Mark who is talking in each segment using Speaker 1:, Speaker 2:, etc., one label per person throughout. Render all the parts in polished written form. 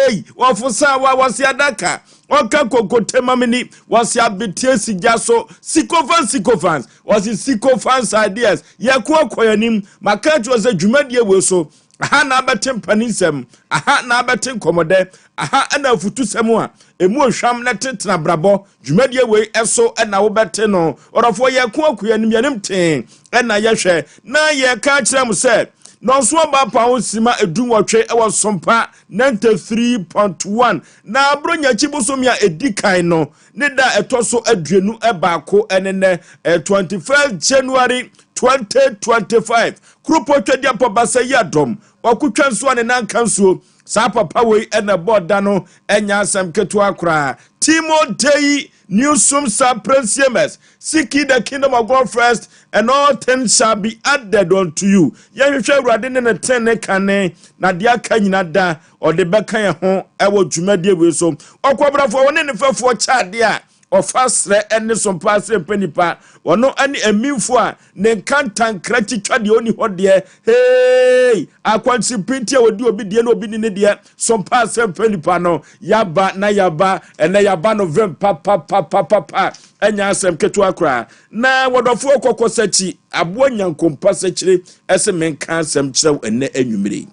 Speaker 1: Hey, wɔfo wa wɔse adaka ɔka kokote ma me ni, wɔse abetie si gya so. Sycophants, sycophants, wɔse sycophants ideas. Yɛko akɔ anim. Maka kyerɛ sɛ dwumadie wei so, aha na abɛte mpaninsɛm, aha na abɛte nkɔmmɔdɛ, aha ɛna afutusɛm a ɛmu ohwam na tetena brabɔ. Dwumadie wei ɛso ɛna wobɛte no. Ɔdɔfoɔ, yɛko akɔ anim, yɛnim tee ɛna yɛhwɛ na yɛka kyerɛ mo sɛ nɔnso ɔba pa ho sima 18 ɛwɔ Sompa 93.1. Na aburo nyakyi bosomi a ɛdi kan no ne da ɛtɔ so 21 ɛne nɛ, 21 January 2025. Kuropɔ twadi apɔbasa yi adɔm wakotwa nsuo a ne nanka nsuo saa papa wei ɛna bɔɔ da no, ɛnya asɛm ketewa koraa. Timo Dei Newsome Saprensiames, seek ye the kingdom of God first and all things shall be added unto you. Yɛhwehwɛ Awurade ne ne ten ne kane na deɛ aka nyina da ɔde bɛka yɛn ho. Ɛwɔ dwumadie wei so, ɔkɔbrafoɔ wɔne ne fɛfoɔ kyɛ adeɛ a ɔfa serɛ ne sompa serɛ mpɛ nipa ɔno ne amimfo a ne nkantankra twitwa deɛ ɔni hɔ deɛ. Hei, akwansi pinti a wɔdi obi deɛ na obi ni ne deɛ. Sompa serɛ mpɛ nipa no yaba na yaba ɛnɛ yaba no vɛm papapapapa, ɛnya asɛm ketewa koraa. Na wɔdɔfoɔ kɔkɔ sɛkyi aboa nyankompa sɛkyire ɛsɛ menka asɛm kyerɛw ɛnɛ anwummere.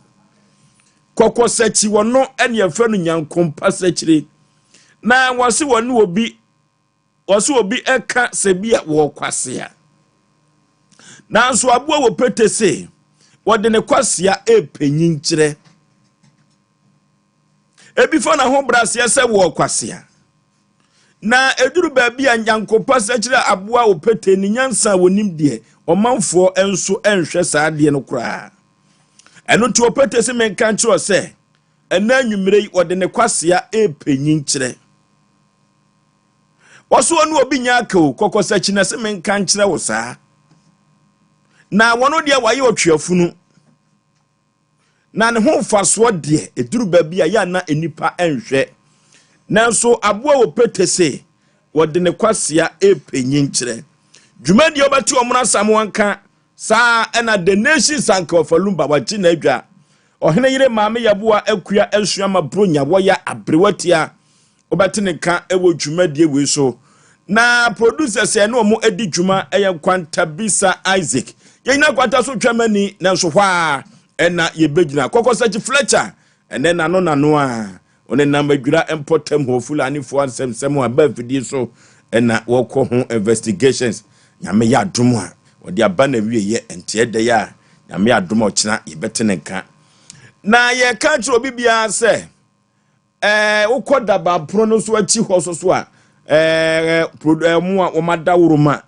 Speaker 1: Kɔkɔ sɛkyi wɔno ɛne yɛfrɛ no nyankompa sɛkyire na wɔse wɔne obi, wɔso obi ɛka sɛ bi a wɔ kwasea, nanso aboa wɔ pete se wɔde ne kwasea ɛrepanyin kyerɛ ebi fa n'ahobrɛaseɛ sɛ wɔ kwasea. Na eduru baabi a nyankopa sɛ kyerɛ aboa wɔ pete ne nyansa a wɔnim deɛ, ɔmanfoɔ nso nhwɛ saa adeɛ no koraa. Ɛno nti wɔpete sɛ menka nkyerɛ sɛ ɛnɛ anwummerɛ yi wɔde ne kwasea ɛrepanyin kyerɛ. Wɔso ɔne obi nya aka o kɔkɔsakyi na sɛ menka nkyerɛ wo saa na wɔno deɛ wayɛ ɔtweafunu na ne ho mfasoɔ deɛ, ɛduru baabi a yɛ na nnipa nhwɛ. Nanso aboa wɔ pete se wɔde ne kwasea ɛrepanyin kyerɛ. Dwumadie wobɛte ɔmo asam wɔnka saa ɛna The Nation Sanka Ɔfalumba wagye n'adwa. Ɔhene yere maame yɛboa akua asua ma bronya wɔyɛ aberewatia, wobɛte ne nka wɔ dwumadie wei so. Na producers ɛne ɔmo adi dwuma ɛyɛ Nkwantabisa Isaac. Yɛnyina kwanta so twam ani, nanso hɔ a ɛna yɛbɛgyina. Kɔkɔsakyi Fletcher ɛnɛ nano nano a ɔne nam adwira mpɔtam hɔ, Fulanifoɔ nsɛmsɛm a ba mfidie so ɛna wɔkɔ ho investigations. Nyame yɛ adom a wɔde aba na wieyɛ nteɛ dɛ a Nyame yɛ adom a ɔkyena yɛbɛte ne nka. Na yɛka kyerɛ obi biara sɛ wokɔ dabapono no so akyi hɔ so a ɛɛ pro mo a wɔn adaworo ma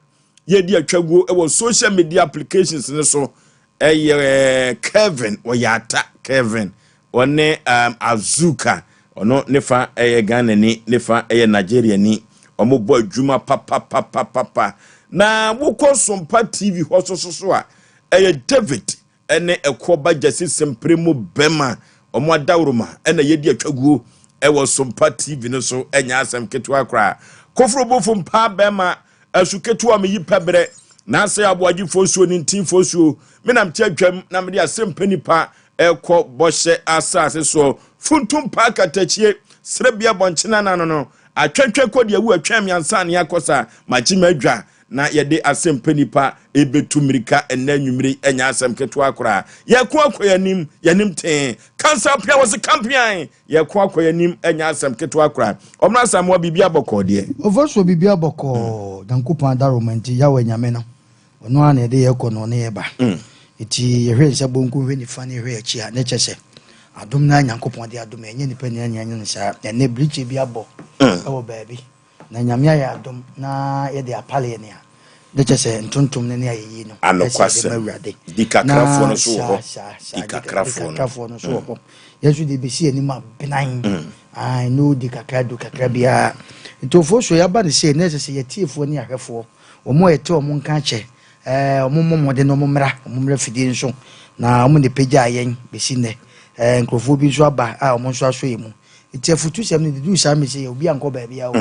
Speaker 1: yɛdi atwaguo ɛwɔ social media applications no so ɛyɛ Kevin ɔyɛ ata Kevin ɔne Azuka. Ɔno ne fa ɛyɛ Ghana ni, ne fa ɛyɛ Nigeria ni. Wɔn bɔ adwuma papapapapa. Na wokɔ Sompa TV hɔ so a ɛyɛ David ɛne ɛkɔba gyasi sempere mu bɛma wɔn adaworoma ɛna yɛdi atwaguo ɛwɔ Sompa TV no so. Ɛnyɛ asɛm ketewa koraa. Koforo bofo mpa bɛma ɛso ketewa mi yi pɛbrɛ n'asɛ aboagyefoɔ nsuo ne ntinfoɔ nsuo menam kyɛ atwam na mede asɛm pɛ nipa ɛkɔ bɔhyɛ asase soɔ. Funtum pa katakyie serebea bɔnkyena nano no atwɛntwɛn kɔ deɛ wu atwɛn mmiɛnsa ne akɔ sa magye ma adwa na yɛde asɛm pɛ nipa ɛbɛtu mmirika ɛnɛ nwummere. Ɛnyɛ asɛm ketewa koraa. Yɛko akɔ yɛnim, yɛnim tee kansa pia wɔ se kampian. Yɛko akɔ yɛnim, ɛnyɛ asɛm ketewa koraa. Ɔmena Asamoa, biribi abɔkɔɔ deɛ?
Speaker 2: Ɔfɔ so biribi abɔkɔɔ. Nyankopɔn adaroma nti Yahweh Nyame no ɔno a na yɛde yɛkɔ no ɔne yɛba. Nti yɛhwɛ nsa bonkum, hwɛ nifa ne yɛhwɛ akyi a, ne kyɛ sɛ adom no a Nyankopɔn de adom ɛnyɛ nipa nyina nyina nyɛ no saa. Ɛnɛ birikyi bi abɔ ɛwɔ baabi na Nyame ayɛ adom na yɛde apaleɛ ne a, ne kyɛ sɛ ntontom no ne ayɛyie no
Speaker 1: Anokwasɛm.
Speaker 2: ɛsɛ yɛde ma Awurade.
Speaker 1: Di kakrafoɔ no so wɔ hɔ.
Speaker 2: Saa,
Speaker 1: Di kakrafoɔ no.
Speaker 2: Di kakrafoɔ no so wɔ hɔ. Yɛn nso de bɛsi anim a benan ai no di kakra du kakra biara. Nti ofoɔ so yɛaba ne sɛ na ɛsɛ sɛ yɛtiefoɔ ne ahwɛfoɔ wɔn a yɛte wɔn nka kyɛ wɔn mmɔ mmɔden na wɔn mmra fidie nso na wɔn de pagya yɛn bɛsi nnɛ. Nkurɔfoɔ bi nso aba a wɔn nso asɔ yɛn mu. Nti afutusɛm no dedu saa mi sɛ yɛ obi ankɔ baabi a o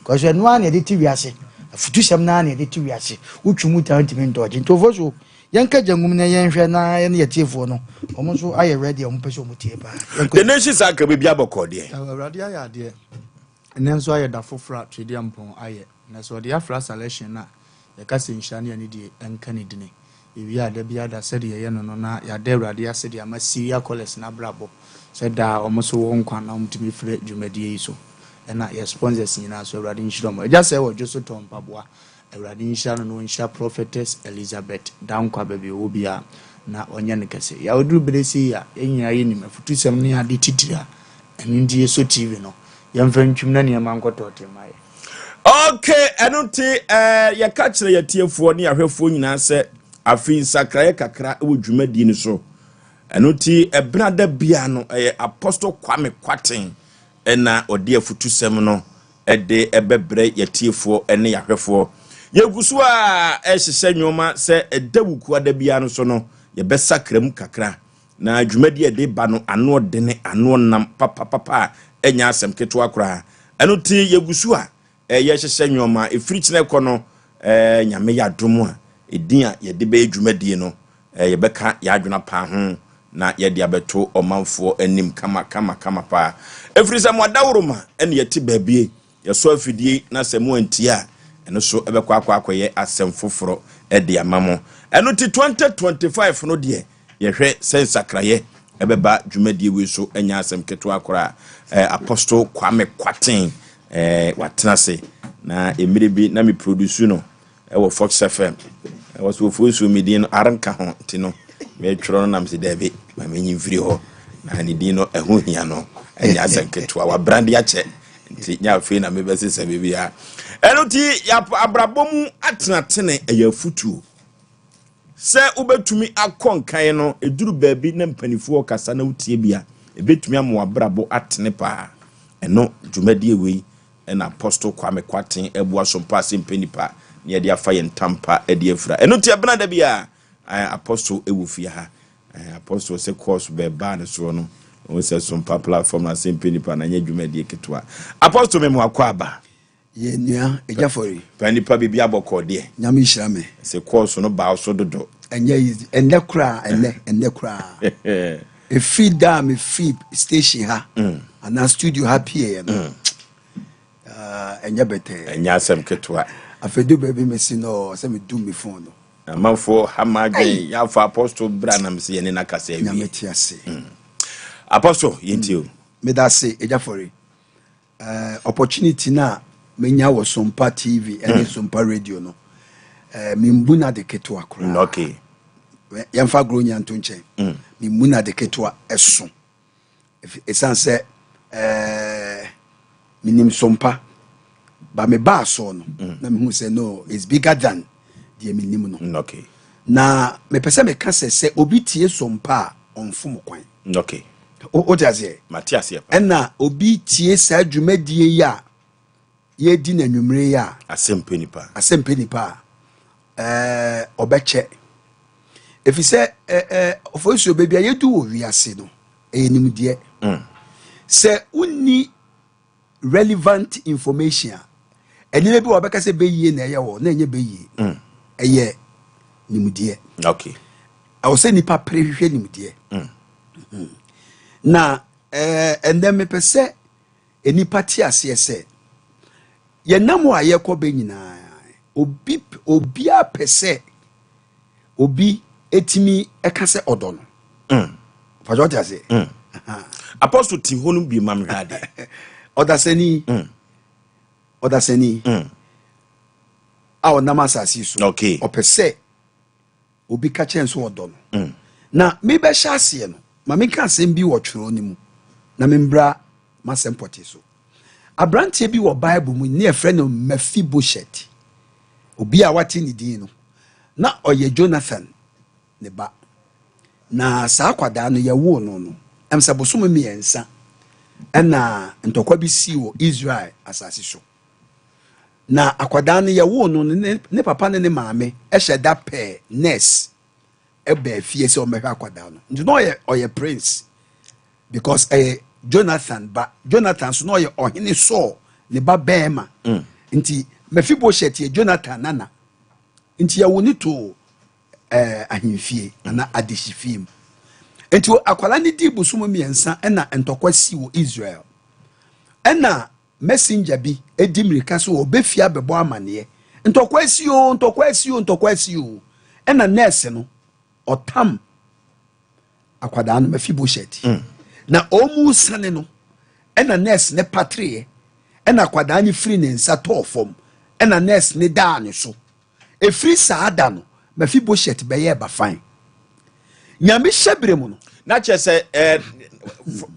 Speaker 2: kɔsɔ ɛno ara na yɛde ti wiase. Afutusɛm no ara na yɛde ti wiase. Wotwi mu tan ntumi ntɔɔgye. Nti ofoɔ so Yɛnka gya ngum na yɛnhwɛ na yɛne yɛtiefoɔ no, ɔmo nso ayɛ ready a ɔmo pɛ sɛ ɔmo tie paa. Yɛnkɔ.
Speaker 1: The Nation saa ka biribi abɔkɔ deɛ.
Speaker 3: Awurade ayɛ adeɛ. Ɛnɛ nso ayɛ da foforɔ a Twedeampɔn ayɛ. Na sɛ ɔde afra selection no a, yɛka sɛ nhyira ne anidie ɛnka ne dini. Ewie a, da bi ada sɛdeɛ yɛyɛ no, na yɛada Awurade ase de ama Syria Callers n'abrabɔ sɛ daa ɔmo so wɔ nkwa na ɔmotumi frɛ dwumadie yi so. Ɛna yɛ sponsors nyinaa so, Awurade nhyira ɔmo. Agya sɛ wɔ dwo so tɔ mpaboa. Awurade nhyira no na ɔnhyira Prophetess Elizabeth Dankwa baabi ɔwɔ biara na ɔnyɛ no kɛse. Yɛawoduru bere sei a, yɛn nyinaa yɛnim afutusɛm ne ade titiri a ɛno nti yɛsɔ TV no. Yɛmfa ntwim na nneɛma nkɔtɔɔte ma yɛ.
Speaker 1: Okay, ɛno nti yɛka kyerɛ yɛtiefoɔ ne yɛahwɛfoɔ nyinaa sɛ afei nsakraeɛ kakra wɔ dwumadie no so. Ɛno nti ɛbena da bia no, ɛyɛ Apostle Kwame Kwaten ɛna ɔde afutusɛm no ɛde ɛbɛbrɛ yɛtiefoɔ ne yɛahwɛfoɔ. Yɛgu so a ɛhyehyɛ nneɛma sɛ ɛda wukua da bia no so no, yɛbɛsakra mu kakra na dwumadie a ɛde ba no ano ɔdene, ano nam papapapa a ɛnyɛ asɛm ketewa koraa. Ɛno nti yɛgu so a yɛhyehyɛ nneɛma. Ɛfiri kyerɛ kɔ no, Nyame yɛ adom a, ɛdin a yɛde bɛyɛ dwumadie no, yɛbɛka yɛadwena paa ho na yɛde abɛto ɔmanfoɔ anim kama kama kama paa, ɛfiri sɛ mo adaworoma ɛne yɛte baabie yɛsɔ afidie na sɛ mo antie a, ɛno so ɛbɛkɔ akɔyɛ asɛm foforɔ ɛde ama mo. Ɛno nti 2025 no deɛ, yɛhwɛ sɛ nsakraeɛ ɛbɛba dwumadie wei so. Ɛnyɛ asɛm ketewa koraa. Apostle Kwame Kwaten watena ase na mmerɛ bi na me produce no ɛwɔ Fox FM. Ɛwɔ so ofuo nsuo mi din no arenka ho, nti no metwerɛ no nam sɛ daabi, ma menyi mfiri hɔ na ne din no ɛho hia no. Ɛnyɛ asɛm ketewa, wabrande akyɛ, nti nyɛ afei na mebɛsesa biribiara. Ɛno nti abrabɔ mu atenatene ɛyɛ afutuo sɛ wobɛtumi akɔ nkan no. Ɛduru baabi na mpanimfoɔ kasa na wotie bi a, ɛbɛtumi ama wabrabɔ atene paa. Ɛno dwumadie wei ɛna Apostle Kwame Kwaten ɛboa so mpa ase mpɛ nipa na yɛde afa yɛn ntampa ɛde afira. Ɛno nti ɛbena da bi a Apostle ɛwɔ fie ha. Apostle sɛ course bɛɛbaa ne soɔ no, wɔn sɛ Sompa platform na ase mpɛ nipa na nyɛ dwumadie ketewa. Apostle, memu akɔ aba.
Speaker 4: Yɛ nua Agyafɔre.
Speaker 1: Pa nipa biribi abɔkɔ deɛ?
Speaker 4: Nyame nhyira me.
Speaker 1: Sɛ course no baa so dodo.
Speaker 4: Ɛnyɛ easy ɛnɛ koraa, ɛnɛ koraa. Ɛfiri da a mefiri station ha anaa studio ha pieɛ no, ɛnyɛ bɛtɛɛ.
Speaker 1: Ɛnyɛ asɛm ketewa.
Speaker 4: Afei du baabi mesi no sɛ medum me phone no.
Speaker 1: Amanfoɔ ha ma adwen yɛafa Apostle bra nam sɛ yɛne no akasa awie.
Speaker 4: Nyame te ase.
Speaker 1: Apostle, yɛntie o.
Speaker 4: Meda ase, Agyafɔre. Opportunity no a menya wɔ Sompa TV ɛne Sompa Radio no, membu no ade ketewa koraa. Yɛmfa agorɔ nya nto nkyɛn. Memmu no ade ketewa, ɛso ɛsiane sɛ menim Sompa ba mebaa soɔ no na mehu sɛ no, it's bigger than deɛ menim no. Na mepɛ sɛ meka sɛ obi tie Sompa a, ɔmfom kwan. Wote aseɛ?
Speaker 1: Mate aseɛ pa.
Speaker 4: Ɛna obi tie saa dwumadie yi a yɛdi no anwummere yi a,
Speaker 1: asɛm pɛ nipa.
Speaker 4: Asɛm pɛ nipa a, ɔbɛkyɛ, ɛfiri sɛ ɔfɔsuo baabi a yɛdu wɔ wiase no ɛyɛ nimdeɛ. Sɛ wonni relevant information a, ɛnneɛma bi wɔ wɔbɛka sɛ bɛyie na ɛyɛ wɔ na ɛnyɛ bɛyie, ɛyɛ nimdeɛ. Ɛwɔ sɛ nipa pere hwehwɛ nimdeɛ. Na ɛnɛ mepɛ sɛ nipa te aseɛ sɛ yɛnam a yɛkɔ bɛ nyinaa, obi obiara pɛ sɛ obi etimi ɛka sɛ ɔdɔ no. Fàtɛ ɔte aseɛ?
Speaker 1: Apostle, ti hɔ no bi ma mehwɛ adeɛ.
Speaker 4: Ɔdasani, ɔdasani a ɔnam asase yi so, ɔpɛ sɛ obi ka kyerɛ nso ɔdɔ no. Na mebɛhyɛ aseɛ no, ma menka asɛm bi wɔ twerɛ no mu na membra m'asɛm pɔtee so. Aberanteɛ bi wɔ Bible mu ne yɛfrɛ no Mephibosheth. Obi a wate ne din no, na ɔyɛ Jonathan ne ba. Na saa akwadaa no, yɛwoo no, ɛm sɛ bosome 3 ɛna ntɔkwa bi sii wɔ Israel asase so. Na akwadaa no yɛwoo no, ne papa ne ne maame ɛhyɛ da pɛɛ nurse ɛbɛɛ fie sɛ ɔmmɛhwɛ akwadaa no. Nti na ɔyɛ prince because ɛyɛ Jonathan ba. Jonathan so na ɔyɛ ɔhene Saul ne ba bɛɛma. Nti Mephibosheth yɛ Jonathan nana. Nti yɛwo ne too. Ahemfie anaa adehyefie mu. Nti akwadaa no dii bosom 3 ɛna ntɔkwa si wɔ Israel. Ɛna messenger bi di mmirika so ɔbɛfie abɛbɔ amaneɛ. Ntɔkwa si o, ntɔkwa si o, ntɔkwa si o. Ɛna nurse no ɔtam akwadaa no Mephibosheth. Na ɔmu sane no ɛna nurse ne patreɛ ɛna akwadaa no firi ne nsa tɔɔ fam ɛna nurse ne daa ne so. Ɛfiri saa da no Mephibosheth bɛyɛ bafan. Nyame hyɛ berɛ mu no.
Speaker 1: Na kyerɛ sɛ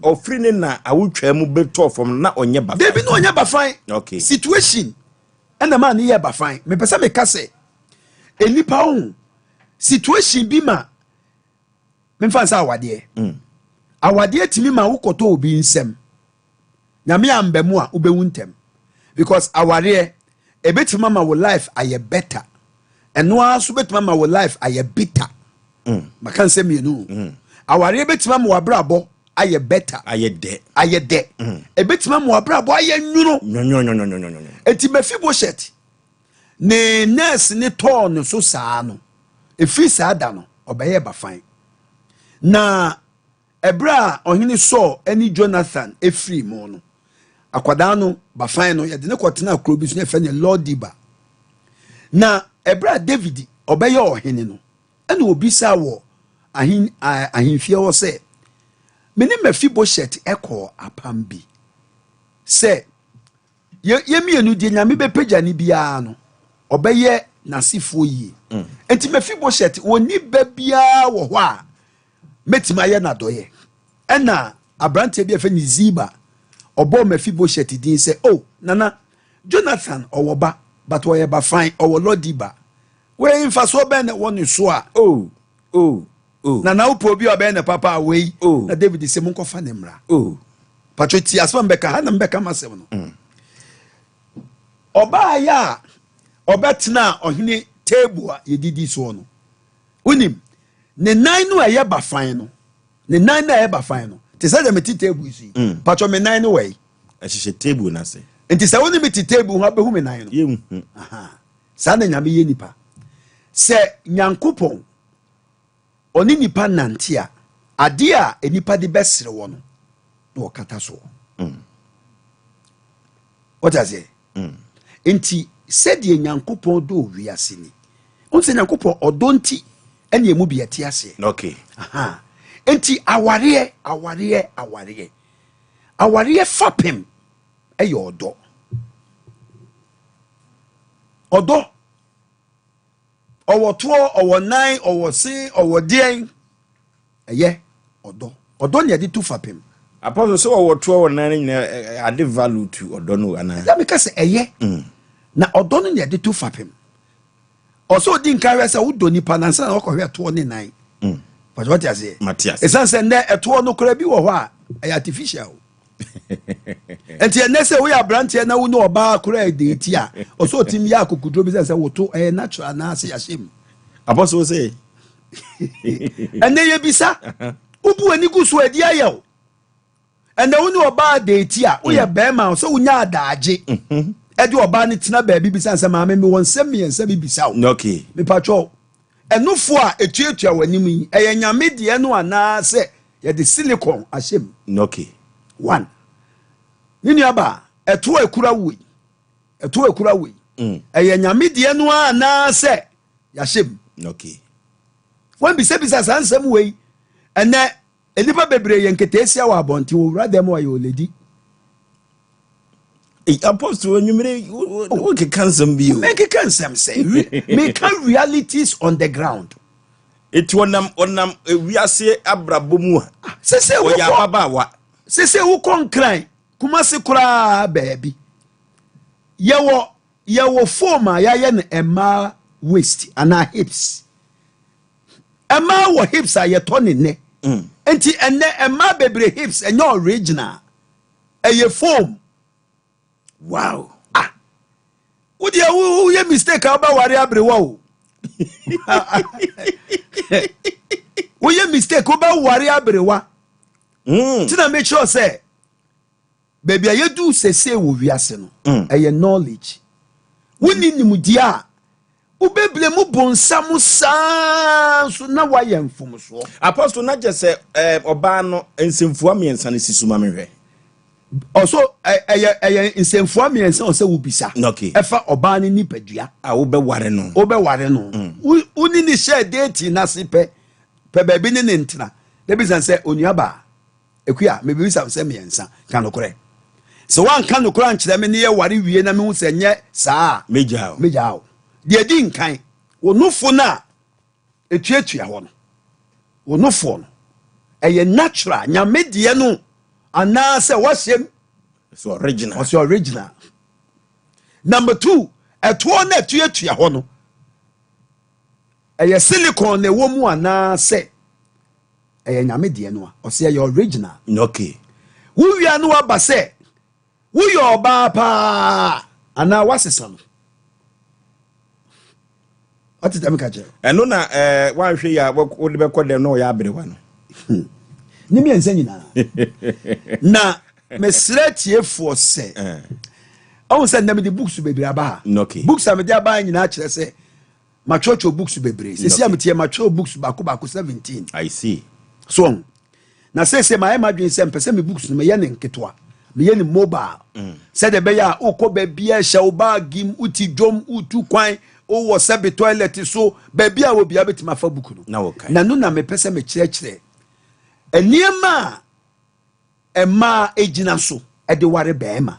Speaker 1: ɔfiri ne na awotwa mu bɛtɔɔ fam na ɔnyɛ bafan.
Speaker 4: Dabi na ɔnyɛ bafan.
Speaker 1: Okay.
Speaker 4: Situation ɛna maa ne yɛ bafan. Mepɛ sɛ meka sɛ enipa ho situation bi ma memfa nsa awadeɛ. Awadeɛ tumi ma wokɔtɔ obi nsɛm. Nyame amba mu a wobɛwu ntɛm. Because awareɛ ebɛtumi ama wo life ayɛ better. Ɛno ara nso bɛtumi ama wo life ayɛ bitter. Maka nsɛm mmienu. Awareɛ bɛtumi ama w'abrabɔ ayɛ better.
Speaker 1: Ayɛ dɛ.
Speaker 4: Ayɛ dɛ. Ebɛtumi ama w'abrabɔ ayɛ nwunu.
Speaker 1: Nyɔnyɔnyɔnyɔnyɔnyɔ.
Speaker 4: Eti Mephibosheth ne nurse ne tɔɔ ne so saa no, efiri saa da no ɔbɛyɛ bafan. Na ɛberɛ a ɔhene Saul ne Jonathan efiri mu no, akwadaa no bafan no yɛde ne kɔtena kuro bi so na yɛfrɛ no Lodiba. Na ɛberɛ a David ɔbɛyɛ ɔhene no, ɛna obisa wɔ ahemfie hɔ sɛ, me ne Mephibosheth ɛkɔɔ apam bi sɛ yɛ mmienu deɛ Nyame bɛpagya ne biara no ɔbɛyɛ n'asefoɔ yie. Enti Mephibosheth wɔnni ba biara wɔ hɔ a mɛtumi ayɛ n'adɔyɛ. Ɛna aberanteɛ bi a yɛfrɛ no Ziba ɔbɔɔ Mephibosheth din sɛ, oh nana Jonathan ɔwɔ ba but ɔyɛ bafan, ɔwɔ Lodiba. Wei mfasoɔ bɛn na ɛwɔ ne so a?
Speaker 1: Oh, oh, oh.
Speaker 4: Nana wopɛ obi a ɔbɛyɛ ne papa a wei.
Speaker 1: Oh.
Speaker 4: Na David sɛ monkɔfa ne mmra.
Speaker 1: Oh.
Speaker 4: Patro ti asɛm mbɛka ha na mbɛka m'asɛm no. Ɔbaa yɛ a ɔbɛtena ɔhene table a yɛdidi soɔ no. Wonim, ne nan no a ɛyɛ bafan no, ne nan no a ɛyɛ bafan no, te sɛ deɛ mete table yi so yi. Patro me nan no wɔ yi.
Speaker 1: Ɛhyehyɛ table n'ase.
Speaker 4: Nti sɛ wo ne me te table ho abɛhu me nan no.
Speaker 1: Yɛnhu.
Speaker 4: Aha. Saa na Nyame yɛ nipa. Sɛ Nyankopɔn ɔne nipa nante a, adeɛ a nipa de bɛsere wɔ no na ɔkata soɔ. Wɔte aseɛ? Nti sɛdeɛ Nyankopɔn dɔ wiase ni, wohu sɛ Nyankopɔn ɔdɔ nti ɛne emu bi ɛte aseɛ.
Speaker 1: Okay.
Speaker 4: Aha. Nti awareɛ, awareɛ, awareɛ. Awareɛ fapem ɛyɛ ɔdɔ. Ɔdɔ. Ɔwɔ toɔ, ɔwɔ nan, ɔwɔ se, ɔwɔ deɛn. Ɛyɛ ɔdɔ. Ɔdɔ ne yɛde to fapem.
Speaker 1: Apostle sɛ ɔwɔ toɔ wɔ nan no nyinaa ade value to ɔdɔ no anaa?
Speaker 4: Ɛda meka sɛ ɛyɛ. Na ɔdɔ no ne yɛde to fapem. Ɔsɛ odi nka hwɛ sɛ wodɔ nipa nansa na wakɔhwɛ ɛtoɔ ne nan. Pàtó wɔte aseɛ.
Speaker 1: Mate aseɛ.
Speaker 4: Ɛsiane sɛ nnɛ ɛtoɔ no koraa bi wɔ hɔ a ɛyɛ artificial. Nti ɛnɛ sɛ woyɛ aberanteɛ na wo ne ɔbaa koraa ɛde a ɔsɛ ɔtumi yɛ akokoduro bi sɛ sɛ woto ɛyɛ natural anaasɛ yɛahyɛ mu.
Speaker 1: Apostle sɛ
Speaker 4: Ɛnɛ yɛbisa wobu w'ani gu so adi ayɛ o. Ɛnɛ wo ne ɔbaa deeti a woyɛ bɛrima sɛ wonya adaagye ɛde ɔbaa no tena baabi bisa sɛ maame mewɔ nsɛm mmiɛnsa bi bisa wo.
Speaker 1: Okay.
Speaker 4: Mepatwɔ ɛnofo a etuatua w'anim yi ɛyɛ Nyame deɛ no anaasɛ yɛde silicon ahyɛ mu.
Speaker 1: Okay.
Speaker 4: One. Ne nuaba ɛto ekura wei ɛto ekura wei ɛyɛ Nyame deɛ no anaasɛ yɛahyɛ mu.
Speaker 1: Okay.
Speaker 4: Wɔn bisabisa saa nsɛm wei ɛnɛ nnipa bebree yɛ nketeesia wɔ abɔnten wɔ wura dɛm ɔyɛ oledi.
Speaker 1: Apostle enyimire wo keka nsɛm bi o.
Speaker 4: Mekeka nsɛm sɛ meka realities on the ground.
Speaker 1: Eti ɔnam ɔnam ewiase abrabɔ mu a.
Speaker 4: Sese
Speaker 1: Ɔyɛ
Speaker 4: wokɔ
Speaker 1: ababaawa.
Speaker 4: Sese wokɔ Nkran Kumasi koraa baabi. Yɛwɔ foam a yɛayɛ no mmaa waist anaa hips. Mmaa wɔ hips a yɛtɔ ne nnɛ. Nti ɛnnɛ mmaa bebree hips ɛnyɛ original. Ɛyɛ foam.
Speaker 1: Wow.
Speaker 4: Ah. Wo deɛ woyɛ mistake a wobɛware aberewa o. Woyɛ mistake wobɛware aberewa. Nti na mekyerɛ sɛ baabi a yɛdu sese wɔ wiase no ɛyɛ knowledge. Wonni nimdeɛ a Wobɛbile mu bonsam saa nso na woayɛ mfomsoɔ.
Speaker 1: Apostle, na kyɛ sɛ ɔbaa no nsɛmfua mmiɛnsa no si so ma mehwɛ.
Speaker 4: Ɔso ɛyɛ nsɛmfua mmiɛnsa ɔsɛ wobisa. Ɛfa ɔbaa no nipadua.
Speaker 1: A wobɛware no.
Speaker 4: Wobɛware no. Wo ne ne hyɛ deeti n'ase pɛ pɛ baabi ne ne ntena. Na bisa sɛ, onua baa Ekua, mebisa sɛ mmiɛnsa, ka nokorɛ. Sɛ woanka nokorɛ ankyerɛ me ne yɛ ware wie na mehu sɛ nyɛ saa a,
Speaker 1: megyaa wo.
Speaker 4: Megyaa wo. Deɛ di nkan, wo nofo no a ɛtuatua hɔ no, wo nofoɔ no, ɛyɛ natural, Nyame deɛ no, anaasɛ wahyɛm?
Speaker 1: Ɔsɛ original.
Speaker 4: Ɔsɛ original. Number two, ɛtoɔ no ɛtuatua hɔ no, ɛyɛ silicon na ɛwɔ mu anaasɛ ɛyɛ Nyame deɛ no a? Ɔsɛ ɛyɛ original. Wowia no waba sɛ woyɛ ɔbaa paa anaa wasesa no, ɔte dɛm ka kyerɛ.
Speaker 1: Ɛno na woanhwɛ yi a, wode bɛkɔ dɛm na ɔyɛ aberewa no.
Speaker 4: Ne mmiɛnsa nyinaa. Na mesrɛ tiefoɔ sɛ ɔhu sɛ nnɛ mede books bebree aba ha. Books a mede aba ha nyinaa kyerɛ sɛ matwerɛtwerɛ books bebree. Sɛsi a meteɛ, matwerɛ books baako baako 17.
Speaker 1: I see.
Speaker 4: So ɔhu na seesei mayɛ m'adwene sɛ mpɛ sɛ me books no meyɛ ne nketewa, meyɛ ne mobile, sɛdeɛ ɛbɛyɛ a wokɔ baabi a, ɛhyɛ wo bag mu, wote dwom, wotu kwan, wowɔ sɛbe toilet so, baabi a wɔ biara bɛtumi afa book no.
Speaker 1: Na wɔkae.
Speaker 4: Na no na mepɛ sɛ mekyerɛkyerɛ nneɛma a mmaa gyina so de ware bɛrima.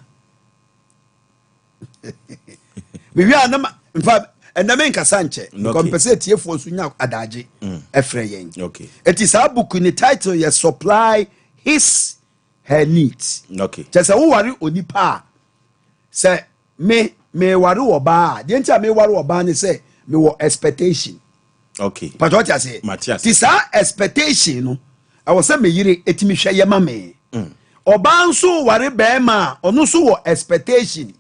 Speaker 4: Mewie a na mfa ɛnɛ menkasa nkyɛ because mpɛ sɛ atiefoɔ nso nya adagye ɛfrɛ yɛn. Eti saa book ne title yɛ "Supply His Her Needs". Kyɛ sɛ woware onipa a, sɛ me meware ɔbaa a, deɛ nti a meware ɔbaa ne sɛ mewɔ expectation. Pàtó, ɔte aseɛ?
Speaker 1: Mate ase.
Speaker 4: Ti saa expectation no, ɛwɔ sɛ me yere etimi hwɛ yɛ ma me. Ɔbaa nso ware bɛrima a, ɔno nso wɔ expectation,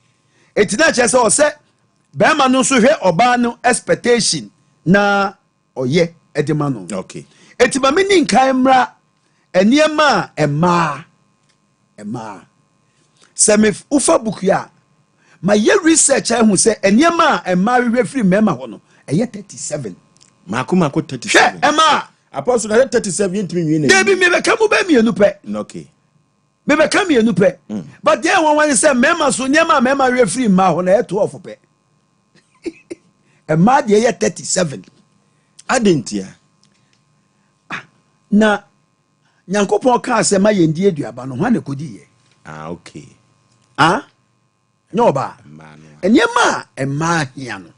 Speaker 4: eti na kyerɛ sɛ ɔsɛ bɛrima no nso hwɛ ɔbaa no expectation na ɔyɛ ɛde ma no. Eti ma mi ni nkan mmra nneɛma a mmaa sɛ me wofa book yi a ma yɛ research a, ehu sɛ nneɛma a mmaa hwehwɛ firi mmarima hɔ no ɛyɛ 37.
Speaker 1: Maako maako 37.
Speaker 4: Hwɛ, mmaa.
Speaker 1: Apostle, na 37 yɛntumi nwie na.
Speaker 4: Deebi, mebɛka mu bɛ mmienu pɛ. Mebɛka mmienu pɛ, but deɛ ɛwɔ wɔn sɛ mmarima so, nneɛma a mmarima hwehwɛ firi mmaa hɔ no ɛyɛ 12 pɛ, mmaa deɛ yɛ 37.
Speaker 1: Adi ntia?
Speaker 4: Na Nyankopɔn kaa sɛ ma yɛn di aduaba no, hwan na ɛkɔdi yɛ?
Speaker 1: Ah, okay.
Speaker 4: Ah, nyɛ ɔbaa.
Speaker 1: Mmaa no a.
Speaker 4: Nneɛma a mmaa hia no,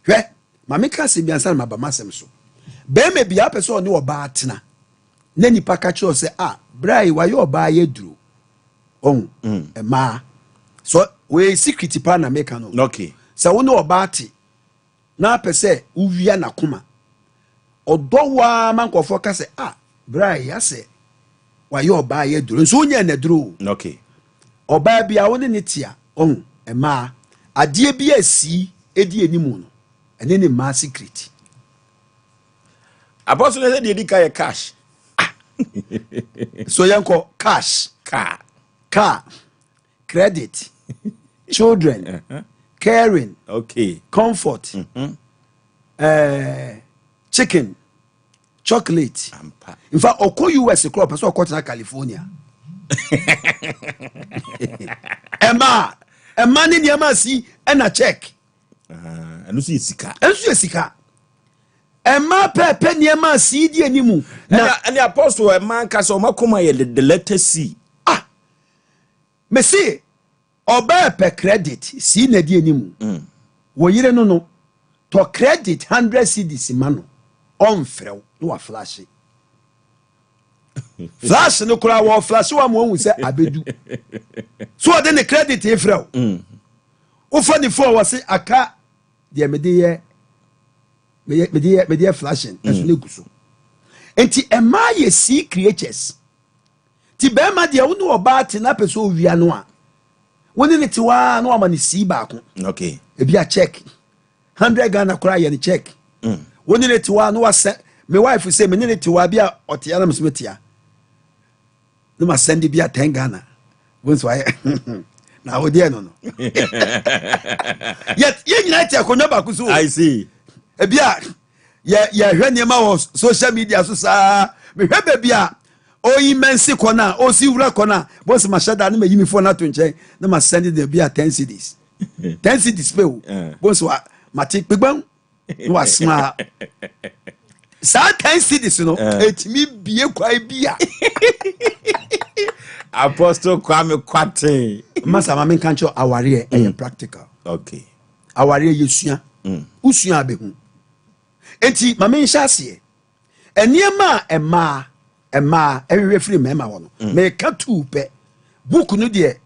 Speaker 4: hwɛ, maame ka asɛm bi ansa na maba m'asɛm so. Bɛrima bi apɛ sɛ ɔne ɔbaa tena na nipa ka kyerɛ sɛ, ah, bra yi wayɛ ɔbaa yɛ duro ɔho. Mmaa so wɔyɛ secret paa na meka no. Sɛ wo ne ɔbaa te na apɛ sɛ wowia n'akoma, ɔdɔ waa ma nkɔfoɔ ka sɛ, ah, bra yi asɛ wayɛ ɔbaa yɛ duro, nso wonyɛ n'aduro o. Ɔbaa bi a wo ne ne te a, ɔho, mmaa adeɛ bi a si edi anim no, ɛne ne mmaa secret.
Speaker 1: Apostle, sɛ deɛ di ka yɛ cash.
Speaker 4: So yɛnkɔ cash.
Speaker 1: Car.
Speaker 4: Car, credit, children, caring, comfort, chicken, chocolate.
Speaker 1: Ampa.
Speaker 4: Nfa ɔkɔ US korɔ, ɔpɛ sɛ ɔkɔtena California. Ɛma ɛma ne nneɛma si ɛna check.
Speaker 1: Ah, ɛno nso yɛ sika.
Speaker 4: Ɛnso yɛ sika. Ɛma pɛɛpɛ nneɛma si di animu
Speaker 1: na ɛna ɛne Apostle, ɛma nkasa ɔma kɔma yɛ the letter C.
Speaker 4: Ah, mesi ɔbaa pɛ credit si na di animu. Wɔ yere no tɔ credit 100 cedis ma no, ɔnfrɛw na wa flash flash no koraa, wɔ flash wa ma ɔhu sɛ abedu so ɔde ne credit efrɛw. Wofa ne phone, wɔ se aka deɛ mede yɛ mede yɛ flashing ɛso ne gu so. Nti mmaa yɛ sea creatures. Ti bɛrima deɛ, wo ne ɔbaa te na pɛ sɛ owia no a, wo ne ne te waa na wama ne sii baako. Ebi a check 100 Ghana koraa yɛ ne check. Wo ne ne te waa na wasɛ me wife sɛ me ne ne te waa bi a ɔte anam so metea na ma send bi a 10 Ghana, wo nso ayɛ na wo deɛ no yɛ yɛn nyinaa te akonnwa baako so o.
Speaker 1: I see.
Speaker 4: Ebi a yɛ yɛhwɛ nneɛma wɔ social media so saa, mehwɛ baabi a oyi mɛnsi kɔ no a osi wura kɔ no a, bɔsi ma hyɛ da ne ma yi mi phone ato nkyɛn na ma send de bi a 10 cedis, 10 cedis pe o. Bɔsi wa ma te kpegbɛn na wa soma saa 10 cedis no, etimi bie kwan bi a.
Speaker 1: Apostle Kwame Kwate.
Speaker 4: Masa, ma menka nkyerɛ, awareɛ ɛyɛ practical. Awareɛ yɛsua, wosua abɛhu. Enti ma menhyɛ aseɛ, nneɛma a mmaa ɛhwehwɛ firi mmarima hɔ no, meka tuu pɛ. Book no deɛ,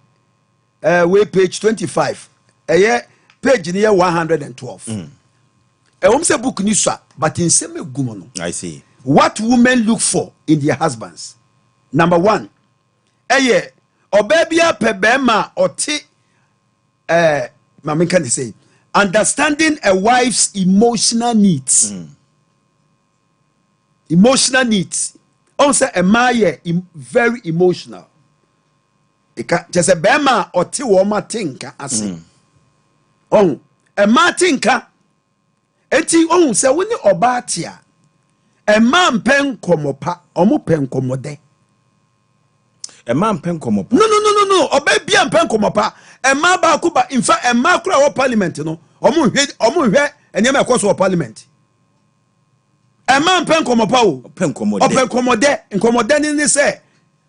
Speaker 4: wei page 25, ɛyɛ page no yɛ 112. Ɛwɔm sɛ book ni sua, but nsɛm egu mu no.
Speaker 1: I see.
Speaker 4: What women look for in their husbands: number one, ɛyɛ ɔbaa bi apɛ bɛrima a ɔte maame nka ne sɛ understanding a wife's emotional needs. Emotional needs, ɔn sɛ mmaa yɛ very emotional. Ɛka kyerɛ sɛ bɛrima a ɔte wɔn ate nka ase. Ɔn mmaa te nka, eti ɔn sɛ wo ne ɔbaa te a, mmaa mpɛ nkɔmɔ pa, ɔmo pɛ nkɔmɔdɛ.
Speaker 1: Ɛma mpɛ nkɔmmɔ pa?
Speaker 4: No, no, no, no, no, ɔbaa bia mpɛ nkɔmɔ pa. Mmaa baako ba nfa mmaa kora wɔ parliament no, ɔmo nhwɛ nneɛma ɛkɔ so wɔ parliament. Mmaa mpɛ nkɔmɔ pa o.
Speaker 1: Ɔpɛ nkɔmmɔdɛ.
Speaker 4: Ɔpɛ nkɔmɔdɛ. Nkɔmɔdɛ ne sɛ,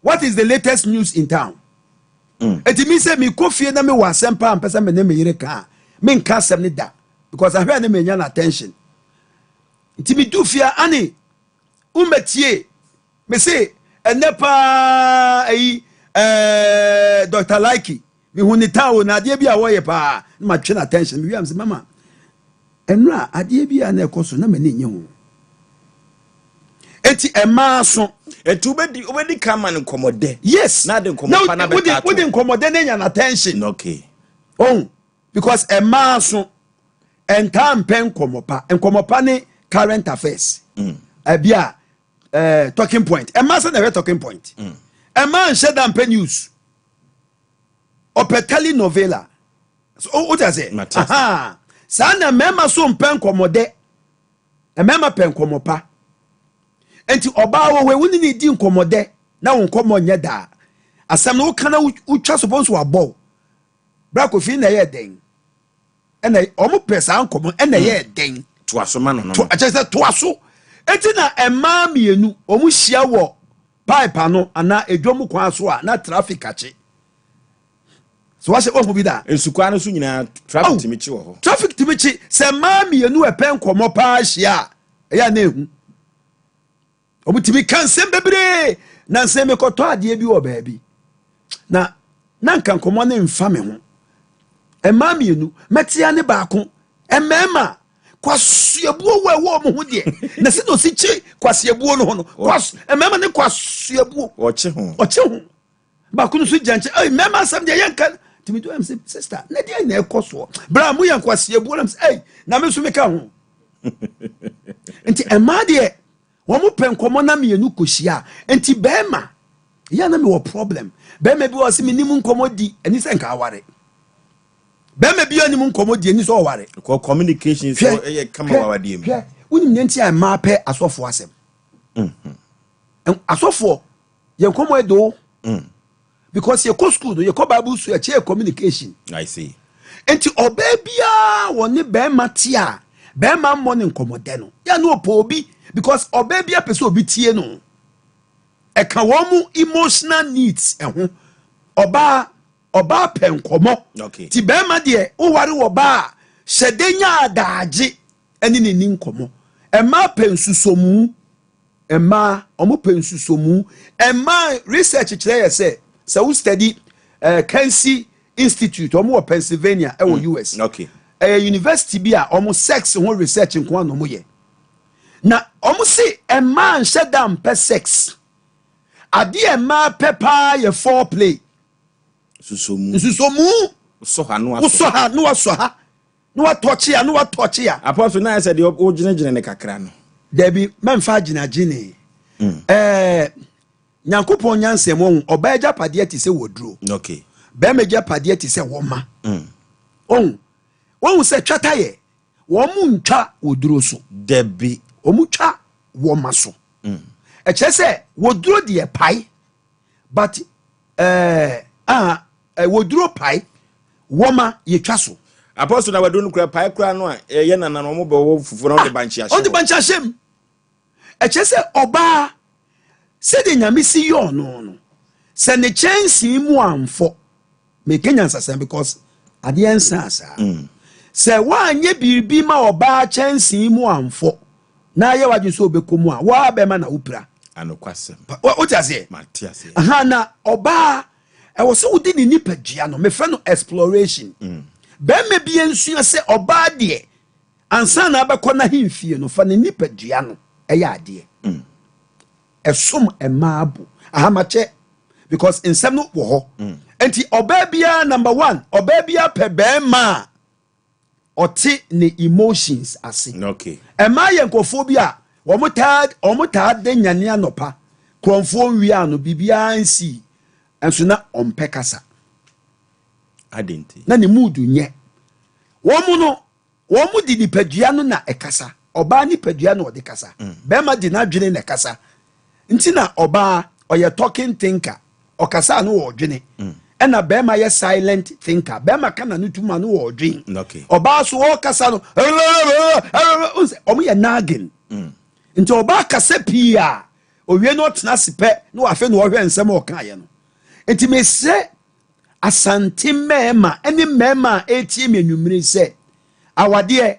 Speaker 4: what is the latest news in town? Eti mi sɛ mi kɔ fie na mi wɔ asɛm pa a mpɛ sɛ mi ne mi yere ka a, mi nka asɛm ne da, because ahwɛ ne mi nya na attention. Nti mi du fie a, ani umetie me se ɛnɛ paa ayi Dr Likee, mehu ne taa o, na adeɛ bi a wɔyɛ paa na ma twe na attention. Mi wi am sɛ, mama, ɛnura adeɛ bi a na ɛkɔ so na m'ani nye ho. Eti ɛmaa so.
Speaker 1: Eti wobɛdi ka ma no nkɔmmɔdɛ?
Speaker 4: Yes.
Speaker 1: Na de nkɔmmɔ pa na bɛka ato.
Speaker 4: Wode nkɔmmɔdɛ ne nya na attention. Oh, because ɛmaa so ɛntaa mpɛ nkɔmmɔ pa. Nkɔmmɔ pa ne current affairs. Ɛbi a talking point, ɛmaa sɛ na ɛhwɛ talking point. Ɛmaa nhyɛ da mpɛ news, ɔpɛ telenovela so o ta sɛ.
Speaker 1: Mate ase.
Speaker 4: Aha saa na mmarima so mpɛ nkɔmmɔdɛ, mmarima pɛ nkɔmmɔ pa. Nti ɔbaa wɔ hɔ, ewu ne ne di nkɔmmɔdɛ na wo nkɔmmɔ nyɛ daa asɛm no woka na wotwa so pɔn so wabɔ wo bra. Kofi, na ɛyɛ dɛn ɛna ɔmo pɛ saa nkɔmmɔ ɛna ɛyɛ dɛn?
Speaker 1: Toa so ma no no.
Speaker 4: To ɛkyɛ sɛ toa so. Eti na mmaa mmienu ɔmo hyia wɔ pipe ano anaa edwom kwan so a, na traffic akye so wahyɛ ɔho bi da.
Speaker 1: Nsukwa no so nyinaa traffic
Speaker 4: Oh.
Speaker 1: tumi kye wɔ hɔ.
Speaker 4: Traffic tumi kye sɛ mmaa mmienu ɛpɛ nkɔmmɔ paa hyia a, ɛyɛ a na ehu ɔmo tumi ka nsɛm bebree. Na nsɛm mekɔtɔ adeɛ bi wɔ baabi na nka nkɔmmɔ ne mfa me ho. Mmaa mmienu mɛtea ne baako, mmarima kwasuabuo wɔ ɛwɔ ɔmo ho deɛ, na sɛ na osi kye kwasuabuo no ho no, kwas mmarima ne kwasuabuo.
Speaker 1: Ɔkye ho.
Speaker 4: Ɔkye ho. Baako no nso gyina nkyɛn, ɛyi mmarima asɛm deɛ yɛnka. Tìmí tó ɛm sɛ, sister, ne deɛ na ɛkɔ soɔ bra mo yɛ nkwasiabuo nam sɛ ɛyi na me nso meka ho. Nti mmaa deɛ, wɔn mo pɛ nkɔmɔ na mmienu kɔhyia. Nti bɛrima yɛn na mi wɔ problem, bɛrima bi wɔ sɛ mi nim nkɔmɔ di, ɛni sɛ nka aware. Bɛrima bi anim nkɔmɔ di, ɛni sɛ ɔware.
Speaker 1: Kɔ communication so ɛyɛ kama wɔ awadeɛ mu.
Speaker 4: Hwɛ, wonim ne nti a mmaa pɛ asɔfoɔ asɛm? Asɔfoɔ yɛn nkɔmɔ yɛ do, because yɛkɔ school no, yɛkɔ Bible school, yɛkyɛ yɛ communication.
Speaker 1: I see.
Speaker 4: Nti ɔbaa biara wɔ ne bɛrima te a, bɛrima mmɔ ne nkɔmɔdɛ no yɛ ne ɔpɛ obi, because ɔbaa biara pɛ sɛ obi tie no. Ɛka wɔn mu emotional needs ɛho. Ɔbaa pɛ nkɔmɔ. Ti bɛrima deɛ, woware wɔ baa a, hyɛde nya adaagye ɛne ne ni nkɔmɔ. Mmaa pɛ nsusomu, mmaa ɔmo pɛ nsusomu. Mmaa research kyerɛ yɛ sɛ wo study Kinsey Institute, ɔmo wɔ Pennsylvania ɛwɔ US. Ɛyɛ university bi a ɔmo sex ho research nko ara na ɔmo yɛ, na ɔmo se mmaa nhyɛ da mpɛ sex. Adeɛ mmaa pɛ paa yɛ foreplay.
Speaker 1: Susomu.
Speaker 4: Nsusomu.
Speaker 1: Wosɔ ha no
Speaker 4: wosɔ
Speaker 1: asɔ.
Speaker 4: Ha na wasɔ ha na watɔkye a na watɔkye a.
Speaker 1: Apostle, na ayɛ sɛ deɛ wogyinagyina ne kakra no.
Speaker 4: Dabi, mɛmfa agyinagyene. Nyankopɔn nyansɛm ɔhu ɔbaa agyapadeɛ te sɛ wɔduro. Bɛrima agyapadeɛ te sɛ wɔma. Ɔhu wɔhu sɛ twata yɛ. Wɔn mo ntwa woduro so.
Speaker 1: Dabi.
Speaker 4: Wɔn twa wɔma so. Ɛkyerɛ sɛ woduro deɛ pae, but woduro pae, wɔma yɛtwa so.
Speaker 1: Apostle, na waduro no kura pae kura no a, ɛyɛ nana no, ɔmo bɛwɔ fufuo na ɔde bankye ahyɛ.
Speaker 4: Ɔde bankye ahyɛ mu. Ɛkyerɛ sɛ ɔbaa, sɛdeɛ Nyame si yɛ ɔno no, sɛ ne kyɛnsee mu amfɔ, meka nyansasɛm because adeɛ nsa saa, sɛ woanyɛ biribi ma ɔbaa kyɛnsee mu amfɔ na ayɛ wadwe sɛ ɔbɛkɔ mu a, woa bɛma na wopira.
Speaker 1: Anokwasɛm.
Speaker 4: Wote aseɛ?
Speaker 1: Mate aseɛ.
Speaker 4: Aha, na ɔbaa ɛwɔ sɛ wode ne nipadua no, mefrɛ no exploration. Bɛrima bi nsua sɛ ɔbaa deɛ, ansa na abɛkɔ n'ahemfie no, fa ne nipadua no ɛyɛ adeɛ. Ɛsom mmaa bo ahamakyɛ because nsɛm no wɔ hɔ. Nti ɔbaa biara, number one, ɔbaa biara pɛ bɛrima a ɔte ne emotions ase. Mmaa yɛ nkurɔfoɔ bi a wɔn taa de nyane anɔpa, kurɔnfoɔ nwia no, biribiara nsi nso na ɔmpɛ kasa.
Speaker 1: Adenti?
Speaker 4: Na ne mood nyɛ. Wɔn mu no, wɔn mu de nipadua no na ɛkasa. Ɔbaa nipadua na ɔde kasa, bɛrima de n'adwene na ɛkasa. Nti na ɔbaa ɔyɛ talking thinker, ɔkasa no wɔ ɔdwene, ɛna bɛrima yɛ silent thinker. Bɛrima ka na no tuma no wɔ ɔdwen. Ɔbaa so ɔkasa no, ɔmo yɛ nagging. Nti ɔbaa kasa pii a, owie no, ɔtena ase pɛ na wafɛ na ɔhwɛ nsɛm a ɔkaeɛ no. Nti mesrɛ Asante mmarima ne mmarima a ɛretie me anwummere sɛ awadeɛ,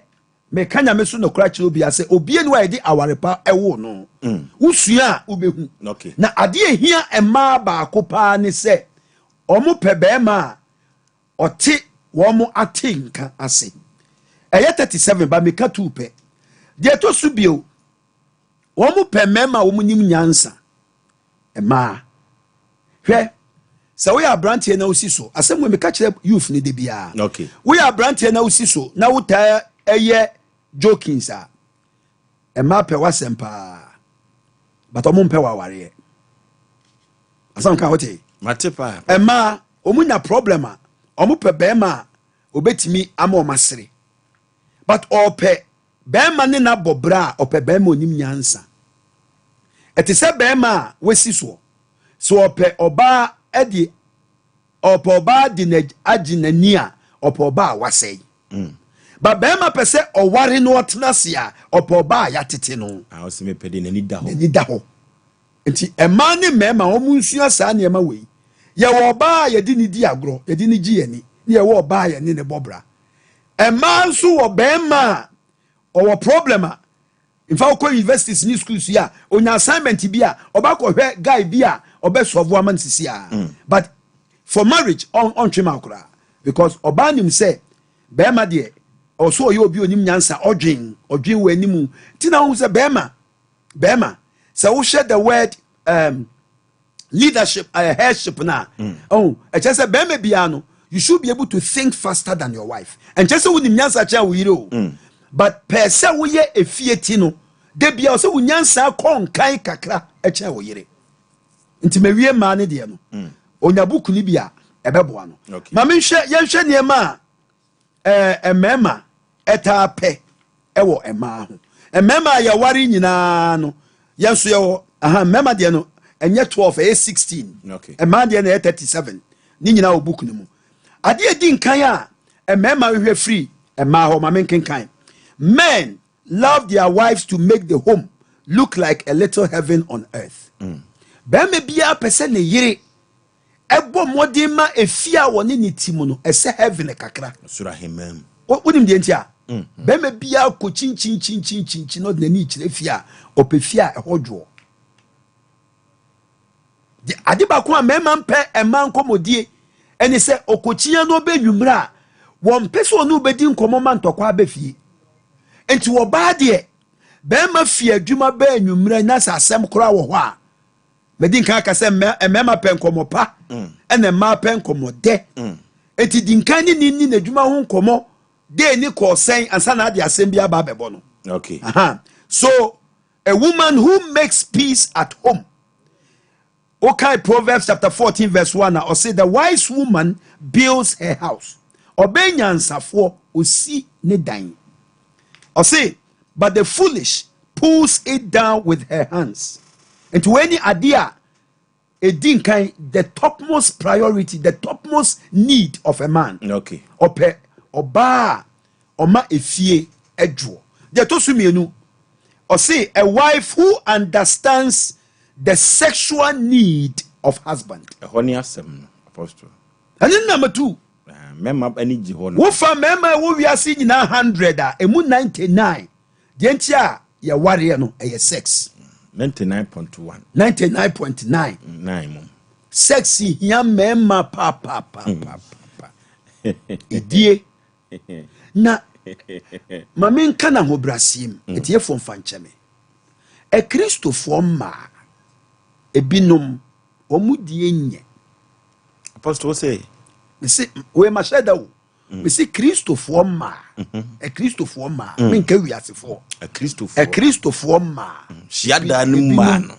Speaker 4: meka Nyame so nɔkora kyerɛ obia sɛ obie no a yɛde aware pa ɛwo no, wosua a wobɛhu. Na adeɛ ehia mmaa baako paa ne sɛ ɔmo pɛ bɛrima a ɔte wɔn ate nka ase. Ɛyɛ 37 ba, meka tu pɛ deɛ ɛtɔ so bio. Wɔn pɛ mmarima a wɔn nim nyansa. Mmaa, hwɛ, sɛ woyɛ aberanteɛ na wosi so, asɛm wo meka kyerɛ youth no de biara, woyɛ aberanteɛ na wosi so na wotaa ɛyɛ jokings a, mmaa pɛ w'asɛm paa, but ɔmo mpɛ wɔ awareɛ asɛm ka wote.
Speaker 1: Mate paa.
Speaker 4: Mmaa, ɔmo nya problem a, ɔmo pɛ bɛrima a obetumi ama ɔmo asere, but ɔpɛ bɛrima ne n'abɔ bra a, ɔpɛ bɛrima onim nyansa. Ɛte sɛ bɛrima a wasi soɔ so, ɔpɛ ɔbaa ɛde, ɔpɛ ɔbaa de na agye n'ani a, ɔpɛ ɔbaa a wasɛe. Ba bɛrima pɛ sɛ ɔware no, ɔtena ase a, ɔpɛ ɔbaa a yɛatete no.
Speaker 1: A ɔsɛ mepɛ de n'ani da hɔ.
Speaker 4: N'ani da hɔ. Nti mmaa ne mmarima, wɔn nsua saa nneɛma wei. Yɛwɔ ɔbaa a yɛde ne di agorɔ, yɛde ne gye yɛni, ne yɛwɔ ɔbaa a yɛne ne bɔ bra. Mmaa nso wɔ bɛrima a ɔwɔ problem a, nfa wokɔ universities ne schools yi a, onya assignment bi a, ɔba kɔhwɛ guy bi a ɔbɛ solve ama no sisi a, but for marriage ɔntwe ma koraa because ɔbaa nim sɛ bɛrima deɛ, ɔso ɔyɛ obi onim nyansa, ɔdwen wɔ anim. Ti na ohun sɛ bɛrima, sɛ wohwɛ the word leadership, headship na ɔhun, ɛkyɛ sɛ bɛrima biara no, you should be able to think faster than your wife. Ɛnkyɛ sɛ wonim nyansa kyɛn wo yere o, but pɛɛ sɛ woyɛ efie ti no de bia, ɔsɛ wo nyansa kɔ nkan kakra ɛkyɛn wo yere. Nti mawie mmaa ne deɛ no, onya book ni bi a ɛbɛboa no. Maame, nhwɛ, yɛnhwɛ nneɛma a mmarima ɛtaa pɛ ɛwɔ mmaa ho. Mmarima a yɛware nyinaa no, yɛn nso yɛwɔ aha. Mmarima deɛ no ɛnyɛ 12, ɛyɛ 16. Mmaa deɛ no ɛyɛ 37. Ne nyinaa wɔ book no mu. Adeɛ di nkan a mmarima hwehwɛ firi mmaa hɔ, maame nkenkan: men love their wives to make the home look like a little heaven on earth. Bɛrima biara pɛ sɛ ne yere ɛbɔ mmɔden ma efie a wɔne ne ti mu no ɛsɛ heaven kakra.
Speaker 1: Soro ahemman mu.
Speaker 4: Wonim deɛ nti a bɛrima biara kɔ kyinkyinkyinkyinkyin na ɔde n'ani kyerɛ fie a ɔpɛ, fie a ɛhɔ dwoɔ de, ade baako a mmarima mpɛ mmaa nkɔmmɔdie ɛne sɛ ɔkɔkyia no ɔbɛ nwummerɛ a, wɔmpɛ sɛ ɔne wobɛdi nkɔmmɔ ma ntɔkwa abɛ fie. Nti wɔbaa deɛ, bɛrima fie adwuma bɛɛ nwummerɛ na sɛ asɛm koraa wɔ hɔ a, mɛdi nkan aka sɛ mmarima pɛ nkɔmmɔ pa, ɛna mmaa pɛ nkɔmmɔ dɛ. Nti di nkan ne ni n'adwuma ho nkɔmmɔ dee ne kɔɔ sɛn ansa na ade asɛm bi aba abɛbɔ no. Aha. So a woman who makes peace at home. Okay, Proverbs chapter 14 verse 1 na ɔse, "The wise woman builds her house." Ɔbɛ nyansafoɔ osi ne dan. Ɔse, but the foolish pulls it down with her hands. Nti wei ne adeɛ a ɛdi nkan, the topmost priority, the topmost need of a man. Ɔpɛ ɔbaa a ɔma efie adwoɔ. Deɛ ɛtɔ so mmienu, ɔse a wife who understands the sexual need of husband.
Speaker 1: Ɛhɔ ne asɛm no, Apostle.
Speaker 4: Ɛne number two.
Speaker 1: Ah, mmarima ani gye hɔ no.
Speaker 4: Wofa mmarima a ɛwɔ wiase nyinaa 100 a, ɛmu 99, deɛ nti a yɛwareɛ no ɛyɛ sex.
Speaker 1: 99.1.
Speaker 4: 99.9.
Speaker 1: 9 mu.
Speaker 4: Sex hia mmarima paapaapaapapa. Ɛdie na ma menka no ahobrɛaseɛ mu, ɛtiefoɔ mfa nkyɛ me. Akristofoɔ mmaa ebinom wɔn die nyɛ.
Speaker 1: Apostle sɛ
Speaker 4: Mese wei mahyɛ da o, mese Kristofoɔ mmaa, akristofoɔ mmaa, menka wiasefoɔ.
Speaker 1: Akristofoɔ.
Speaker 4: Akristofoɔ mmaa.
Speaker 1: Hyiadaa no mmaa no.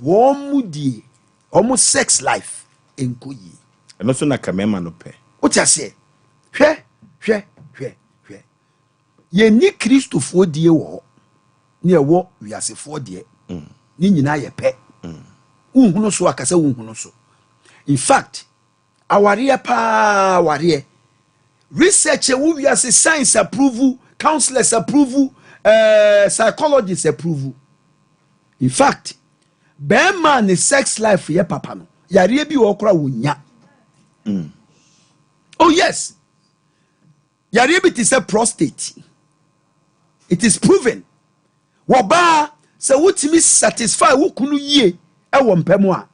Speaker 4: Wɔn mu die, wɔn sex life nkɔ yie.
Speaker 1: Ɛno nso na ka mmarima no pɛ.
Speaker 4: Wote aseɛ? Hwɛ, hwɛ, hwɛ, hwɛ, yɛnni Kristofoɔ die wɔ hɔ ne ɛwɔ wiasefoɔ deɛ, ne nyinaa yɛ pɛ. Wonhunu so akasa, wonhunu so. In fact, awareɛ paa, awareɛ research ɛwɔ wiase, science approve, counselors approve, psychologists approve. In fact, bɛrima ne sex life yɛ papa no, yareɛ bi wɔ koraa wɔnya. Oh yes, yareɛ bi te sɛ prostate, it is proven. Wɔbaa sɛ wotumi satisfy wo kunu yie ɛwɔ mpɛ mu a,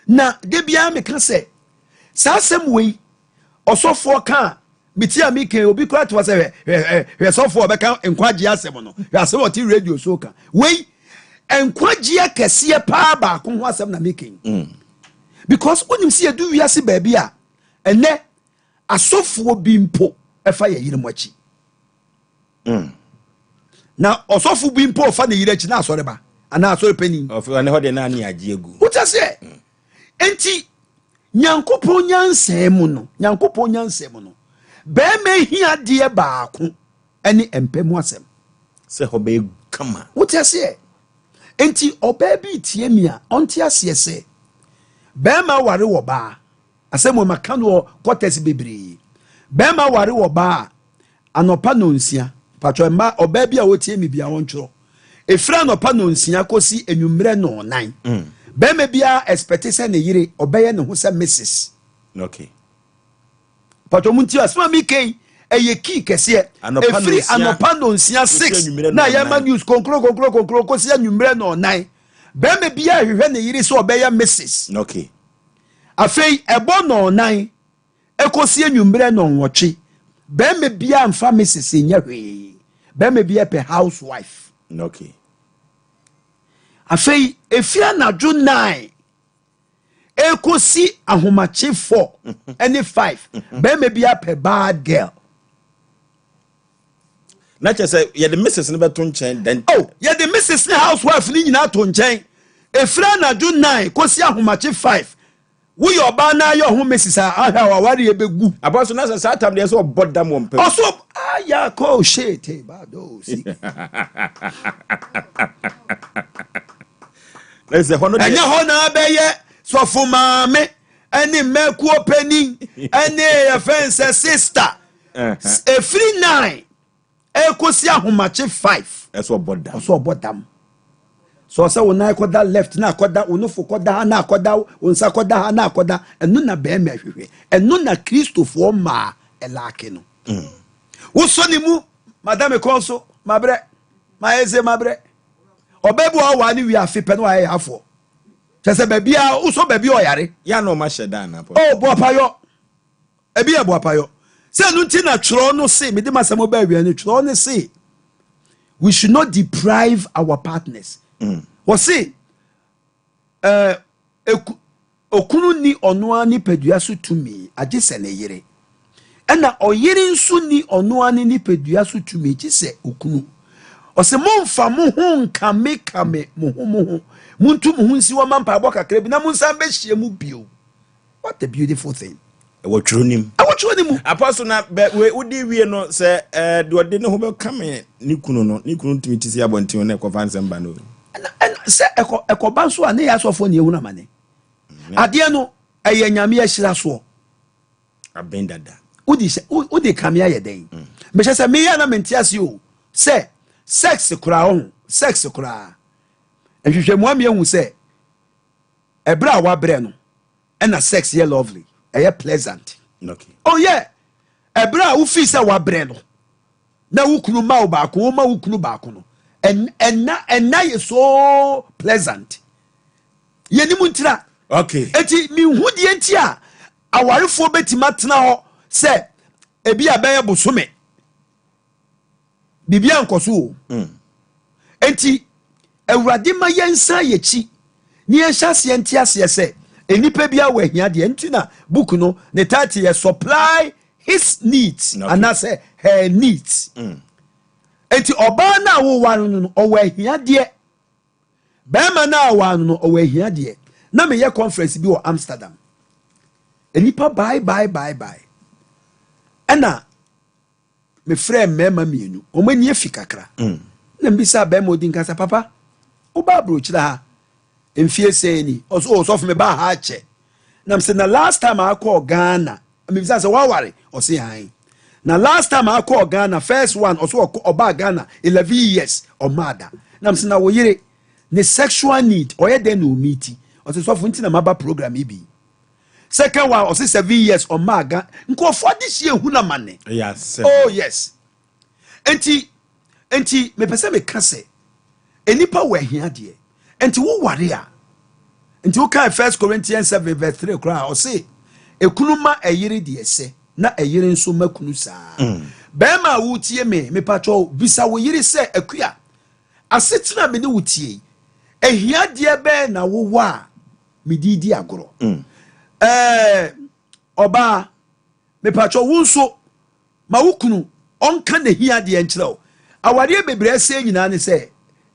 Speaker 4: na de biara meka sɛ saa asɛm wei ɔsɔfoɔ ka a meti a meka, obi kora to sɛ, hwɛ, hwɛ, hwɛ, sɔfoɔ ɔbɛka nkwagye asɛm no, hwɛ asɛm a ɔte radio so ka. Wei nkwagyeɛ kɛseɛ paa baako ho asɛm na meka yi, because wonim sɛ yɛdu wiase baabi a ɛnɛ asɔfoɔ bi mpo ɛfa yɛ yere mu akyi, na ɔsɔfo bi mpo ɔfa ne yere akyi na asɔre ba anaa asɔre panin.
Speaker 1: Ɔfɛ ɔne hɔ deɛ na ne agye agu.
Speaker 4: Wote sɛ enti Nyankopɔn nyansa mu no, Nyankopɔn nyansa mu no, bɛrima hia deɛ baako ɛne mpɛ mu asɛm.
Speaker 1: Sɛ hɔ bɛyɛ kama.
Speaker 4: Wote aseɛ? Enti ɔbaa bi tie mi a ɔnte aseɛ sɛ bɛrima ware wɔ baa, asɛm wɔ maka no wɔ kɔtɛs bebree. Bɛrima ware wɔ baa anɔpa 9:30, patwɔ mma ɔbaa bi a wɔtie mi bia wɔntwerɛ, ɛfiri anɔpa 9:30 kɔsi enwummerɛ 9:00, bɛrima biara expect sɛ ne yere ɔbɛyɛ ne ho sɛ Mrs. Patwɔ mu nti asɛm a meka yi ɛyɛ key kɛseɛ.
Speaker 1: Anɔpa
Speaker 4: ɛfiri
Speaker 1: 9:30
Speaker 4: anɔpa 9:30
Speaker 1: kɔsi
Speaker 4: 6
Speaker 1: anwummerɛ
Speaker 4: na
Speaker 1: 9:00.
Speaker 4: yɛma news konkro konkro konkro kɔsi anwummerɛ 9:00, bɛrima biara hwehwɛ ne yere sɛ ɔbɛyɛ Mrs. Afei ɛbɔ 9:00 ɛkɔsi anwummerɛ 8:30, bɛrima biara mfa Mrs nyɛ hwee, bɛrima biara pɛ housewife. Afei efiri anadwo 9 ekosi ahomakye 4 ɛne 5, bɛrima biara pɛ bad girl.
Speaker 1: Na kyerɛ sɛ yɛde Mrs no bɛto nkyɛn then.
Speaker 4: Oh, yɛde Mrs ne housewife ne nyinaa to nkyɛn. Efiri anadwo 9 kosi ahomakye 5, woyɛ ɔbaa na ayɛ ɔho Mrs a, ahwɛ a waware yɛ bɛgu.
Speaker 1: Apostle, na sɛ saa tam deɛ sɛ ɔbɔ dam wɔ mpɛ.
Speaker 4: Ɔso ayakɔ shete bado si.
Speaker 1: Na sɛ hɔ no deɛ
Speaker 4: ɛnyɛ hɔ na abɛyɛ sɔfo maame ɛne mmɛkuo panin ɛne yɛfɛn sɛ sister. Efiri 9 ekosi ahomakye 5,
Speaker 1: ɛsɛ ɔbɔ dam.
Speaker 4: Ɔsɛ ɔbɔ dam sɛ ɔsɛ wo nan kɔda left na akɔda, wo nofo kɔda ha na akɔda, wo nsa kɔda ha na akɔda. Ɛno na bɛrima ahwehwɛ, ɛno na Kristofoɔ maa ɛlaake no. Wosɔ ne mu madame kɔn so, mabrɛ, mayɛ se mabrɛ. Ɔbaa bi wɔ hɔ a ne wie afe pɛ no wayɛ yɛafoɔ kyɛ sɛ baabi a wosɔ baabi a ɔyare.
Speaker 1: Yɛ na ɔma hyɛ da ana?
Speaker 4: O boapayɔ, ebi yɛ boapayɔ sɛ ɛno nti na twerɛ no se mede masɛm ɔba awia no, twerɛ no se we should not deprive our partners. Wɔse okunu ni ɔno ara nipadua so tumi agye sɛ ne yere, ɛna ɔyere nso ni ɔno ara ne nipadua so tumi gye sɛ okunu. Ɔsɛ momfa mo ho nkamekame mo ho mo ho, montu mo ho nsi wɔ ma mpaebɔ kakra bi na monsan bɛhyia mu bio. What a beautiful thing.
Speaker 1: Ɛwɔ twerɛ nim.
Speaker 4: Ɛwɔ twerɛ no mu.
Speaker 1: Apostle na bɛ we wodi wie no sɛ ɛɛ deɛ ɔde ne ho bɛka me ne kunu no ne kunu tumi ti si abɔnten na ɛkɔfa nsɛm ba no.
Speaker 4: Ɛna ɛna sɛ ɛkɔ ɛkɔba nso a ne yɛ asɔfoɔ ne ehunu amane. Adeɛ no ɛyɛ Nyame ahyira soɔ.
Speaker 1: Aben dada.
Speaker 4: Wodi sɛ wodi kame ayɛ dɛn? Mehyɛ sɛ meyɛ na mente ase o sɛ sex koraa ɔho sex koraa. Nhwehwɛmu ama ehu sɛ ɛberɛ a wabrɛ no ɛna sex yɛ lovely ɛyɛ pleasant.
Speaker 1: Okay.
Speaker 4: Oh yeah, ɛberɛ a wofii sɛ wabrɛ no na wo kunu ma wo baako wo ma wo kunu baako no ɛna ɛna yɛ so pleasant. Yɛnim ntira. Eti mehu deɛ nti a awarefoɔ bɛtumi atena hɔ sɛ ebi a bɛyɛ bosome biribi ankɔ so o. Enti Awurade ma yɛnsan yɛkyi ne yɛnhyɛ aseɛ nte aseɛ sɛ nnipa bi awɔ ahia deɛ nti na book no ne title yɛ supply his needs anaasɛ her needs. Enti ɔbaa no a woware no no ɔwɔ ahiadeɛ, bɛrima no a ɔware no no ɔwɔ ahiadeɛ. Na meyɛ conference bi wɔ Amsterdam, nnipa bae bae bae bae, ɛna mefrɛ mmarima mmienu, wɔn ani afi kakra. Na mbisa bɛrima odi nka sɛ, papa, woba aburokyerɛ ha mfie sɛn ni? Ɔso, o sɔfo, meba ha akyɛ. Na mesɛ, na last time akɔɔ Ghana, mebisa sɛ waware? Ɔse han. Na last time akɔɔ Ghana, first one, ɔso ɔbaa Ghana 11 years ɔmaa da. Na mesɛ, na wo yere ne sexual need ɔyɛ dɛn na ɔmeeti? Ɔse, sɔfo, nti na maba program yi bi. Second one, ɔse 7 years ɔmaa Ghana. Nkurɔfoɔ de hyia ehu na ma ne. Oh yes, nti mepɛ sɛ meka sɛ nnipa wɔ ahiadeɛ. Nti woware a, nti wokae First Corinthians 7 verse 3 koraa, ɔse ekunu ma ɛyere deɛ sɛ na ɛyere nso ma kunu saa. Bɛrima a wotie me, mepatwɔ bisa wo yere sɛ, akua, asetena me ne wo tie yi, ahiadeɛ bɛɛ na wowɔ a mede di agorɔ? Ɔbaa, mepatwɔ wo nso ma wo kunu ɔnka n'ahiadeɛ nkyerɛ wo. Awareɛ bebree ɛsɛ nyinaa ne sɛ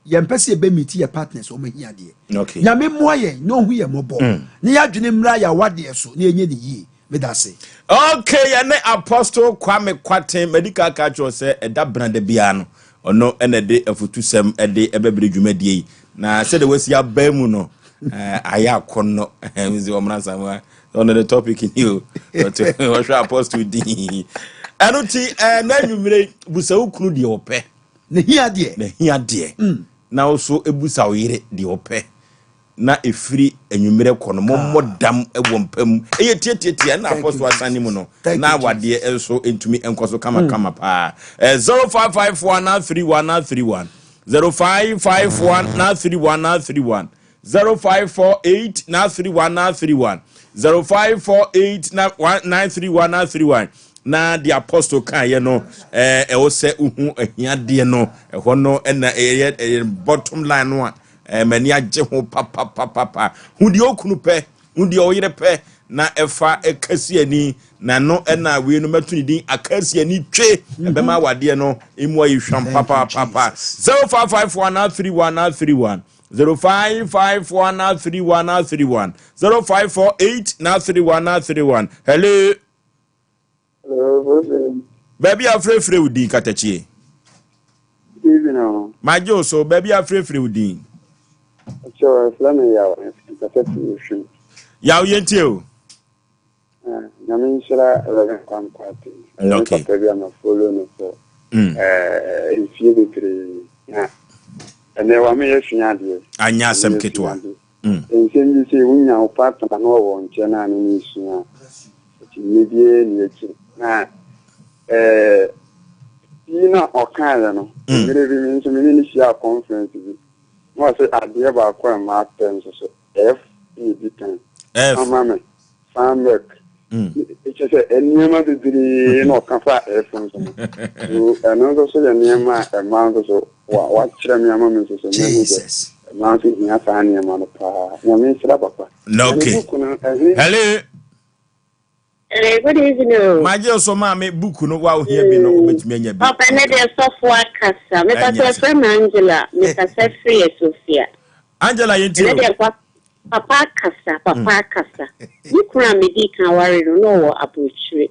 Speaker 4: yɛmpɛ sɛ yɛbɛmiti yɛ partners ɔmo ahiadeɛ. Nyame mmoa yɛn na ɔhu yɛ mmɔbɔ na yɛadwene mmra yɛ awadeɛ so na yɛnyɛ ne yie. Meda ase.
Speaker 1: Okay, yɛne Apostle Kwame Kwaten medical ka kyerɛ sɛ ɛda brada biara no ɔno ɛna de afutusɛm ɛde ɛbɛbere dwumadie yi, na sɛdeɛ wasi abaa mu no ayɛ akɔnnɔ sɛ ɔmmra samoa ɔno ne topic ni o, ɔhwɛ Apostle din. Ɛno ti na anwummere, busa wo kunu deɛ ɔpɛ.
Speaker 4: Ne hiadeɛ.
Speaker 1: Na hia deɛ, na wo so ebusa wo yere deɛ ɔpɛ, na ɛfiri anwummerɛ kɔ no mommɔ dam wɔ mpa mu ɛyɛ tiatiatia na Apostle asane mu no na awadeɛ nso ntumi nkɔ so kamakama paa. 0554 931 931, 0551 931 931, 0548 931 931, 0548 931 931. Na de Apostle kaeɛ no, ɛwɔ sɛ wohu ahiadeɛ no ɛhɔ no ɛna ɛyɛ bottom line no a m'ani agye ho papapapapa. Hu deɛ okunu pɛ, hu deɛ ɔyere pɛ, na ɛfa ɛkasi ani na no ɛna wei no mɛto ne din akasi ani twe ɛbɛma awadeɛ no emu ayɛ hwam papapapa. 0554 931 931, 0554 931 931, 0548 931 931. Hello.
Speaker 5: Hello.
Speaker 1: Baabi a frɛfrɛ wo din, katakyie.
Speaker 5: Evening. Oh.
Speaker 1: Magye wo so. Baabi a frɛfrɛ wo din.
Speaker 5: So, let me yaw. Kasa fi ohwim.
Speaker 1: Yaw, yɛntie o.
Speaker 5: Nyame nhyira Reverend Kwame Kwate. Ɛyɛ papa bi a ma follow no for mfie bebree. Na ɛnɛ wa me yɛ sua adeɛ.
Speaker 1: Anyɛ asɛm ketewa.
Speaker 5: Nsɛm bi sɛ wonya wo partner na ɔwɔ nkyɛn a ne ne sua. Akyinnye biara ni akyi. Na yi na ɔkaeɛ no, mmerɛ bi me nso me ne no hyia conference bi. Na ɔsɛ adeɛ baako a maa pɛ nso so F na di kan.
Speaker 1: F.
Speaker 5: Ama me fan milk. Kyerɛ sɛ nneɛma bebree na ɔka fa F nso ho. So ɛno nso so yɛ nneɛma a ɛmaa nso so wa wakyerɛ me ama me nso so mehu sɛ ɛmaa nso hia saa nneɛma no paa. Nyame nhyira papa.
Speaker 1: Na okay.
Speaker 5: Na ne book no ɛhe.
Speaker 1: Hello.
Speaker 6: Hey, good evening.
Speaker 1: Magye wo so, maame. Book no wa ohia bi no wobɛtumi anya bi.
Speaker 6: Papa, ne deɛ sɔfo akasa. Mepɛ sɛ ɛfrɛ me Angela. Mekasa firi Ethiopia.
Speaker 1: Angela, yɛntie
Speaker 6: Ɛnɛ
Speaker 1: o.
Speaker 6: deɛ kwa. Papa akasa, papa akasa. Me kunu a medii kan waree no, na ɔwɔ aburokyire.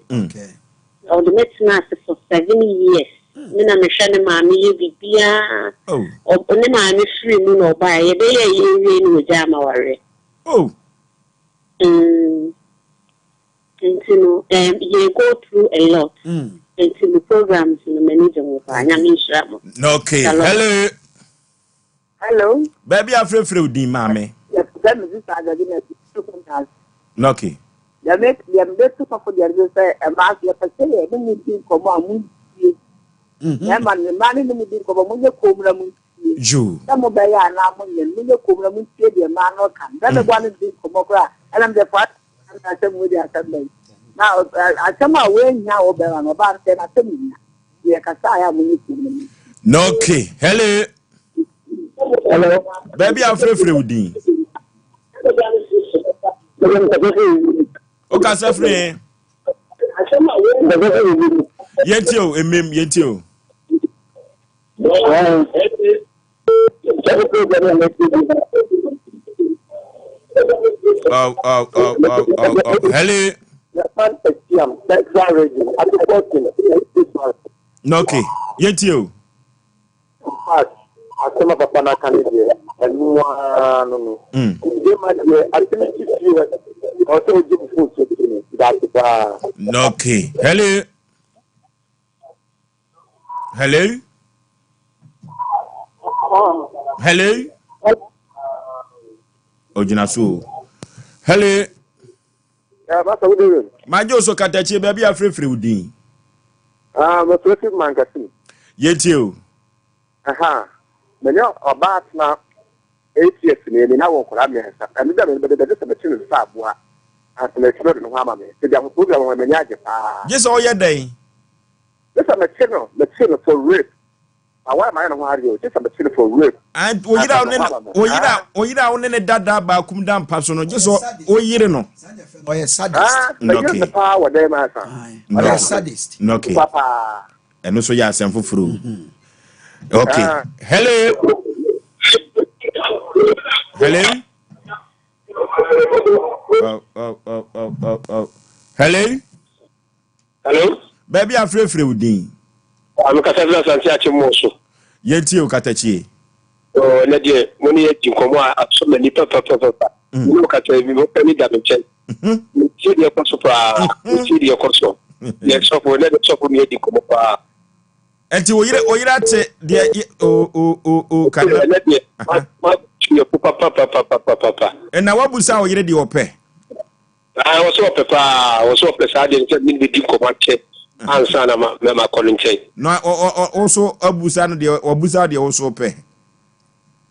Speaker 6: Ɔde me tenaa ase for 7 years. Me na mehwɛ ne maame yɛ biribiara. Ne maame firi mu na ɔbaeɛ. Yɛbɛyɛ yɛwie no, wɔgyaa ma wareɛ. Nti no, yɛ go through a lot. Nti mo programs no, m'ani gye ho paa. Nyame nhyira mo.
Speaker 1: Okay.
Speaker 6: Shalom.
Speaker 1: Hello.
Speaker 7: Hello.
Speaker 1: Baabi afrɛfrɛ wo din, maame?
Speaker 7: Yɛfrɛ me Sister Adade na ɛfi Deɛ mebɛtu sɔfo deɛ ne sɛ mmaa so yɛpɛ sɛ yɛ ne mu di nkɔmmɔ a montie. Mmarima no, mmaa ne ne mu di nkɔmmɔ, monyɛ komm na montie.
Speaker 1: Jo.
Speaker 7: Sɛ mobɛyɛ anaa monyɛ no, monyɛ komm na montie deɛ mmaa no ka. Bɛrima boa no di nkɔmmɔ koraa ɛnam deɛ fa asɛm mu de asɛm bɛyi. Na asɛm a wɔahia wɔ bɛrima no, ɔbaa no sɛ n'asɛm hia. Deɛ kasa a yɛ a monyɛ komm na montie.
Speaker 1: Okay. Hello.
Speaker 5: Hello.
Speaker 1: Baabi afrɛfrɛ wo din? Wokasa firi he? Yɛntie o, emem, yɛntie o. Oh. Hello. Okay. Yɛntie o.
Speaker 5: Asɛm a papa no aka no deɛ, ɛno ara no. Gyema deɛ, asɛm ti fie ɔwɔ sɛ wogye wo phone so ti no daase paa.
Speaker 1: Okay. Hello. Hello. Hello. Ogyina so o. Hello.
Speaker 5: Basa wo de.
Speaker 1: Magye o so katakyie, baabi afrɛfrɛ wo din?
Speaker 5: Ah, mefrɛ fi Mankasi.
Speaker 1: Yɛntie o.
Speaker 5: Aha. Mene ɔbaa tena 8 years ne ani na wɔ nkwadaa mmiɛnsa. Ɛno da mene bɛde sɛ mɛkye no sɛ aboa. Ansa na akyi no de ne ho ama me. Sɛ de program wɔ m'ani agye paa.
Speaker 1: Gye sɛ ɔyɛ dɛn?
Speaker 5: Gye sɛ mɛkye no for rape. Awa ma yɛ ne ho adeɛ o. Gye sɛ mɛkye no for rape.
Speaker 1: Oyere a wo ne ne dada baakum da mpa so no, gye sɛ oyere no.
Speaker 4: Ɔyɛ sadist.
Speaker 5: Ah, mɛyere no paa wɔ dɛm asa.
Speaker 4: Ɔyɛ sadist.
Speaker 1: Okay.
Speaker 5: Paa.
Speaker 1: Ɛno nso yɛ asɛm foforɔ o. Okay. Hello. Hello. Oh. Hello.
Speaker 5: Hello.
Speaker 1: Baabi afrɛfrɛ wo din?
Speaker 5: Mekasa firi Asante Akyem mu so.
Speaker 1: Yɛntie o, katakyie.
Speaker 5: Ɛnɛ deɛ mo ne yɛdi nkɔmmɔ a asɔ m'ani papapapapa. Mene wo kasa bi mopɛ ne da me nkyɛn. Metie deɛ ɛkɔ so paa. Metie deɛ ɛkɔ so. Deɛ sɔfo, ɛnɛ deɛ sɔfo ne yɛdi nkɔmmɔ paa.
Speaker 1: Ɛnti wo yere ate deɛ o o o o kana.
Speaker 5: Ɛnɛ deɛ ma yɛ po papapapapapa.
Speaker 1: Ɛna wabusa wo yere deɛ ɔpɛ?
Speaker 5: Ah, wɔ sɛ ɔpɛ paa, wɔ sɛ ɔpɛ saa deɛ sɛ mene bɛdi nkɔmmɔ akyɛ ansa na ma mɛma kɔ no nkyɛn.
Speaker 1: Na ɔ ɔ so abusa no deɛ wabusa deɛ wo so pɛ?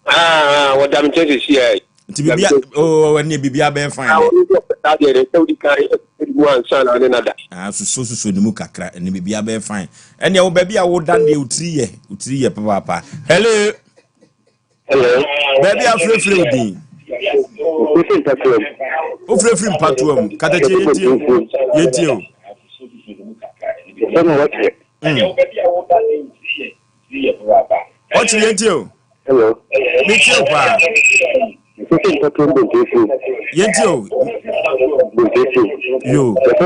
Speaker 5: Ah, wɔda me nkyɛn sɛsi ɛ.
Speaker 1: Nti bibia o, ɛne bibia bɛyɛ fine.
Speaker 5: Ah, wɔn nso ɔpɛ saa deɛ sɛ wodi kan ɛdi mu ansa na ɔne nada.
Speaker 1: Ah, soso soso ne mu kakra, ɛne bibia bɛyɛ fine. Ɛnea wo baabi a woda deɛ, wotiri yɛ papaapa. Hello.
Speaker 5: Hello.
Speaker 1: Baabi a afirafira wo din?
Speaker 5: Ofiri Mpatoa mu.
Speaker 1: Wofirafiri Mpatoa mu. Katakye, yɛntie, yɛntie o.
Speaker 5: Sɛ na wɔkyerɛ.
Speaker 1: Ɔkyerɛ, yɛntie o.
Speaker 5: Hello.
Speaker 1: Metie o paa.
Speaker 5: Ofiri Mpatoa mu Bontefuo.
Speaker 1: Yɛntie o.
Speaker 5: Bontefuo.
Speaker 1: Yo.
Speaker 5: Yɛfɛ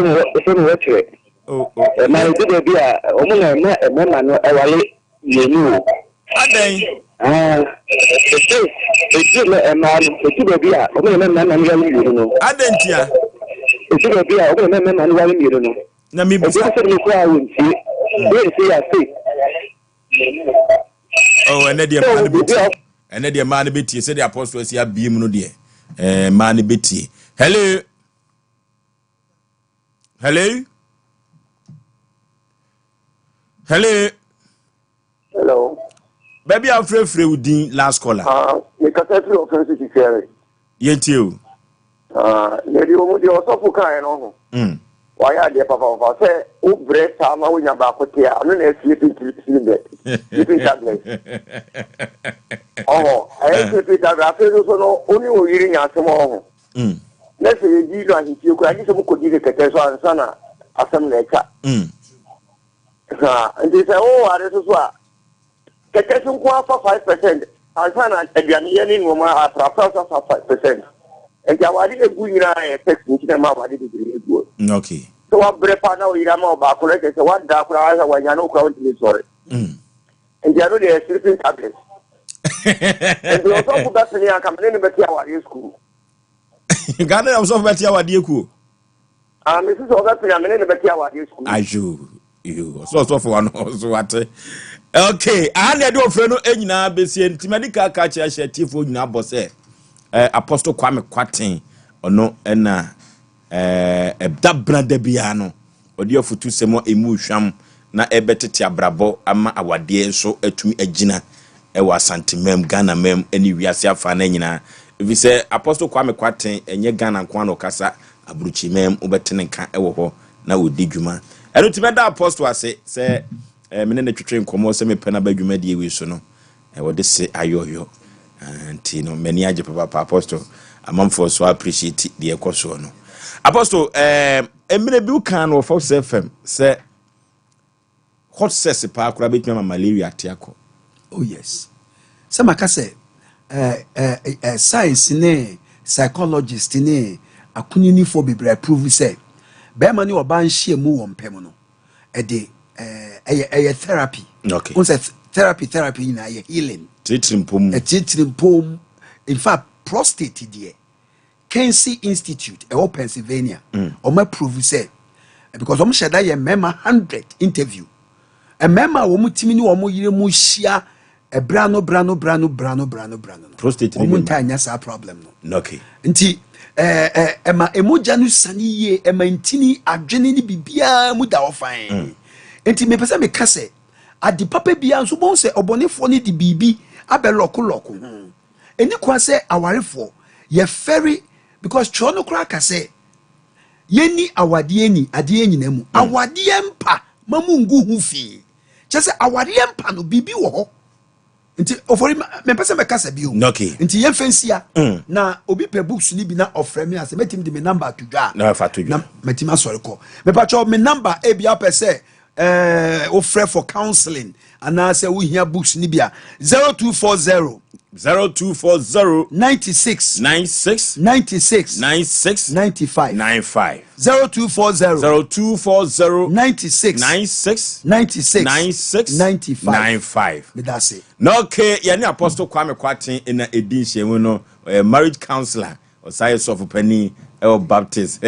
Speaker 5: no wɔkyerɛ.
Speaker 1: O o.
Speaker 5: Ɛma ebi baabi a wɔn na ɛma mmarima no ɛwale mmienu o.
Speaker 1: Adɛn?
Speaker 5: Ah, ɛsɛ ebi na ɛmaa no ebi baabi a wɔn na ɛma mmarima no wale mmienu no.
Speaker 1: Adɛn ntia?
Speaker 5: Ebi baabi a wɔn na ɛma mmarima no wale mmienu no.
Speaker 1: Na mebusa.
Speaker 5: Ebi sɛ ne kura a wɔntie. Wɔn ntie yɛ ase.
Speaker 1: Oh, ɛnɛ deɛ mmaa no bɛtie. Ɛnɛ deɛ mmaa no bɛtie sɛdeɛ apɔstol asi abie mu no deɛ, mmaa no bɛtie. Hello. Hello. Hello.
Speaker 5: Hello.
Speaker 1: Baabi a wofrɛfrɛ wo din, last caller?
Speaker 5: Ah, mekasa firi ɔfɛn so twitwɛre.
Speaker 1: Yɛntie o.
Speaker 5: Ah, na deɛ ɔmu deɛ ɔsɔfo kaeɛ no ho. Wayɛ adeɛ papapapa sɛ wobrɛ saa ma wonya baako te a, ɔno na yɛ sleeping bed, sleeping tablet. Ɔhɔ, ɛyɛ sleeping tablet. Afei no so no, wo ne wo yere nya asɛm ɔho. Na sɛ yɛdi no ahemfie koraa, gye sɛ mokɔdi no kɛtɛ so ansa na asɛm na ɛtwa. Ha, nti sɛ woware so so a, kɛtɛ so nko afa 5% ansa na aduaneyɛ ne nneɛma aprapra so afa 5%. Nti awade egu nyinaa yɛ sex nti na ɛma awade bebree egu.
Speaker 1: Okay.
Speaker 5: Sɛ wabrɛ paa na ɔyere ama ɔbaako no kyerɛ sɛ wada koraa sɛ wanya no koraa wontumi nsɔre. Nti ɛno deɛ yɛ sleeping tablet. Nti ɔsɔfo bɛpene anka mene no bɛte awadeɛ sukuu.
Speaker 1: Ghana na ɔsɔfo bɛte awadeɛ kuo.
Speaker 5: Ah, mesi sɛ ɔbɛpene a mene no bɛte awadeɛ sukuu.
Speaker 1: Ayo, yo, ɔsɔ ɔsɔfo wa no ɔso wate. Okay, aha na ɛde ɔfrɛ no nyinaa bɛsie nti mɛde ka ka kyerɛ ahyɛ atiefoɔ nyinaa bɔ sɛ eh, Apostle Kwame Kwaten ɔno ɛna eh, ɛda bena da biara no Ɔde afutusɛm a emu hwam na ɛbɛtete abrabɔ ama awadeɛ nso atumi agyina wɔ Asanteman, Ghanaman ne wiase afanan nyinaa. Ɛfiri sɛ Apostle Kwame Kwarteng ɛnyɛ Ghana nko ara na ɔkasa, aburokyiman wobɛte ne nka wɔ hɔ na ɔdi dwuma. Ɛno nti mɛda Apostle ase sɛ me ne no twetwe nkɔmmɔ sɛ mepɛ no aba dwumadie wei so no. Wɔde se ayɔyɔ nti no m'ani agye papaapa Apostle. Amanfoɔ so appreciate deɛ ɛkɔ soɔ no. Apostle, mmerɛ bi wokaa no wɔ Fox FM sɛ hot sex paa koraa bɛtumi ama malaria ate akɔ.
Speaker 4: Oh yes. Sɛ maka sɛ science ne psychologist ne akuninifoɔ bebree approve sɛ bɛrima ne ɔbaa nhyiamu wɔ mpɛ mu no, ɛde ɛyɛ ɛyɛ therapy.
Speaker 1: Okay.
Speaker 4: Wɔn sɛ therapy therapy nyinaa yɛ healing.
Speaker 1: Tiritiri mpom.
Speaker 4: Ɛtiritiri mpom. In fact, prostate deɛ Kinsey Institute ɛwɔ Pennsylvania. Wɔn approve sɛ because wɔn hyɛ da yɛ mmarima 100 interview. Mmarima a wɔn timi ne wɔn yere mu hyia ɛbrɛ ano brɛ ano brɛ ano brɛ ano brɛ ano brɛ ano no.
Speaker 1: Prostate ni
Speaker 4: Wɔn
Speaker 1: bi ma.
Speaker 4: ntaa nya saa problem no.
Speaker 1: Okay.
Speaker 4: Nti ɛma emogya no sane yie, ɛma ntini, adwene ne biribiara mu da hɔ fann. Nti mepɛ sɛ meka sɛ ade papa biara nso wobɛhu sɛ ɔbɔnefoɔ no de biribi abɛlɔkolɔko ho. Ɛni kwan sɛ awarefoɔ yɛfɛre because twerɛ no koraa ka sɛ yɛnni awadeɛ ni adeɛ nyinaa mu. Awadeɛ mpa ma mu ngu ho fi. Kyerɛ sɛ awadeɛ mpa no biribi wɔ hɔ. Nti Ofori mepɛ sɛ mɛkasa bio.
Speaker 1: Okay.
Speaker 4: Nti yɛmfa nsia. Na obi pɛ books no bi na ɔfrɛ me a sɛ mɛtumi de me number ato dwa a.
Speaker 1: Na fa to dwa.
Speaker 4: Na mɛtumi asɔre kɔ. Mepakyɛw me number ebi apɛ sɛ wofrɛ for counseling anaasɛ wohia books no bi a 0240
Speaker 1: 0240
Speaker 4: 96
Speaker 1: 96
Speaker 4: 96
Speaker 1: 96
Speaker 4: 95
Speaker 1: 95
Speaker 4: 0240
Speaker 1: 0240
Speaker 4: 96
Speaker 1: 96
Speaker 4: 96
Speaker 1: 96
Speaker 4: 95
Speaker 1: 95.
Speaker 4: Meda ase.
Speaker 1: Na okay, yɛne Apostle Kwame Kwarteng na ɛdi nhyiamu no, ɔyɛ marriage counselor, ɔsan yɛ sɔfo panin ɛwɔ Baptist.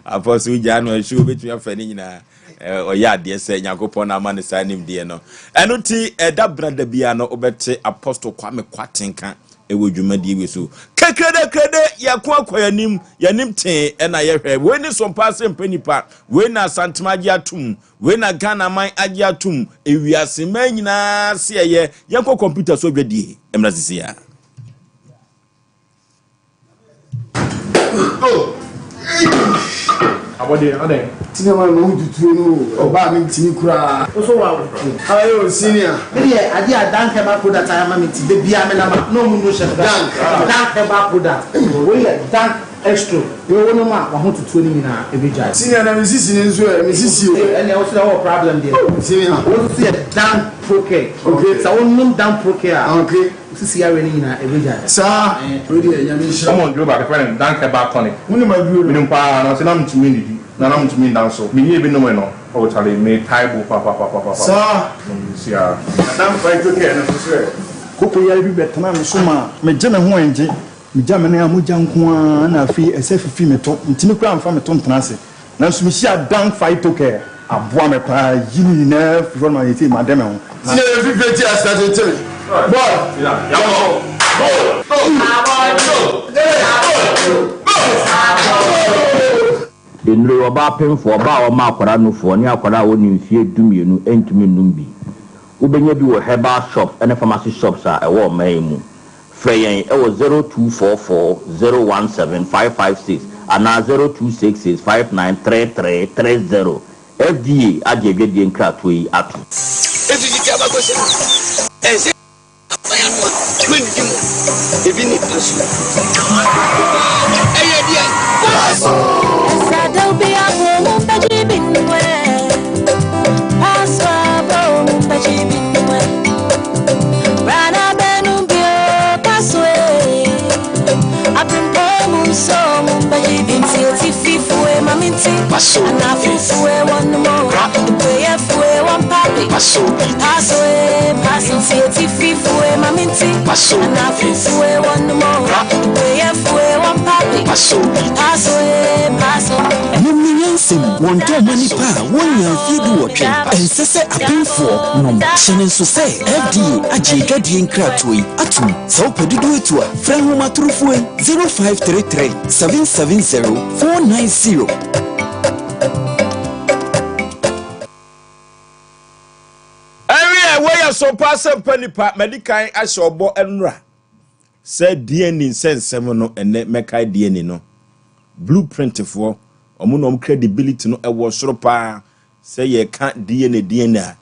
Speaker 1: Apostle gyaa no ɛhye wobɛtumi afɛ ne nyinaa. Ɔyɛ adeɛ sɛ Nyankopɔn na ama no saa nimdeɛ no. Ɛno nti ɛda bena da biara no wobɛte Apostle Kwame Kwarteng ka ɛwɔ dwumadie wei so. Kekrede krede yɛko akɔ yɛnim, yɛnim tee ɛna yɛhwɛ. Wei ne sompa ase mpɛ nipa, wei na Asantema agye atom, wei na Ghana man agye atom, ewiase man nyinaa se ɛyɛ. Yɛnkɔ kɔmputa so adwadie mmra sisi a.
Speaker 8: Abɔdeɛ, adɛn?
Speaker 9: Senior man ma wo tutuo no o, ɔbaa me ntimi koraa.
Speaker 2: Wo so wa wo tuo.
Speaker 9: Ayo senior.
Speaker 2: Me deɛ adeɛ a Dank herbal product ayɛ ama me nti da biara me nam a na ɔmo nnuro hyɛ me
Speaker 9: Dank.
Speaker 2: Dank herbal product wei yɛ Dank extro wei wo nom a wahotutuo no nyinaa ɛbɛgyae.
Speaker 9: Senior na me sisi no nso ɛ, me sisi o.
Speaker 2: Ɛnneɛ wo so deɛ wowɔ problem deɛ.
Speaker 9: Senior.
Speaker 2: Wei nso so yɛ Dank Procare.
Speaker 9: Okay.
Speaker 2: Sɛ wo nom Dank Procare a.
Speaker 9: Okay.
Speaker 2: Wo sisi yareɛ no nyinaa ɛbɛgyae.
Speaker 9: Saa. Wei deɛ Nyame nhyira wo.
Speaker 8: Wɔn aduro baako yɛfrɛ no Dank Herbal Tonic.
Speaker 9: Wonim aduro no?
Speaker 8: Menim paa nanso na mentumi nnidi na na mentumi nda nso. Menyɛɛ bi nomee no oh charlie metae bo papapapapapa.
Speaker 9: Saa.
Speaker 8: Seesei ara. Na Dank Phyto Care no nso sɛ.
Speaker 10: Koko yare bi bɛtenaa me so maa megye me ho ɛngye. Megya me nan a mogya nko ara na afei ɛsɛ fifi me to. Mentumi koraa mfa me to ntena ase. Nanso mehyiaa Dank Phyto Care. Aboa me paa yi ne nyinaa firi hɔ no ma seesei made me ho.
Speaker 9: Na. Senior yɛ fifire ti ase tete me boy yɛnkɔ go go go go.
Speaker 11: Nnuro yi, ɔbaa pemfoɔ, ɔbaa a ɔma akwadaa nufoɔ, ne akwadaa a ɔnni mfeɛ dumienu ntumi nnom bi. Wobɛnya bi wɔ herbal shops ne pharmacy shops a ɛwɔ ɔman yi mu. Frɛ yɛn wɔ 0244 017 556 anaa 0266 5933 30. FDA agye adwadie nkratoɔ yi atom.
Speaker 12: Enti tete abakɔsɛm ɛnsɛ aban ano a mannidi mu ebi ne asu. Ɛyɛ deɛn? Paso
Speaker 13: Paso eh, paso Nti fue ma minti
Speaker 12: Paso
Speaker 13: Anafu fue one more Weye fue one papi
Speaker 12: Paso
Speaker 13: Paso eh, paso
Speaker 14: Mom ne nyansam, wɔntɔn mma nnipa a wɔnnya mfeɛ duwɔtwe. Ɛnsɛ sɛ apemfoɔ nom. Hyɛ no nso sɛ FDA agye adwadie nkratoɔ yi atom. Sɛ wopɛ dodoɔ atu a, frɛ nhomatorofoɔ yi, 0533 770 490.
Speaker 1: Ɛweɛ, wei yɛ so paa sɛ mpa nipa, madi kan ahyɛ ɔbɔ nnora sɛ DNA nsɛnsɛm no ɛnɛ mɛkae DNA no. Blueprint foɔ, ɔmo na ɔmo credibility no ɛwɔ soro paa sɛ yɛka DNA DNA a,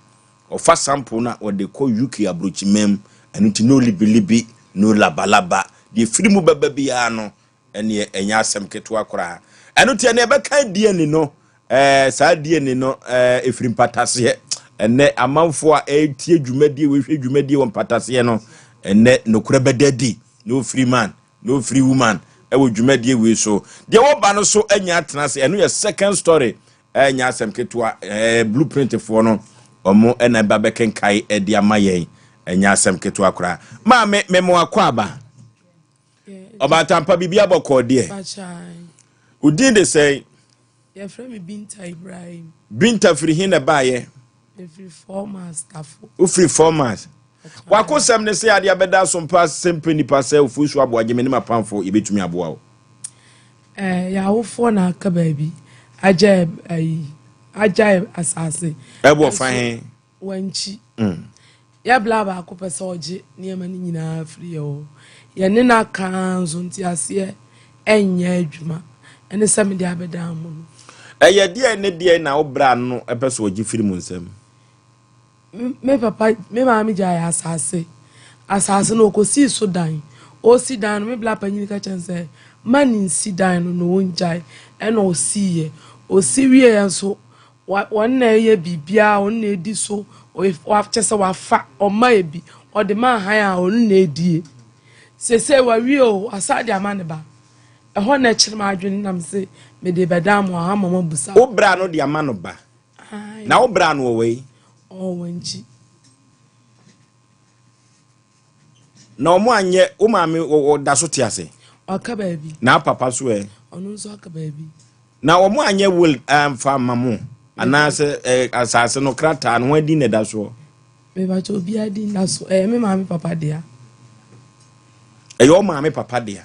Speaker 1: ɔfa sample no a ɔde kɔ UK abrokyiman mu, ɛno nti no libilibi, no labalaba, deɛ ɛfiri mu bɛba biara no ɛneɛ ɛnyɛ asɛm ketewa koraa. Ɛno nti ɛneɛ ɛbɛka DNA no, ɛɛ saa DNA no ɛɛ ɛfiri mpataseɛ. Ɛnɛ amanfoɔ a ɛretie dwumadie, wɔhwɛ dwumadie wɔ mpataseɛ no, ɛnɛ nokorɛ bɛda adi, no free man, no free woman ɛwɔ dwumadie wei so. Deɛ wɔba no so anya atena ase, ɛno yɛ second story, ɛnyɛ asɛm ketewa. Ɛɛ blueprint foɔ no, wɔn ɛna ɛba bɛkenkae ɛde ama yɛn, ɛnyɛ asɛm ketewa koraa. Maame, mɛmo akɔ aba. Ɔbaatampa biribi abɔkɔɔ deɛ. Wo din de sɛn?
Speaker 15: Yɛfrɛ me Binta Ibrahim.
Speaker 1: Binta firi he na ɛbaeɛ?
Speaker 15: Mefiri Four Miles Tafo.
Speaker 1: Wofiri Four Miles. Wakosɛm ne sɛ adeɛ abɛda so mpa sɛ mpɛ nipa sɛ ofuo so aboa gye me ne m'apamfo yɛbɛtumi aboa wo.
Speaker 15: Ɛɛ yɛn awofoɔ na aka baabi agya ayi agya asase.
Speaker 1: Ɛwɔ fa he?
Speaker 15: Wankyi. Yɛ bla baako pɛ sɛ ɔgye nneɛma no nyinaa firi yɛ hɔ. Yɛne no aka ara nso nteaseɛ nyɛ adwuma. Ɛne sɛ mede abɛdan mo no.
Speaker 1: Ɛyɛ deɛn ne deɛn na wo bra no pɛ sɛ ɔgye firi mo nsam?
Speaker 15: Me papa, me maame gyaee asase. Asase no ɔkɔsii so dan. Ɔresi dan no, me bla panyin ka kyerɛ no sɛ mma no nsi dan no na ɔngyae. Ɛna ɔsiiɛ. Ɔsi wieeɛ nso, Wa wɔn na ɛyɛ biribiara, wɔn na edi so, wa kyɛ sɛ wafa, ɔma ebi, ɔde ma ahan a ɔno na edie. Sese wawie o, wasan de ama ne ba. Ɛhɔ na ɛkyerɛ m'adwene na mese mede bɛdan mo aha ma moabusa.
Speaker 1: Wo bra no de ama no ba.
Speaker 15: Ae.
Speaker 1: Na wo bra no ɔwɔ yi?
Speaker 15: Ɔwɔ wɔn akyi.
Speaker 1: Na wɔn anyɛ, wo maame ɔda so te ase?
Speaker 15: Ɔka baabi.
Speaker 1: Na papa so ɛ?
Speaker 15: Ɔno nso aka baabi.
Speaker 1: Na wɔn anyɛ will amfa amma mo anaasɛ eh, asase no krataa no wɔn din na ɛda soɔ?
Speaker 15: Mebakyɛ obiara din da so. Ɛyɛ me maame papa dea.
Speaker 1: Ɛyɛ wo maame papa dea.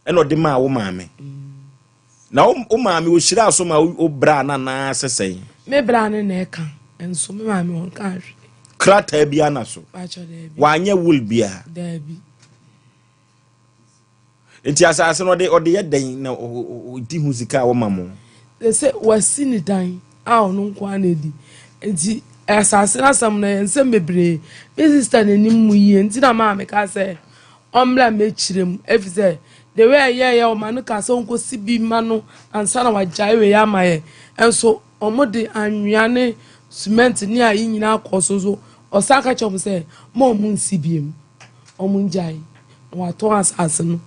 Speaker 1: Ɛna ɔde maa wo maame. Na wo maame ɔhyiraa so ma wo braa no anaasɛ sɛn?
Speaker 15: Me braa no na ɛka nso me maame ɔnka hwee.
Speaker 1: Krataa biara na so?
Speaker 15: Bakyɛ daabi.
Speaker 1: Wanyɛ will biara?
Speaker 15: Daabi.
Speaker 1: Nti asase no ɔde ɔde yɛ dɛn na ɔdi ho sika a wɔma mo?
Speaker 15: Sɛ wasi ne dan a ɔno nko ara na edi. Nti asase no asɛm no ɛyɛ nsɛm bebree. Me sista n'anim mu yie nti na maa meka sɛ ɔmmra mmɛkyerɛ mu efisɛ the way ɛyɛɛyɛ ɔma no kaa sɛ ɔnkɔsi bi ma no ansa na wagyae wei ama yɛ. Nso wɔde anwea ne cement ne ayi nyinaa kɔɔ so nso ɔsan ka kyerɛ wɔn sɛ ma wɔn nsi biem. Wɔngyae na wɔatɔn asase no.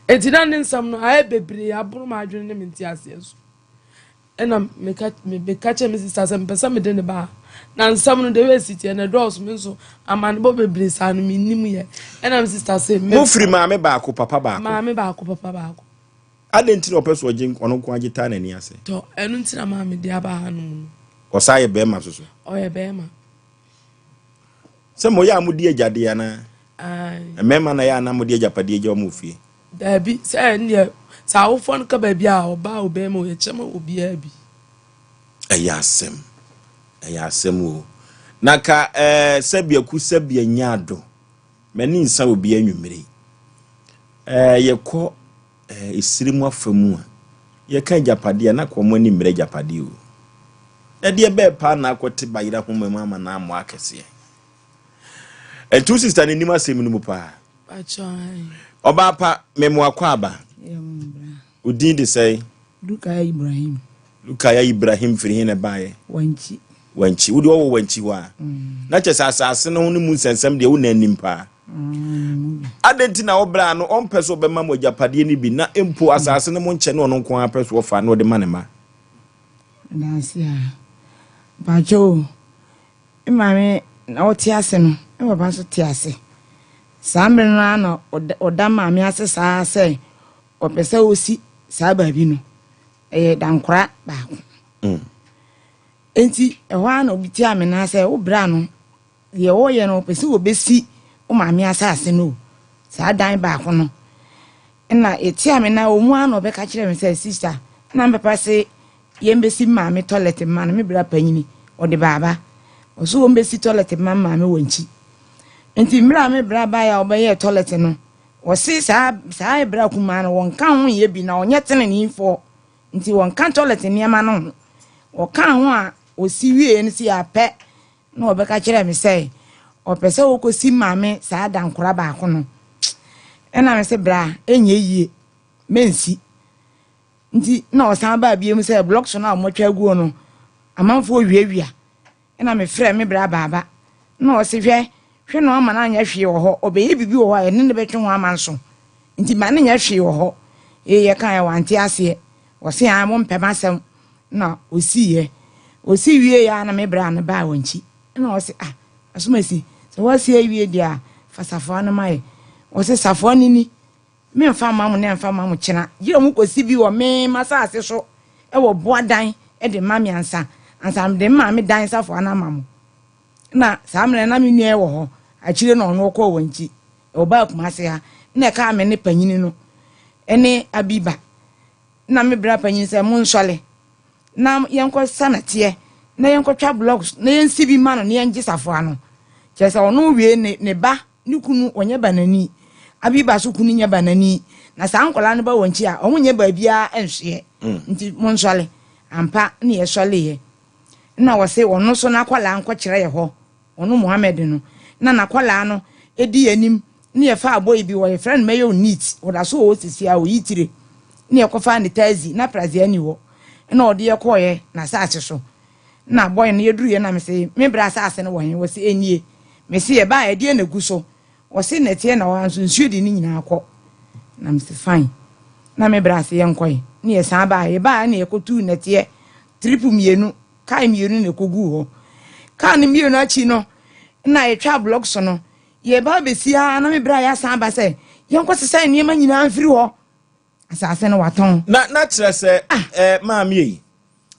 Speaker 15: Enti na ne nsɛm no ayɛ bebree aboro m'adwene ne me nteaseɛ so. Ɛna meka meka kyerɛ me sista sɛ mepɛ sɛ mede ne ba ha. Na nsɛm no de wei si teɛ na ɛdɔɔso me nso amanebɔ bebree saa no mennim yɛ. Ɛna me sista sɛ me.
Speaker 1: Mofiri maame baako papa baako.
Speaker 15: Maame baako papa baako.
Speaker 1: Adɛn nti na ɔpɛ sɛ ɔgye ɔno nko agye taa n'ani ase?
Speaker 15: Tɔ ɛno nti na maame de aba ha nom no.
Speaker 1: Ɔsan yɛ bɛrima soso.
Speaker 15: Ɔyɛ bɛrima.
Speaker 1: Sɛ moyɛ a modi agyadeɛ anaa? Mmarima na ɛyɛ a na mode agyapadeɛ gya wɔn wɔ fie?
Speaker 15: Daabi, sɛ ɛndeɛ sɛ awofoɔ no ka baabi a ɔbaa o bɛrima o yɛkyɛ ma obiara bi.
Speaker 1: Ɛyɛ asɛm, ɛyɛ asɛm o. Na ka ɛɛ sɛbi aku sɛbi anya ado. M'ani nsa obi anwummere yi. Ɛɛ yɛkɔ ɛɛ esiri mu afa mu a, yɛka agyapadeɛ a na ka wɔn ani mmerɛ agyapadeɛ o. Ɛdeɛ bɛɛ paa na akɔte bayerɛ ahoma mu ama no ammɔ akɛseɛ. Ɛnti wo sista no nim asɛm no mu paa. Ɔbaa pa, memo akɔ aba. Wo din de sɛn?
Speaker 16: Lukaya Ibrahim.
Speaker 1: Lukaya Ibrahim firi he na ɛbaeɛ?
Speaker 16: Wankyi.
Speaker 1: Wankyi. Wo deɛ ɔwɔ Wankyi hɔ a?
Speaker 16: Mm.
Speaker 1: Na kyɛ sɛ asase no ho no mu nsɛnsɛm deɛ wo na anim paa.
Speaker 16: Mm.
Speaker 1: Adɛn nti na wo bra no ɔmpɛ sɛ ɔbɛma mo agyapadeɛ no bi na mpo asase no mo nkyɛ ne ɔno nko ara pɛ so ɔfa na ɔde ma ne mma?
Speaker 16: Danse a. Mpakyɛ o. Me maame na ɔte ase no, me papa nso te ase. Saa mmerɛ no ara na ɔda maame ase saa sɛ ɔpɛ sɛ ɔsi saa baabi no. Ɛyɛ dankora baako. Mm. Enti ɛhɔ ara na obi tiaa me nan sɛ wo bra no deɛ ɔreyɛ no ɔpɛ sɛ ɔbɛsi wo maame asase no o, saa dan baako no. Ɛna yɛtiaa me nan wɔ mu ara na ɔbɛka kyerɛɛ me sɛ sista, na me papa se yɛmbɛsi me maame tɔlɛt mma no, me bra panyini, ɔde baaba. Ɔse wɔmbɛsi tɔlɛt mma me maame wɔ nkyi. Nti mmerɛ a me bra baeɛ a ɔbɛyɛɛ tɔlɛt no, ɔse saa saa bra kumaa no wɔnka ho nyɛ bi na ɔnyɛ teneneefoɔ. Nti wɔnka tɔlɛt nneɛma no ho. Ɔkaa ho a ɔsi wieeɛ no si apɛ na ɔbɛka kyerɛɛ me sɛ ɔpɛ sɛ ɔkɔsi maame saa dankora baako no. Ɛna me se bra, ɛnyɛ yie, mɛnsi. Nti na ɔsan baa biom sɛ blocks no a wɔatwa aguo no, amanfoɔ wiawia. Ɛna mefrɛɛ me bra baaba na ɔse hwɛ, hwɛ na ɔmma no anyɛ hwee wɔ hɔ, ɔbɛyɛ biribi wɔ hɔ a yɛne no bɛtwe ho amanso, nti ma no nyɛ hwee wɔ hɔ. Ee yɛkaeɛ wante aseɛ, ɔse aa mompɛ m'asɛm na ɔsiiɛ. Ɔsi wieeɛ a na me bra no baa wɔn akyi na ɔse ah Asomasi, sɛ woasi awie deɛ a fa safoa no ma yɛ. Ɔse safoa no ni, Memfa mma mo nnɛ mfa mma mo kyena, gye mokɔsi bi wɔ me m'asase so wɔ boadan de ma me ansa, ansa mede me maame dan safoa no ama mo. Na saa mmerɛ no na me nua wɔ hɔ, akyire na ɔno ɔkɔɔ wɔn akyi, ɔbaa Kumase ha, na ɛkaa me ne panyini no ne Abiba. Na me bra panyin sɛ monsɔle na yɛnkɔ sa nɛteɛ na yɛnkɔtwa blocks na yɛnsi bi ma no na yɛngye safoa no. Kyerɛ sɛ ɔno wie ne, ne ba Ne kunu ɔnyɛ banani. Abiba so kunu nyɛ banani. Na saa nkwadaa no ba wɔn akyi a, wɔn nyɛ baabiara nhweɛ. Mm. Nti monsɔle. Ampa ne yɛsɔleeɛ. Na wɔse ɔno so n'akwadaa nkɔkyerɛ yɛ hɔ. Ɔno Mohammed no. Na n'akwadaa no di yɛn anim. Ne yɛfaa boy bi wɔ yɛfrɛ no Mayor Neat. Ɔda so wɔ hɔ sisi a ɔyi tire. Ne yɛkɔfaa ne taxi. Na Prazia ni hɔ. Ɛna ɔde yɛ kɔɔeɛ n'asase so. Na boy no yɛduruiɛ na mese me bra asase no wɔ he? Wɔse ɛnie. Mese yɛbaeɛ ɛdeɛn na ɛgu so? Wɔse nnɛteɛ na ɔha nso nsuo de ne nyinaa kɔ. Na mese fine. Na me bra se yɛnkɔe. Ne yɛsan baeɛ. Yɛbaeɛ na yɛkɔtuu nnɛteɛ trip mmienu, kaa mmienu na ɛkɔguu hɔ. Kaa no mmienu akyi no na yɛtwaa blocks no. Yɛba abɛsi ara na me bra yɛasan aba sɛ yɛnkɔsesa nneɛma nyinaa mfiri hɔ. Asase no watɔn.
Speaker 1: Na na kyerɛ sɛ ah. eh, maame yi,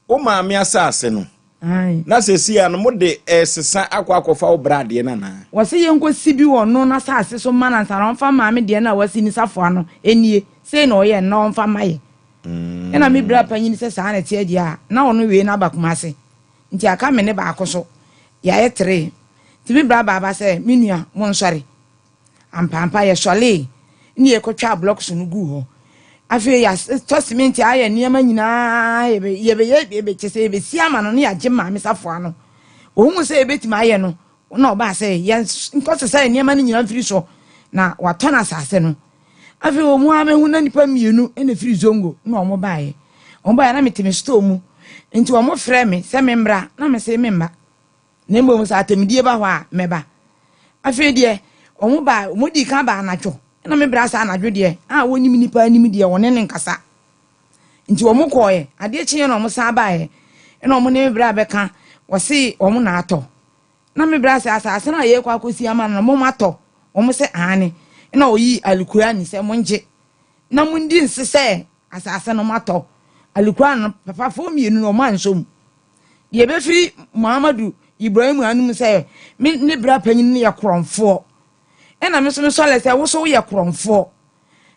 Speaker 1: wo maame asase no. Na sɛsi a no mo de ɛsesa akɔ akɔfa wo bra adeɛ no anaa?
Speaker 16: Wɔse yɛnkɔsi bi wɔ no n'asase so mma no ansa na ɔmfa maame deɛ no a wasi ne safoa no nie, sei na ɔyɛ no na ɔmfa mma yɛ. Mm. Ɛna me bra panyin sɛ saa na ɛteɛ deɛ a, na ɔno wei no aba Kumase. Nti aka me ne baako so. Yɛayɛ teree. Nti me bra baaba sɛ, me nua, monsɔre. Ampaampa, yɛsɔree na yɛkɔtwaa blɔks no guu hɔ. Afei yɛatɔ sementi ayɛ nneɛma nyinaa, yɛbɛyɛ kyɛ sɛ yɛbɛsi ama no na yɛagye Maame Safoa no. Ɔhuu sɛ yɛbɛtumi ayɛ no, na ɔbaa sɛ yɛnkɔsesa nneɛma no nyinaa mfiri so na watɔn asase no. Afei wɔn mu ara mɛhu na nnipa mmienu na ɛfiri Zongo na wɔn baeɛ. Wɔn baeɛ na mete me store mu, nti wɔn frɛ me sɛ memmra na mese memma. Na mmom sɛ atɛmdie ba hɔ a, mɛba. Afei deɛ, wɔn baa, wɔdii kan baa anadwo, ɛna me bra saa anadwo deɛ, a wɔnim nnipa anim deɛ, wɔne no nkasa. Nti wɔn kɔɔɛ, adeɛ kyeeɛ na wɔn san baeɛ, ɛna wɔn ne me bra bɛka, wɔse wɔn na atɔ. Na me bra sɛ asase no a yɛrekɔ akɔsi ama no no, mo atɔ? Wɔn sɛ aane. Ɛna ɔyii Alkurani sɛ mongye na mondi nse sɛ asase no moatɔ. Alkurani no, papafoɔ mmienu no wɔn ansɔ mu. Deɛ ɛbɛfiri Muhammadu Ibrahim anom sɛ me ne bra panyin no yɛ korɔmfoɔ. Ɛna me nso mesɔre sɛ wo so woyɛ korɔmfoɔ.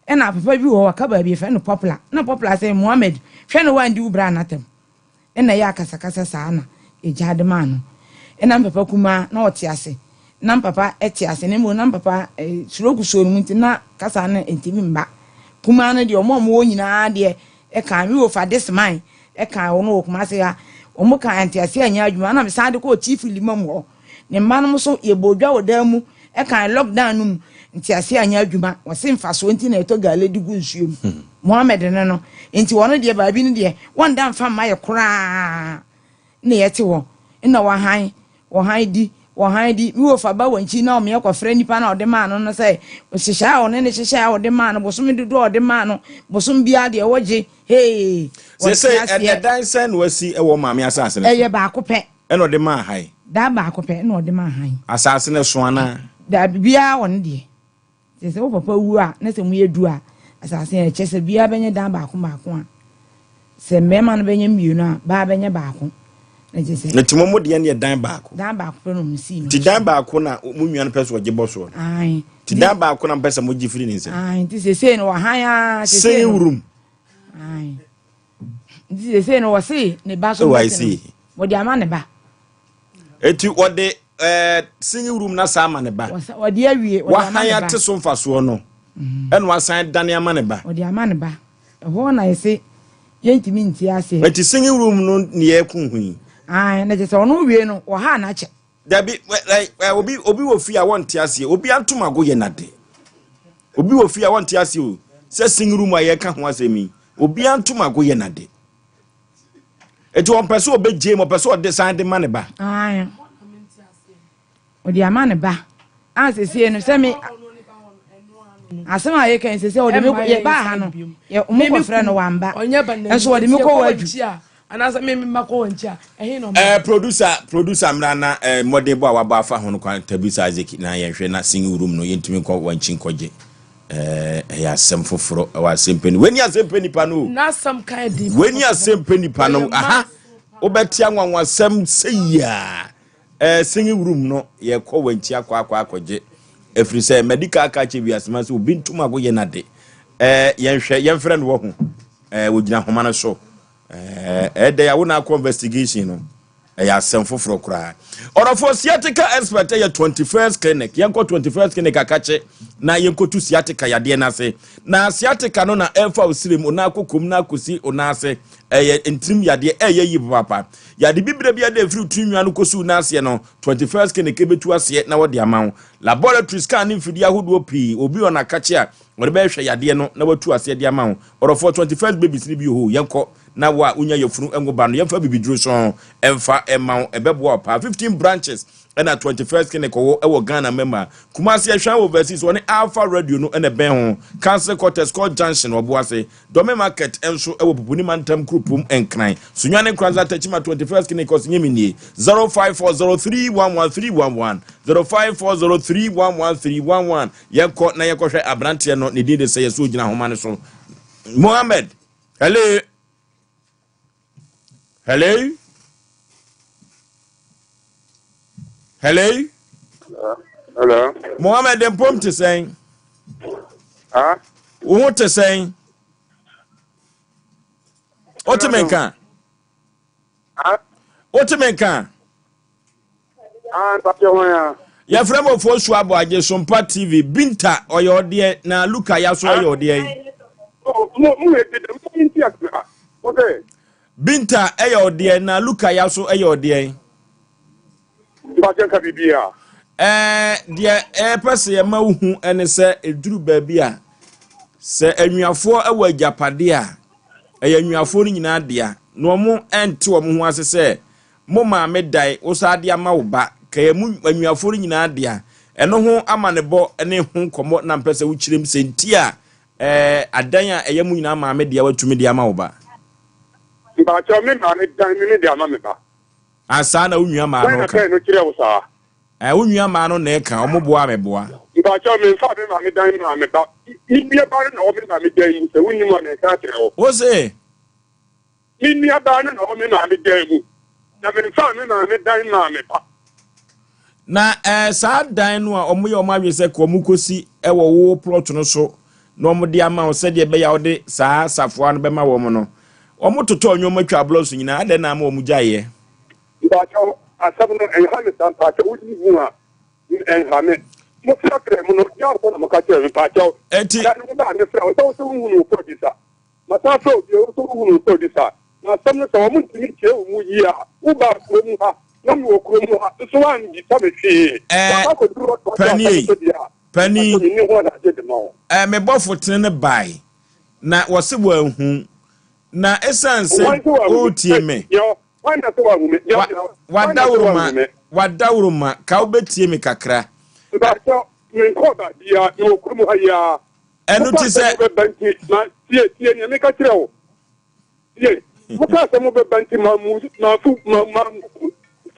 Speaker 16: Ɛna papa bi wɔ hɔ waka baabi yɛfrɛ no Poplar. Na Poplar sɛ Muhammad hwɛ na woandi wo bra no atɛm. Ɛna ɛyɛ akasakasa saa na ɛgya de maa no. Ɛna me papa kumaa na ɔte ase. Na me papa te ase na mmom na me papa stroke soo no mu nti na kasa no ntumi mma. Kumaa no deɛ wɔn a wɔwɔ nyinaa deɛ ɛkaa me wɔfa this man ɛkaa wɔn wɔ Kumase ha. Wɔn kaa nteaseɛ anyɛ adwuma ɛna me san de kɔɔ Chief Limam hɔ. Ne mma nom nso yɛbɔɔ dwa wɔ dan mu ɛkaa lockdown no mu nteaseɛ anyɛ adwuma. Wɔse mfasoɔ nti na yɛtɔ gale de gu nsuo mu. Mohammed ne no nti wɔn deɛ baabi no deɛ wɔnda mfa mma yɛ koraa. na yɛte hɔ na wɔhan wɔhan di wɔhan di me wɔfa ba wɔn akyi na wɔn kɔfrɛ nipa na ɔde maa no no sɛ hyehyɛ a ɔne ne hyehyɛ a ɔde maa no bosome dodoɔ a ɔde maa no bosom biara deɛ wɔgye hee
Speaker 1: wɔte aseɛ. Sɛ ɛdan sɛn na wasi wɔ maame asase no so?
Speaker 16: Ɛyɛ baako pɛ.
Speaker 1: Ɛna ɔde maa han.
Speaker 16: Dan baako pɛ na ɔde maa han.
Speaker 1: Asase no so anaa?
Speaker 16: Dabi, biara wɔ ne deɛ. Nti sɛ wo papa wu a, na sɛ moyɛ du a, asase no ɛkyɛ sɛ biara bɛnya dan baako baako a, sɛ mmarima no bɛnya mmienu a, baa bɛnya baako. Na kyerɛ sɛ.
Speaker 1: Nti mo mo deɛ no yɛ dan baako.
Speaker 16: Dan baako pɛ na wɔn sii no.
Speaker 1: Nti dan baako na mo nua no pɛ sɛ ɔgye bɔ soɔ no.
Speaker 16: Ae.
Speaker 1: Nti dan baako na mo pɛ sɛ mo gye firi ne nsam.
Speaker 16: Ae, nti seesei no wɔhan ara.
Speaker 1: Singing room.
Speaker 16: Ae. Nti seesei no wɔse ne ba so
Speaker 1: Oh, I
Speaker 16: mbɛte no,
Speaker 1: see.
Speaker 16: wɔde ama ne ba.
Speaker 1: Eti wɔde ɛɛ singing room na saa ama ne ba.
Speaker 16: Wɔsa wɔde awie wɔde ama
Speaker 1: Wahan
Speaker 16: ne ba.
Speaker 1: ate so mfasoɔ no ɛna wasan dane ama ne ba.
Speaker 16: Wɔde ama ne ba. Ɛhɔ na yɛse yɛntumi nte aseɛ.
Speaker 1: Eti singing room no ne yɛko ho yi.
Speaker 16: Ae, na kyerɛ sɛ ɔno wie no wɔhaa no akyɛ.
Speaker 1: Dabi, like obi obi wɔ fie a wɔnte aseɛ. Obi antomago yɛ nade. Obi wɔ fie a wɔnte aseɛ o. Sɛ singing room a yɛka ho asɛm yi, obi antomago yɛ nade. Eti ɔmpɛ sɛ ɔbɛgye mu, ɔpɛ sɛ ɔde san de ma ne ba.
Speaker 16: Ae. Ɔde ama ne ba. A sesie no sɛ me asɛm a yɛka yi sɛ ɔde me yɛbaa ha no yɛ ɔmo kɔfrɛ no wamba nso ɔde me kɔ wadu.
Speaker 15: Anaasɛ me mma kɔ wɔn akyi a, ɛhe na ɔma?
Speaker 1: Eh, producer, producer mmra na eh, mmɔden bɔ a wabɔ afa ho no kwan Tabisa Isaac na yɛnhwɛ na singing room no yɛntumi nkɔ wɔn akyi nkɔgye. Eh, ɛyɛ asɛm foforɔ ɛwɔ asɛmpɛ ni. Wei ni asɛmpɛ nipa no o.
Speaker 15: N'asɛm ka yɛ den.
Speaker 1: Wei ni asɛmpɛ nipa no. Aha, wobɛte anwanwasɛm sɛ yia. Eh, singing room no yɛkɔ wɔn akyi akɔ akɔ akɔgye. Ɛfiri sɛ medical aka akyɛ wiase ma sɛ obi ntom agoyɛ n'ade. Eh, yɛnhwɛ, yɛmfrɛ no wɔ ho. Eh, wɔgyina homa no so. Ɛɛ dɛ a wo na akɔ investigation no ɛyɛ asɛm foforɔ koraa. Ɔdɔfoɔ sciatica expert ɛyɛ 21st clinic. Yɛnkɔ 21st clinic akakye na yɛnkɔtu sciatica yadeɛ no ase. Na sciatica no na ɛfa wo srem, wo nan kokom na akɔsi wo nan ase. Ɛyɛ ntirim yadeɛ ɛyɛ yi papaapa. Yade bibire bi ɛde ɛfiri tiri nwa no kɔsi wo nan aseɛ no 21st clinic ɛbɛtu aseɛ na wɔde ama wo. Laboratory scan ne mfidie ahodoɔ pii. Obi wɔ no akakye a Wɔde bɛhwehwɛ yadeɛ no na watu aseɛ de ama wo. Ɔdɔfoɔ, 21st babies no bi wɔ hɔ o, yɛnkɔ na wo a wonya yafunu ngo ba no, yɛmfa bibiduro sɔn mfa mma wo, ɛbɛboa wo paa. 15 branches ɛna 21st clinic wɔ wɔ Ghana mɛma. Kumasi Ɛhwan Overseas wɔne Alpha Radio no na ɛbɛn ho. Council Quarters, Court Junction, Ɔboase. Dɔme Market nso wɔ Pupuni Mantam Kuropom Nkran. Sunyani Nkoranza Techiman 21st Clinic Ɔsenyemi nie 0540311311 0540311311 Yɛnkɔ na yɛnkɔhwɛ aberanteɛ no ne din de sɛ yɛsɛ ogyina ahoma no so. Mohammed, hello. Hello. Hello.
Speaker 5: Hello.
Speaker 1: Mohammed mpom te sɛn?
Speaker 5: Ah.
Speaker 1: Wo ho te sɛn? Wote me nka?
Speaker 5: Ah.
Speaker 1: Wote me nka? Yɛfrɛ me Ofosu Aboagye, Sompa TV. Binta ɔyɛ ɔdeɛ na Luka ya so ɔyɛ ɔdeɛ yi. Binta ɛyɛ ɔdeɛ na Luka ya so ɛyɛ ɔdeɛ yi. Ɛɛ deɛ ɛpɛ sɛ yɛma wo hu ɛne sɛ ɛduru baabi a sɛ anuafoɔ ɛwɔ agyapadeɛ a ɛyɛ anuafoɔ no nyinaa dea na wɔn ɛnte wɔn ho ase sɛ Mo maame dae, wo saa de ama wo ba, ka yɛn mu anuafoɔ no nyinaa dea. Ɛno ho amanebɔ ne ho nkɔmmɔ na mpɛ sɛ wokyerɛ mu sɛ nti a ɛɛ adan a ɛyɛ mo nyinaa maame dea watumi de ama wo ba.
Speaker 5: Mpakyɛw me maame dan me me de ama me ba.
Speaker 1: Ah saa na wo nua maa no
Speaker 5: ka. Hwan na
Speaker 1: bɛn
Speaker 5: no kyerɛ wo saa?
Speaker 1: Ɛɛ wo nua maa no na ɛka, ɔmo boa me boa.
Speaker 5: Mpakyɛw me nfa me maame dan maa me ba. Me nua ba no na ɔwɔ me maame dan mu, sɛ wo nnim a mɛka akyerɛ wo.
Speaker 1: Wo se?
Speaker 5: Me nuabaa no na ɔwɔ me maame dan mu, na memfaa me maame dan maa me ba.
Speaker 1: Na eh, saa dan no a wɔyɛ wɔn adwene sɛ ka wɔkɔsi wɔ wo plot no so na wɔde ama wo sɛdeɛ ɛbɛyɛ a wode saa safoa no bɛma wɔn no, wɔtotɔɔ nneɛma twaa blocks nyinaa, adɛn na ama wɔn gyaeɛ?
Speaker 5: Mpakyɛw, asɛm no ɛnha me saa, mpakyɛw wodi mu a ɛnha me. Mofrɛfrɛ mu no, yɛ na moka kyerɛ me, mpakyɛw.
Speaker 1: Enti.
Speaker 5: Da no mobaa mefrɛ wo sɛ wo sɛ wohunu wo producer. Masan afrɛ wo bio nso wohunuu sɛ odi saa. Na asɛm no sɛ wɔn ntumi nkyerɛ wo mu yie a, wobaa kuro mu ha na mewɔ kuro mu ha nso woammisa me hwee.
Speaker 1: Ɛɛ,
Speaker 5: Wakɔ akɔduru hɔ toatoa
Speaker 1: panin
Speaker 5: asɛm
Speaker 1: ei,
Speaker 5: so deɛ a,
Speaker 1: panin.
Speaker 5: mpakyɛ menni ho adagye de ma wo.
Speaker 1: Ɛɛ, me bɔfo tene no bae, na wɔse wɔanhu. Na esiane sɛ
Speaker 5: Hwan sɛ wɔanhu me?
Speaker 1: woretie
Speaker 5: Ei,
Speaker 1: me.
Speaker 5: deɛ ɔ, hwan na sɛ wɔanhu me? Deɛ
Speaker 1: Wa,
Speaker 5: ɔgyina hɔ, hwan na sɛ
Speaker 1: wadaworoma,
Speaker 5: wɔanhu me?
Speaker 1: wadaworoma, ka wobɛtie me kakra.
Speaker 5: Mpakyɛ, menkɔɔ baabiara, mewɔ kuro mu ha yi ara.
Speaker 1: Ɛno
Speaker 5: Mokaa
Speaker 1: ti
Speaker 5: sɛ
Speaker 1: sɛ.
Speaker 5: mobɛba nti, ma, tie, tie nea meka kyerɛ wo. Tie, mokaa sɛ mobɛba nti, mammu, mamfu, ma, mammu.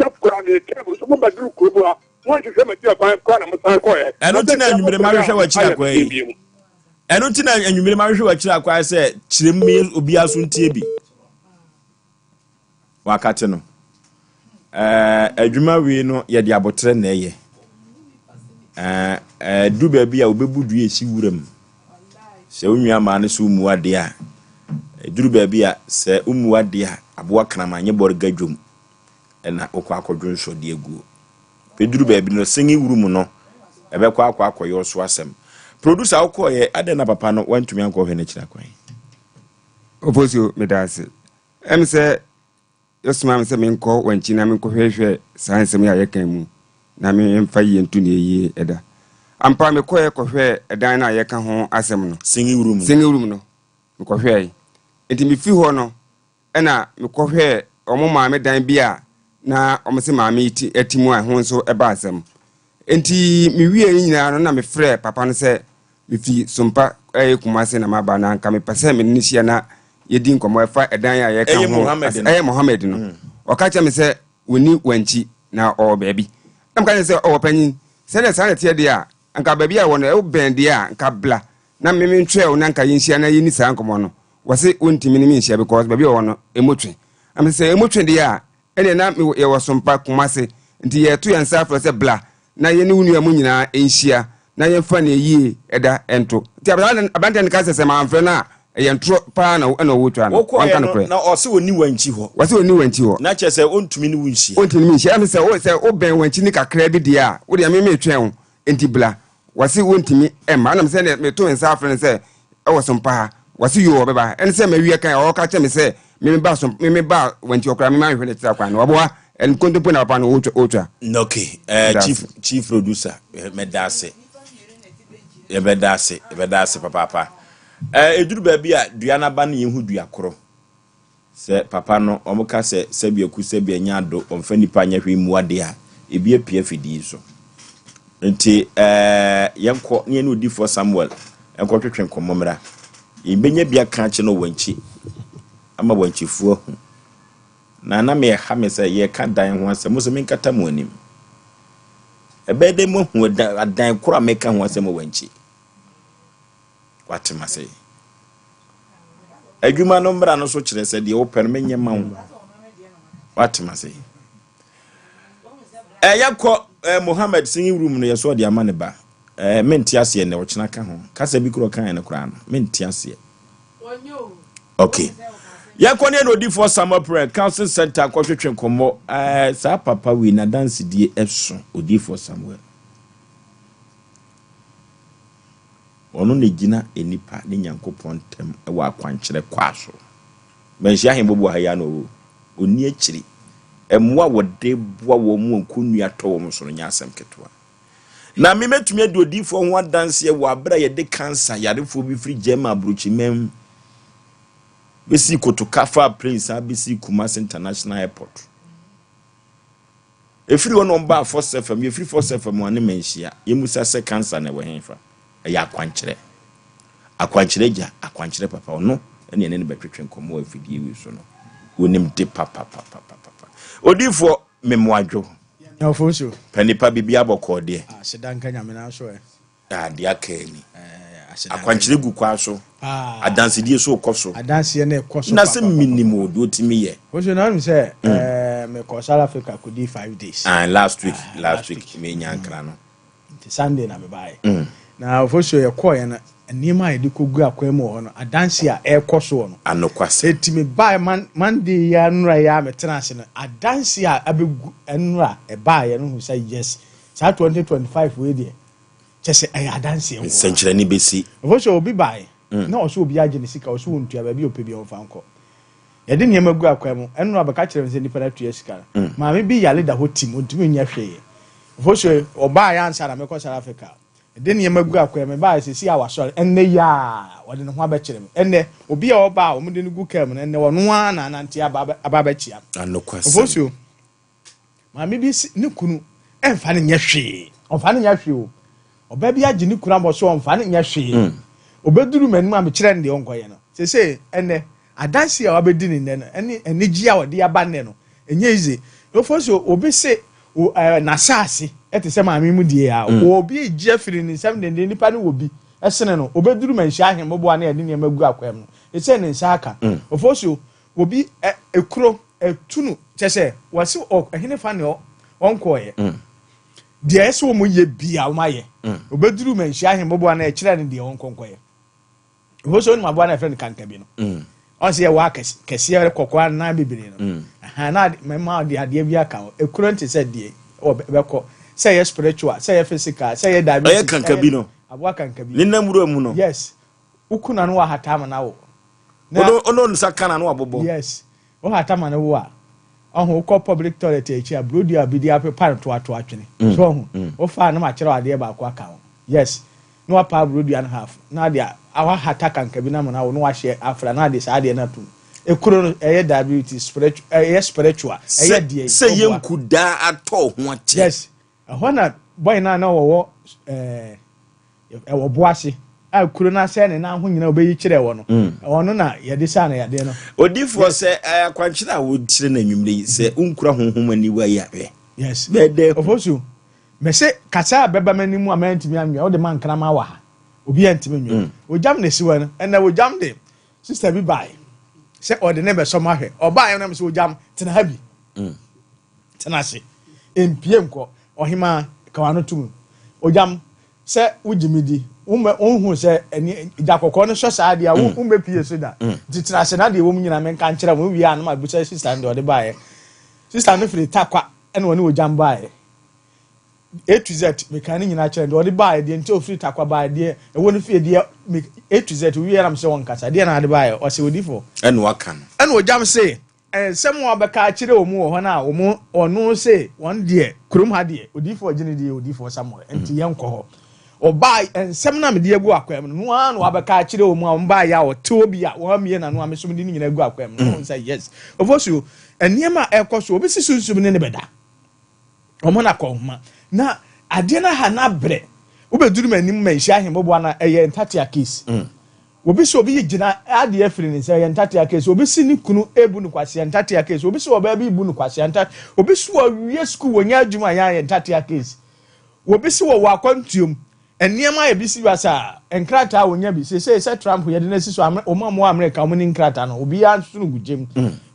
Speaker 5: Sɛ koraa meyɛ kaa mu nso mobɛduru kurom ha, moanhwehwɛ m'akyiri akwan koraa na mosan kɔeɛ.
Speaker 1: Ɛno
Speaker 5: Na
Speaker 1: nti na
Speaker 5: seesei
Speaker 1: anwummere
Speaker 5: mopɛ
Speaker 1: mahwehwɛ
Speaker 5: a
Speaker 1: w'akyiri
Speaker 5: ayɛ
Speaker 1: akwan
Speaker 5: me
Speaker 1: yi.
Speaker 5: bio.
Speaker 1: Ɛno nti na anwummere mahwehwɛ w'akyiri akwan sɛ kyerɛ mu ma obiara so ntie bi. Wakate no. Ɛɛ adwuma wei no yɛde abotrɛ na ɛyɛ. Ɛɛ ɛdu baabi a wobɛbu dua esi wura mu. Sɛ wo nua maa no so mmu adeɛ a, ɛduru baabi a sɛ wommu adeɛ a aboa kraman nyɛ bɔrega dwom ɛna wokɔ akɔdwo nsɔdeɛ aguo. Bɛduru baabi no singing room no ɛbɛkɔ akɔ akɔyɛ ɔso asɛm. Producer wokɔɔyɛ adɛn na papa no wantumi ankɔhwɛ n'akyiri akwan?
Speaker 17: Ofosuo, meda ase. Ɛm sɛ yɛsomaa me sɛ menkɔ wankyi na menkɔhwɛhwɛ saa nsɛm yi a yɛka mu na memfa yie nto nea yie ɛda. Ampa mekɔɛ kɔhwɛɛ ɛdan no a yɛka ho asɛm no.
Speaker 1: Singing room no.
Speaker 17: Singing room no, mekɔhwɛe. Nti mefiri hɔ no, Ɛnna mekɔhwɛɛ wɔn maame dan bi a na wɔse maame yi te te mu a ɛho nso ba asɛm. Enti mewiee ne nyinaa no na mefrɛɛ papa no sɛ mefi Sompa ɛyɛ Kumase na maba na anka mepɛ sɛ me ne no hyia na yɛdi nkɔmmɔ ɛfa ɛdan a yɛka
Speaker 1: Ɛyɛ
Speaker 17: ho
Speaker 1: Mohammed
Speaker 17: asɛm.
Speaker 1: no.
Speaker 17: Ɛyɛ Mohammed no. Ɔka kyerɛɛ me sɛ ɔnni Wankyi na ɔwɔ baabi. Na meka kyerɛɛ no sɛ ɔwɔ panyin. Sɛdeɛ saa na ɛteɛ deɛ a, anka baabi a ɛwɔ no wobɛn deɛ a anka bla na me mentwɛɛ wo na anka yɛnhyia na yɛnni saa nkɔmmɔ no. Wɔse wontumi ne me nhyia because baabi a ɔwɔ no emu twe. Na mese sɛ emu twe deɛ a, ɛneɛ na me yɛwɔ Sompa, Kumase, nti yɛreto yɛn nsa afrɛ sɛ bla na yɛne wo nua mu nyinaa nhyia na yɛmfa nea ɛyie ɛda nto. Nti aberanteɛ no ka sɛ sɛ mamfrɛ no a ɛyɛ ntorɔ paa na ɛna ɔwɔ twa no,
Speaker 1: Wokɔeɛ
Speaker 17: wanka
Speaker 1: no
Speaker 17: nokorɛ.
Speaker 1: na ɔse ɔnni wankyi hɔ.
Speaker 17: Wɔse ɔnni wankyi hɔ.
Speaker 1: Na kyerɛ sɛ ɔntumi ne wo nhyia.
Speaker 17: Ɔntumi ne me nhyia. Na mese sɛ wo sɛ wobɛn wankyi no kakraa bi deɛ a, wo deɛ me metwɛn wo, nti bla. Wɔse wontumi mma. Ɛna mesɛ neɛ meto me nsa afrɛ no sɛ ɛwɔ Sompa ha. Wɔse yoo ɔbɛba. Ɛne sɛ mawia kan a ɔka kyerɛ me sɛ me meba Sompa, me meba Wanti hɔ koraa me manhwɛ no akyiri akwan no. Waboa ɛn nkontompo na papa no ɔretwa ɔretwa.
Speaker 1: Ok eh,
Speaker 17: Meda
Speaker 1: chief
Speaker 17: ase.
Speaker 1: chief producer eh, mɛda ase. Yɛbɛda ase, yɛbɛda ase papaapa. Eh, ɛduru baabi a dua no aba no yɛhu dua koro. Sɛ papa no, wɔka sɛ sɛbi aku sɛbi anya ado, wɔmfa nnipa nyɛ hwee mmu ade a, ebi apue afidie yi so. Nti ɛɛ yɛnkɔ ne yɛne odifoɔ Samuel nkɔtwetwe nkɔmmɔ mmra. Yɛbɛnya bi aka akyerɛ no wɔ wankyi ama wankyifoɔ ahu. Na na me ɛha me sɛ yɛreka dan ho asɛm, mo sɛ menkata mo anim. Ɛbɛyɛ dɛ moahu adan koro a meka ho asɛm wɔ wankyi. Wate m'ase. Adwuma no mmara no so kyerɛ sɛ deɛ wopɛ no menyɛ ma wo. Wate m'ase. Ɛyɛ kɔ eh, Mohammed singing room no yɛ so ɔde ama ne ba. Eh, mente aseɛ nnɛ ɔkyena ka ho. Kasa bi korɔ kan no koraa no mente aseɛ. Okay. Yɛnkɔ ne ɛna odifoɔ Samuel Parent Counseling Center nkɔtwetwe nkɔmmɔ. Eh, saa papa wei n'adansedie ɛso odifoɔ Samuel. Ɔno na egyina nnipa ne Nyankopɔn ntam wɔ akwankyerɛ kwaa so. Manhyia Ahenbobo wɔ ha yi ara na ɔwɔ o. Ɔnni akyiri. Mmoa a wɔde boa wɔn a nkonnua tɔ wɔn so no nyɛ asɛm ketewa. Na me mɛtumi adi odiyifoɔ ho adanseɛ wɔ abere a yɛde kansa yarefoɔ bi firi German aburokyiman mu bɛsii Kotoka faa plane san bɛsii Kumasi International Airport. Ɛfiri hɔ na wɔbaa Foss FM, yɛfiri Foss FM a ne manhyia, yɛmmisa sɛ cancer no ɛwɔ hefa? Ɛyɛ akwankyerɛ. Akwankyerɛ agya, akwankyerɛ papa, ɔno ne yɛne no bɛtwetwe nkɔmmɔ wɔ afidie wei so no. Ɔnim de papapapapapa. Odiyifoɔ, memoadwo.
Speaker 3: Alfonso.
Speaker 1: Pɛ nipa biribi abɔkɔɔ deɛ.
Speaker 3: Aseda nka Nyame na so ɛ.
Speaker 1: Ah, deɛ aka ni. Akwankyerɛ gu kwaa so. Adansedie so rekɔ so.
Speaker 3: Adanseɛ no rekɔ so
Speaker 1: Na sɛ menim o, deɛ ɔtumi yɛ.
Speaker 3: Wosu na wonim sɛ ɛɛ mekɔ South Africa kɔdii 5 days.
Speaker 1: Ah, last week, last week menya nkra no.
Speaker 3: Nti Sunday na mebaeɛ. Na Ofosuo yɛkɔɔeɛ no, nneɛma a yɛde kɔgu akwan mu wɔ hɔ no, adanseɛ a ɛrekɔ soɔ no.
Speaker 1: Anokwasɛm.
Speaker 3: Enti mebaeɛ man Monday yi ara nnora yi ara metena ase no, adanseɛ a abɛgu nnora ɛbaeɛ no hu sɛ yes, saa 2025 wei deɛ, kyɛ sɛ ɛyɛ adanseɛ nko ara.
Speaker 1: Nsɛnkyerɛnne bɛsi.
Speaker 3: Ofosuo obi baeɛ na ɔsɛ obi agye ne sika, ɔsɛ ɔntua, baabi a ɔpɛ biara ɔmfa nkɔ. Yɛde nneɛma gu akwan mu, ɛnora bɛka kyerɛ me sɛ nnipa no atua sika no. Maame bi yare da hɔ tim, ɔntumi nyɛ hwee. Ofosuo ɔbaeɛ ansa na mekɔ South Africa. Yɛde nneɛma gu akwan mu, mebaeɛ seesei a wasɔre, ɛnnɛ yi ara ɔde ne ho abɛkyerɛ me. Ɛnnɛ, obi a ɔba a wɔde no gu kaa mu no, ɛnnɛ ɔno ara na anante aba aba abɛkyia me.
Speaker 1: Anokwasɛm.
Speaker 3: Ofosuo, maame bi se ne kunu ɛmfa no nyɛ hwee, ɔmfa no nyɛ hwee o. Ɔbaa bi agye ne kunu abɔ so ɔmfa no nyɛ hwee. Ɔbɛduru m'anim a mekyerɛ no deɛ ɔnkɔyɛ no. Seesei, ɛnnɛ, adanse a wabɛdi no nnɛ no, ɛne anigye a ɔde aba nnɛ no, ɛnyɛ easy. Ofo so obi se n'asaase te sɛ maame mu deɛ a, mm. obi regye afiri ne nsam denden, nipa no wɔ bi ɛsene no, obɛduru manhyia ahemmoboa ne ɛde nneɛma gu akwam no, ɛsɛ ne nsa aka. Ofo so obi ekuro ɛtu no kyɛ sɛ wɔsi ɛhene fa ne ɔnkɔɔyɛ. Deɛ ɛsɛ wɔn yɛ bia wɔn ayɛ. Obɛduru manhyia ahemmoboa no ɛkyerɛ no deɛ ɔnkɔnkɔyɛ. Ɛhɔ sɛ onim aboa no a yɛfrɛ no kankabi no. Ɔn sɛ yɛwɔ akɛse kɛseɛ kɔkɔɔ anan bebree no. Ɛhɛn na mɛma ɔde adeɛ bi aka ho. Ekuro nte sɛ deɛ ɛbɛkɔ. Sɛ ɛyɛ spiritual, sɛ ɛyɛ physical, sɛ ɛyɛ diabetes.
Speaker 1: Ɛyɛ kankabi no.
Speaker 3: Aboa kankabi.
Speaker 1: Ne nam wura mu no.
Speaker 3: Yes. Woku na no wahata ama no awo.
Speaker 1: Na ɔno nsa ka na no wabobɔ.
Speaker 3: Yes. Wohata ma no wo a, ɔho wokɔ public toilet akyi a, burodo a bi de apepa no toatoa twene. So ɔho. Wofa a na makyerɛ wo adeɛ baako aka ho. Yes. na wapa aburo dua no half na ade a wahata kankabi no ama no awo na wahyɛ afra na ade saa adeɛ no atom. Ekuro no ɛyɛ diabetes spiritual ɛyɛ spiritual ɛyɛ deɛ
Speaker 1: sɛ yɛ nkudaa atɔ ho akyɛ.
Speaker 3: Yes, ɛhɔ na boy no a na wɔwɔ ɛɛ ɛwɔ boase a kuro no asɛ ne nan ho nyinaa obeyi kyerɛ wɔ no ɔno na yɛde saa na yadeɛ no.
Speaker 1: Odifoɔ sɛ akwankyerɛ a wokyerɛ no anwummerɛ yi sɛ wonkura honhom aniwa yi a hwɛ.
Speaker 3: Yes.
Speaker 1: Bɛdɛ.
Speaker 3: Ofosu Mese kasa a ɛbɛba m'anim a mantumi anwɛn, wode ma nkraman wɔ ha, obiara ntumi nwɛn. Mm. Ogyam na esi hɔ no, ɛnna ogyam de sista bi bae sɛ ɔde ne bɛsɔ mo ahwɛ. Ɔbaeɛ no sɛ ogyam tena ha bi. Mm. Tena ase. Mpie nkɔ. Ɔhemaa ka w'ano tom. Ogyam sɛ wogye me di, wonhu sɛ ɛni gya kɔkɔɔ no sɔ saa deɛ a mm. wommɛpie so da. Mm. Nti tena ase na deɛ ɛwɔ mu nyinaa menka nkyerɛ mo. Wowie a no mabusa sista no deɛ ɔde baeɛ. Sista no firi Takwa ɛna ɔne ogyam baeɛ. A to Z, mekaa ne nyinaa kyerɛ no, deɛ ɔde baeɛ, deɛ nti a ɔfiri Tarkwa baeɛ, deɛ ɛwɔ ne fie, deɛ me, A to Z, ɔwieɛ na mesɛ ɔnkasa, deɛ na ade baeɛ, ɔse odifoɔ.
Speaker 1: Ɛna waka no.
Speaker 3: Ɛna ɔgyam se, nsɛm a ɔbɛka akyerɛ wɔn wɔ hɔ no a wɔn, ɔno se wɔn deɛ, kurom ha deɛ, odiyifoɔ gye ne deɛ odiyifoɔ Samuel, nti yɛnkɔ hɔ. Ɔbaa, nsɛm no a mede agu akwaa mu no, no ara na wabɛka akyerɛ wɔn a wɔn baeɛ a ɔte hɔ bi a wɔammue n'ano a me nso mede ne nyinaa agu akwaa mu no, wɔn sɛ yes. Ofosuo, nneɛma a ɛrekɔ so, obi si sunsum ne ne bɛda. Wɔn na kɔnhoma. Na adeɛ no aha no abrɛ. Wobɛduru m'anim ma nhyia ahemmoboa no ɛyɛ ntatea case. Mm. Obi sɛ obi gyina adeɛ afiri ne nsa ɛyɛ ntatea case. Obi si ne kunu ebu no kwasia ntatea case. Obi sɛ ɔbaa bi bu no kwasia ntatea. Obi sɛ ɔwie sukuu wɔnya adwuma yɛ ayɛ ntatea case. Obi sɛ wɔwɔ akwantuom Nneɛma ayɛ bisi basaa, nkrataa a wɔnya bi, seesei sɛ Trump yɛde no asi so a, wɔn a wɔwɔ Amerika wɔn ni nkrataa no, obiara nso no gu gyam.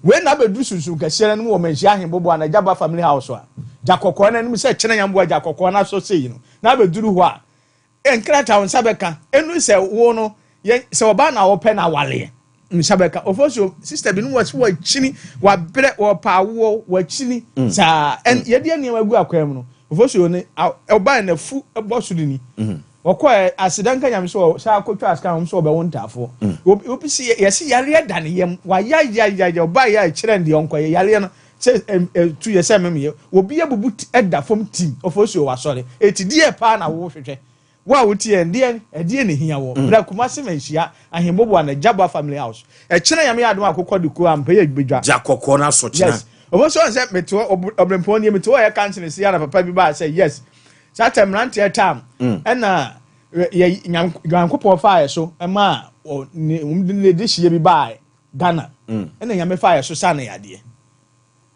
Speaker 3: Wei na abɛduru sunsum kɛseɛ no anim wɔ Manhyia Ahenbobo anaa Gyaba Family House a, gya kɔkɔɔ no anim sɛ kyena nyamboa gya kɔkɔɔ no asɔ sei no, na abɛduru hɔ a, nkrataa wo nsa bɛka, ɛnu sɛ wo no, yɛ, sɛ ɔbaa na wɔpɛ na awaleɛ. Nsa bɛka ofosuo sista bi no wɔ sɛ wakyini wabrɛ wɔpa awoɔ wakyini mm. saa ɛn mm. yɛde nneɛma gu akwan mu no ofosuo ne ɔbaa n'afu bɔ so de ni mm. wɔkɔ aseda nka nyame sɛ sɛ akɔtwa asika wɔn sɛ ɔbɛwo ntaafoɔ obi si yɛsi yareɛ da ne yam wayayayaya ɔbaa yɛ a ɛkyerɛ deɛ ɔnkɔyɛ yareɛ no sɛ ɛtu yɛ sɛ memeyɛ obi abubu ɛda fam tim ofosuo wasɔre eti deɛ paa na wɔhwehwɛ Wo a wotie yɛn, deɛn, ɛdeɛn na ɛhia wɔ? Bra Kumasi Manhyia, Ahenbobo anaa Jabua Family House. Ɛkyena Nyame yɛ adom a akokɔ de kuo ampa yɛ bɛdwa.
Speaker 1: Gya kɔkɔɔ no asɔ kyena.
Speaker 3: Yes. Ɔbɔ so sɛ mete hɔ, ɔbrempɔn nie, mete hɔ yɛ counseling si ara papa bi baa sɛ yes. Saa tɛ mmeranteɛ tam, ɛna yɛ Nyankopɔn faa yɛ so ɛmaa ne ne de hyia bi baa Ghana. Ɛna Nyame faa yɛ so saa na yadeɛ.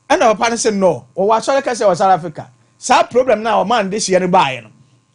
Speaker 3: Ɛna papa no sɛ no, wɔwɔ asɔre kɛseɛ wɔ South Africa. Saa problem no a ɔmaa ne de hyia no baeɛ no,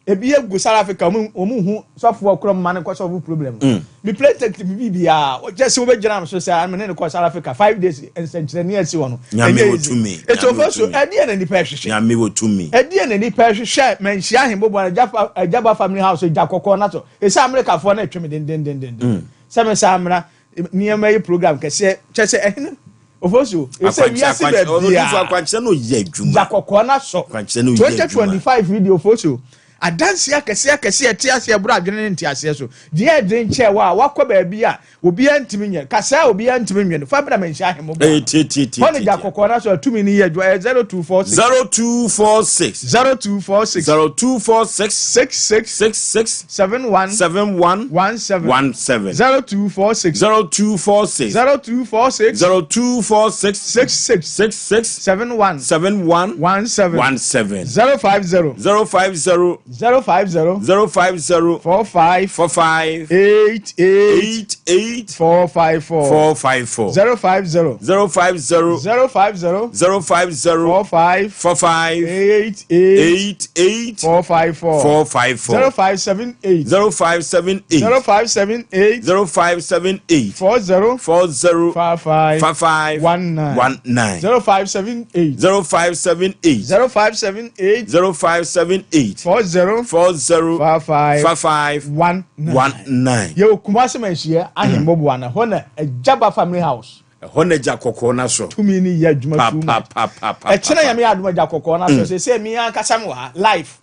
Speaker 3: Ebi egu South Africa ɔmo ɔmo hu sɔfoɔ korɔ mma no nkɔ sɔfo problem no. Me plane ticket me biribiara ɔkyɛ sɛ wobɛgyina me so sɛ me ne no kɔ South Africa 5 days nsɛnkyerɛnne a ɛsi hɔ no.
Speaker 1: Nyame
Speaker 3: Ɛnyɛ
Speaker 1: wɔ
Speaker 3: easy.
Speaker 1: tumi.
Speaker 3: Eti
Speaker 1: Nyame wɔ
Speaker 3: ofa so
Speaker 1: tumi.
Speaker 3: ɛdeɛ na nipa ɛhwehwɛ.
Speaker 1: Nyame wɔ tumi.
Speaker 3: Ɛdeɛ na nipa ɛhwehwɛ manhyia ahembobo ana Agyaba family house gya kɔkɔɔ na so. Ɛsɛ Amerikafoɔ no ɛtwe me dendendenden. Sɛ me saa mmra nneɛma yi program kɛseɛ kyɛ sɛ ɛhene ofosu ɛsɛ wiase baabiara
Speaker 1: akwankyerɛ no yɛ adwuma
Speaker 3: gya kɔkɔɔ no asɔ
Speaker 1: akwankyerɛ no yɛ adwuma
Speaker 3: 2025 yi deɛ ofosu adanseɛ akɛseɛ akɛseɛ ɛte aseɛ ɛboro adwene ne nteaseɛ so deɛ ɛdene nkyɛɛ wɔ a wakɔ baabi a obiara ntumi nyɛ kasaa a obiara ntumi nwe no fa bra manhyia ahemmo bɔ hɔ ne gya kɔkɔɔ no asɔ atumi no yɛ adwuma ɛyɛ 0246
Speaker 1: 0246
Speaker 3: 0246
Speaker 1: 0246
Speaker 3: 66
Speaker 1: 66
Speaker 3: 71
Speaker 1: 71
Speaker 3: 17
Speaker 1: 17
Speaker 3: 0246
Speaker 1: 0246
Speaker 3: 0246
Speaker 1: 0246
Speaker 3: 66
Speaker 1: 66
Speaker 3: 71
Speaker 1: 71
Speaker 3: 17
Speaker 1: 17
Speaker 3: 050
Speaker 1: 050
Speaker 3: 050.
Speaker 1: 050.
Speaker 3: 45.
Speaker 1: 45.
Speaker 3: 88.
Speaker 1: 88.
Speaker 3: 454.
Speaker 1: 454.
Speaker 3: 050.
Speaker 1: 050.
Speaker 3: 050.
Speaker 1: 050.
Speaker 3: 45.
Speaker 1: 45.
Speaker 3: 88.
Speaker 1: 88.
Speaker 3: 454.
Speaker 1: 454.
Speaker 3: 0578.
Speaker 1: 0578.
Speaker 3: 0578.
Speaker 1: 0578.
Speaker 3: 40.
Speaker 1: 40.
Speaker 3: 55.
Speaker 1: 55.
Speaker 3: 19.
Speaker 1: 19.
Speaker 3: 0578.
Speaker 1: 0578.
Speaker 3: 0578.
Speaker 1: 0578.
Speaker 3: 40.
Speaker 1: 40.
Speaker 3: 55.
Speaker 1: 55.
Speaker 3: 19.
Speaker 1: 19.
Speaker 3: Yɛwɔ Kumasi Manhyia ahemmɔboa no hɔ na Agyaba Family House.
Speaker 1: Ɛhɔ na gya kɔkɔɔ no asɔ.
Speaker 3: Tumi no yɛ adwuma too much.
Speaker 1: Papapapapa.
Speaker 3: Ɛkyena Nyame yɛ adom a gya kɔkɔɔ no asɔ. Seesei me ankasa mewɔ ha live.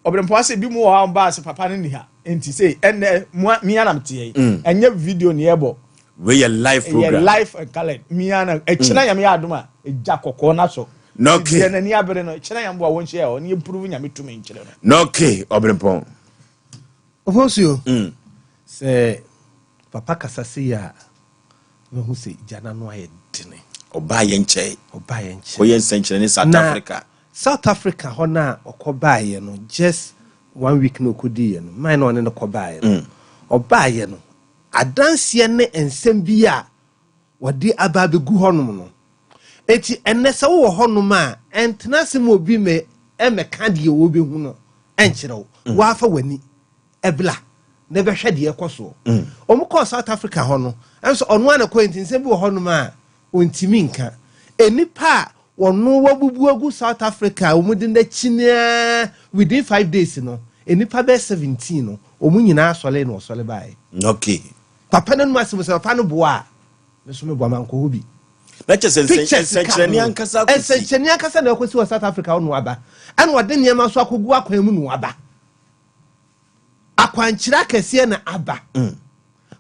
Speaker 3: Ɔbrempɔn ase bi mu wɔ hɔ a wɔbaa sɛ papa no nni ha. Nti sei ɛnnɛ mo me ara na meteɛ yi. Ɛnyɛ video na yɛbɔ.
Speaker 1: Wei yɛ live
Speaker 3: Ɛyɛ
Speaker 1: program.
Speaker 3: live and colored. Me ara na ɛkyena Nyame yɛ adom a gya kɔkɔɔ no asɔ.
Speaker 1: Na
Speaker 3: Nti
Speaker 1: okay.
Speaker 3: deɛ n'ani abere no ɛkyena Nyame boa wɔnhyia hɔ na yɛmprove Nyame tumi nkyerɛ no.
Speaker 1: Na okay Ɔbrempɔn.
Speaker 18: Ofosuo, sɛ papa kasa sei a, wobɛhu sɛ gya no ano ayɛ dene.
Speaker 1: Ɔbaa yɛn nkyɛn.
Speaker 18: Ɔbaa yɛn nkyɛn.
Speaker 1: Kɔyɛ nsɛnkyerɛnne South
Speaker 18: Na
Speaker 1: Africa.
Speaker 18: South Africa hɔ no a ɔkɔbaeɛ no, just one week na ɔkɔdiiɛ no, man na ɔne no kɔbaeɛ no, ɔbaeɛ no, adanseɛ ne nsɛm bi a wɔde aba abɛgu hɔnom no. Enti ɛnnɛ sɛ wowɔ hɔnom a, ɛntena ase ma obi mmɛ mmɛka deɛ ɔrebɛhu no nkyerɛ wo. Woara fa w'ani bla na bɛhwɛ deɛ ɛrekɔ soɔ. Wɔkɔɔ South Africa hɔ no, nso ɔno ara na ɛkɔeɛ nti nsɛm bi wɔ hɔnom a ɔntumi nka. Nnipa a wɔno wɔabubu agu South Africa a wɔde no akyini ara within 5 days no, nnipa bɛyɛ 17 no, wɔn nyinaa sɔree na wɔsɔre baeɛ.
Speaker 1: Okay.
Speaker 18: Papa no anom asɛm sɛ papa no boa a, me nso meboa mankɔ hɔ bi.
Speaker 1: Na kyerɛ sɛ
Speaker 18: Pictures ka
Speaker 1: nsɛnkyerɛnne
Speaker 18: ho.
Speaker 1: ankasa akɔsi.
Speaker 18: Nsɛnkyerɛnne ankasa na ɛkɔsi wɔ South Africa hɔ na waba. Ɛna ɔde nneɛma nso akɔgu akwan mu na waba. Akwankyerɛ akɛseɛ na aba. Ɔn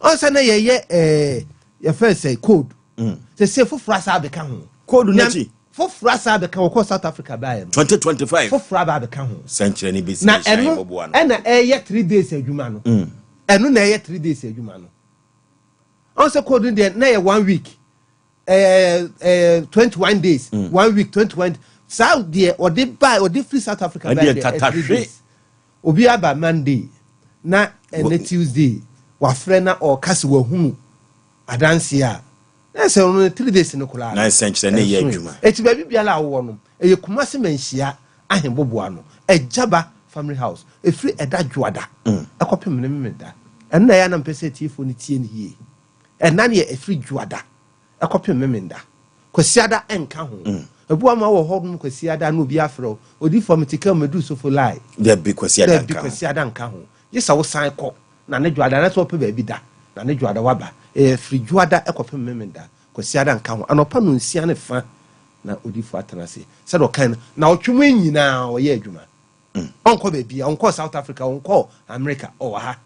Speaker 18: sɛ na yɛyɛ ɛɛ yɛfrɛ sɛ code. Sɛ sɛ foforɔ asa abɛka ho.
Speaker 1: Code n'akyi.
Speaker 18: Foforɔ asa abɛka ho kɔ South Africa baeɛ no.
Speaker 1: 2025.
Speaker 18: Foforɔ aba abɛka ho.
Speaker 1: Sɛnkyerɛnne bɛsi
Speaker 18: Na
Speaker 1: nhyɛn
Speaker 18: ɛno
Speaker 1: bɔboa no.
Speaker 18: ɛna ɛyɛ 3 days adwuma no. Ɛno na ɛyɛ 3 days adwuma no. Ɔn sɛ code no deɛ na yɛ one week. Ɛɛ ɛɛ 21 days. One week 21 saa deɛ ɔde ba ɔde firi South Africa
Speaker 1: Ɛdeɛ
Speaker 18: baeɛ deɛ
Speaker 1: tatahwe.
Speaker 18: 3 days. Obi aba Monday na ɛnɛ Tuesday wafrɛ na ɔka sɛ wahunu adanseɛ a na sɛ ɔno no 3 days no koraa
Speaker 1: Na nsɛnkyerɛnne yɛ
Speaker 18: ɛnsoe.
Speaker 1: adwuma.
Speaker 18: Eti baabi biara a wowɔ no ɛyɛ Kumasi Manhyia ahemboboa no Agyaba Family House ɛfiri ɛda Dwoada ɛkɔpem ne Memeda. Ɛno na ɛyɛ a na mepɛ sɛ atiefoɔ no tie no yie. Ɛna no yɛ ɛfiri Dwoada ɛkɔpem Memenda. Kwasiada ɛnka ho. Ebi wɔ hɔ ma wɔ hɔ nom Kwasiada na obi afrɛ wo, odiyifoɔ mete kaa mu meduru Sofo line.
Speaker 1: Dabi Kwasiada
Speaker 18: Dabi
Speaker 1: nka ho.
Speaker 18: Kwasiada nka ho. Gye sɛ wosan kɔ na ne Dwoada anaasɛ wopɛ baabi da na ne Dwoada woaba. Ɛyɛ firi Dwoada ɛkɔpem Memenda. Kwasiada nka ho. Anɔpa nonsia ne fa na odiyifoɔ atena ase. Sɛdeɛ ɔkae no, naɔtwe mu nyinaa ɔyɛ adwuma. Ɔnkɔ baabiara, ɔnkɔɔ South Africa, ɔnkɔɔ America, ɔwɔ ha.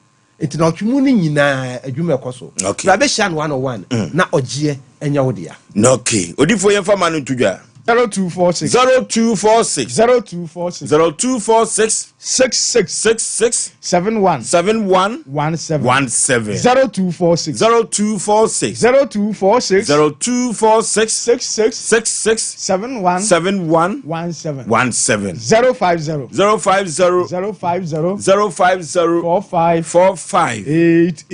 Speaker 18: Nti naɔtwe mu no nyinaa adwuma ɛkɔ so. Bra bɛhyia no one on one na ɔgyeɛ ɛnyɛ wo dea.
Speaker 1: Okay. Odiyifoɔ yɛmfa ma no nto dwa.
Speaker 3: 0246.
Speaker 1: 0246.
Speaker 3: 0246.
Speaker 1: 0246.
Speaker 3: 66.
Speaker 1: 66.
Speaker 3: 71.
Speaker 1: 71.
Speaker 3: 17.
Speaker 1: 17.
Speaker 3: 0246.
Speaker 1: 0246.
Speaker 3: 0246.
Speaker 1: 0246.
Speaker 3: 66.
Speaker 1: 66.
Speaker 3: 71.
Speaker 1: 71.
Speaker 3: 17.
Speaker 1: 17.
Speaker 3: 050.
Speaker 1: 050.
Speaker 3: 050.
Speaker 1: 050.
Speaker 3: 45.
Speaker 1: 45.
Speaker 3: 88.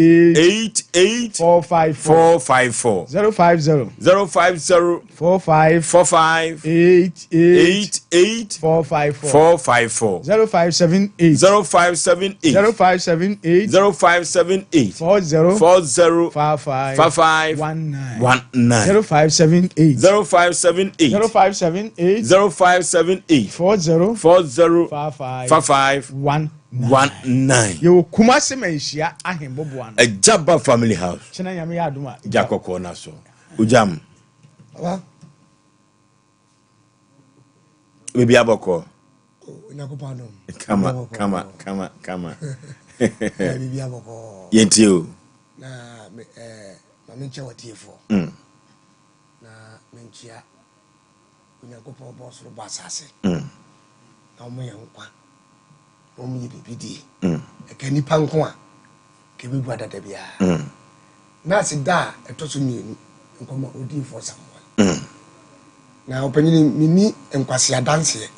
Speaker 1: 88.
Speaker 3: 454.
Speaker 1: 454.
Speaker 3: 050.
Speaker 1: 050.
Speaker 3: 45.
Speaker 1: 45.
Speaker 3: 88.
Speaker 1: 88.
Speaker 3: 454.
Speaker 1: 454.
Speaker 3: 0578.
Speaker 1: 0578.
Speaker 3: 0578.
Speaker 1: 0578.
Speaker 3: 40.
Speaker 1: 40.
Speaker 3: 55.
Speaker 1: 55.
Speaker 3: 19.
Speaker 1: 19.
Speaker 3: 0578.
Speaker 1: 0578.
Speaker 3: 0578.
Speaker 1: 0578.
Speaker 3: 40.
Speaker 1: 40.
Speaker 3: 55.
Speaker 1: 55.
Speaker 3: 19.
Speaker 1: 19.
Speaker 3: Yɛwɔ Kumasi Manhyia ahemboboa no.
Speaker 1: Agyaba Family House.
Speaker 3: Kyena Nyame yɛ adom a.
Speaker 1: Gya kɔkɔɔ no so. Ogyam.
Speaker 9: Papa.
Speaker 1: Biribi abɔkɔ.
Speaker 9: Onyankopɔn adom.
Speaker 1: Kama kama kama kama.
Speaker 9: Biribi abɔkɔ.
Speaker 1: Yɛntie o.
Speaker 9: Na me ɛɛ ma menkyɛ w'atiefoɔ. Na menkyia Onyankopɔn bɔ soro bɔ asase. Na wɔn yɛ nkwa. Na wɔn yɛ biribi die. Ɛka nipa nko a kɛbɛbu adada biara. Na ase da a ɛtɔ so mmienu nkɔma odiyifoɔ Samuel. Na ɔpanyini menni nkwasi adanseɛ.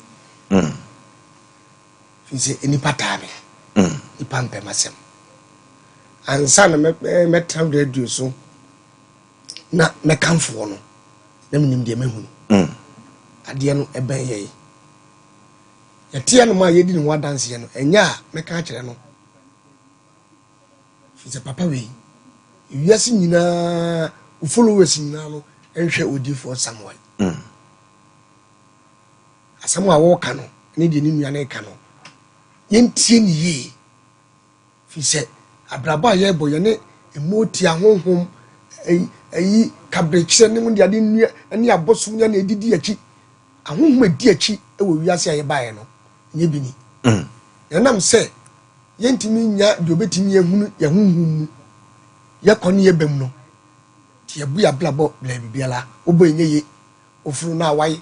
Speaker 9: Firi sɛ nnipa taa me. Nnipa mpɛ m'asɛm. Ansa na mɛtena radio so na mɛkamfo wo no, na menim deɛ mahunu. Adeɛ no ɛbɛn yɛn. Yɛte anom a yɛdi ne ho adanseɛ no, ɛnyɛ a mɛka akyerɛ no. Firi sɛ papa wei, wiase nyinaa, wo followers nyinaa no nhwɛ odiyifoɔ Samuel. Asɛm a wɔreka no ne deɛ ne nua no reka no, yɛntie no yie. Firi sɛ abrabɔ a yɛrebɔ, yɛne mmootia, honhom, ayi, ayi kaberekyerɛ ne mu de ade nnua ne abosom ne na ɛdidi akyi. Ahonhom a ɛdi akyi wɔ wiase a yɛbaeɛ no, nyɛ bi ni. Mm. Na ɛnam sɛ yɛntumi nya deɛ ɔbɛtumi ahunu yɛn honhom mu, yɛkɔ ne yɛba mu no, nti yɛbu yɛn abrabɔ blɛ biribiara, wobɔ ɛnyɛ ye, woforo no awae,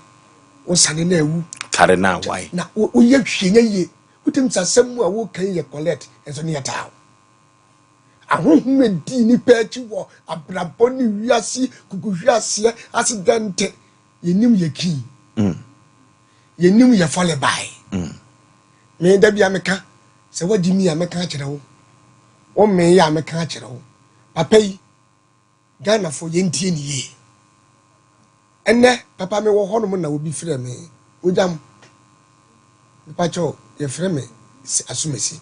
Speaker 9: wosane no awu.
Speaker 1: Tare no awae.
Speaker 9: Na woyɛ hwee nyɛ yie. Wotim sɛ asɛm mu a woka yi yɛ collect nso ne yɛ taa wo. Ahonhom edi nnipa akyi wɔ abrabɔ ne wiase kukuhweaseɛ asedɛnte. Yɛnim yɛ kii. Mm. Yɛnim yɛ fɔlebae. Mm. Me da bia meka sɛ woagye mi a mɛka akyerɛ wo. Wo mmee yɛ a mɛka akyerɛ wo. Papa yi Ghanafoɔ yɛntie no yie. Ɛnnɛ papa mewɔ hɔnom na obi frɛ me, Ogyam, mepakyɛw yɛfrɛ me Asumasi.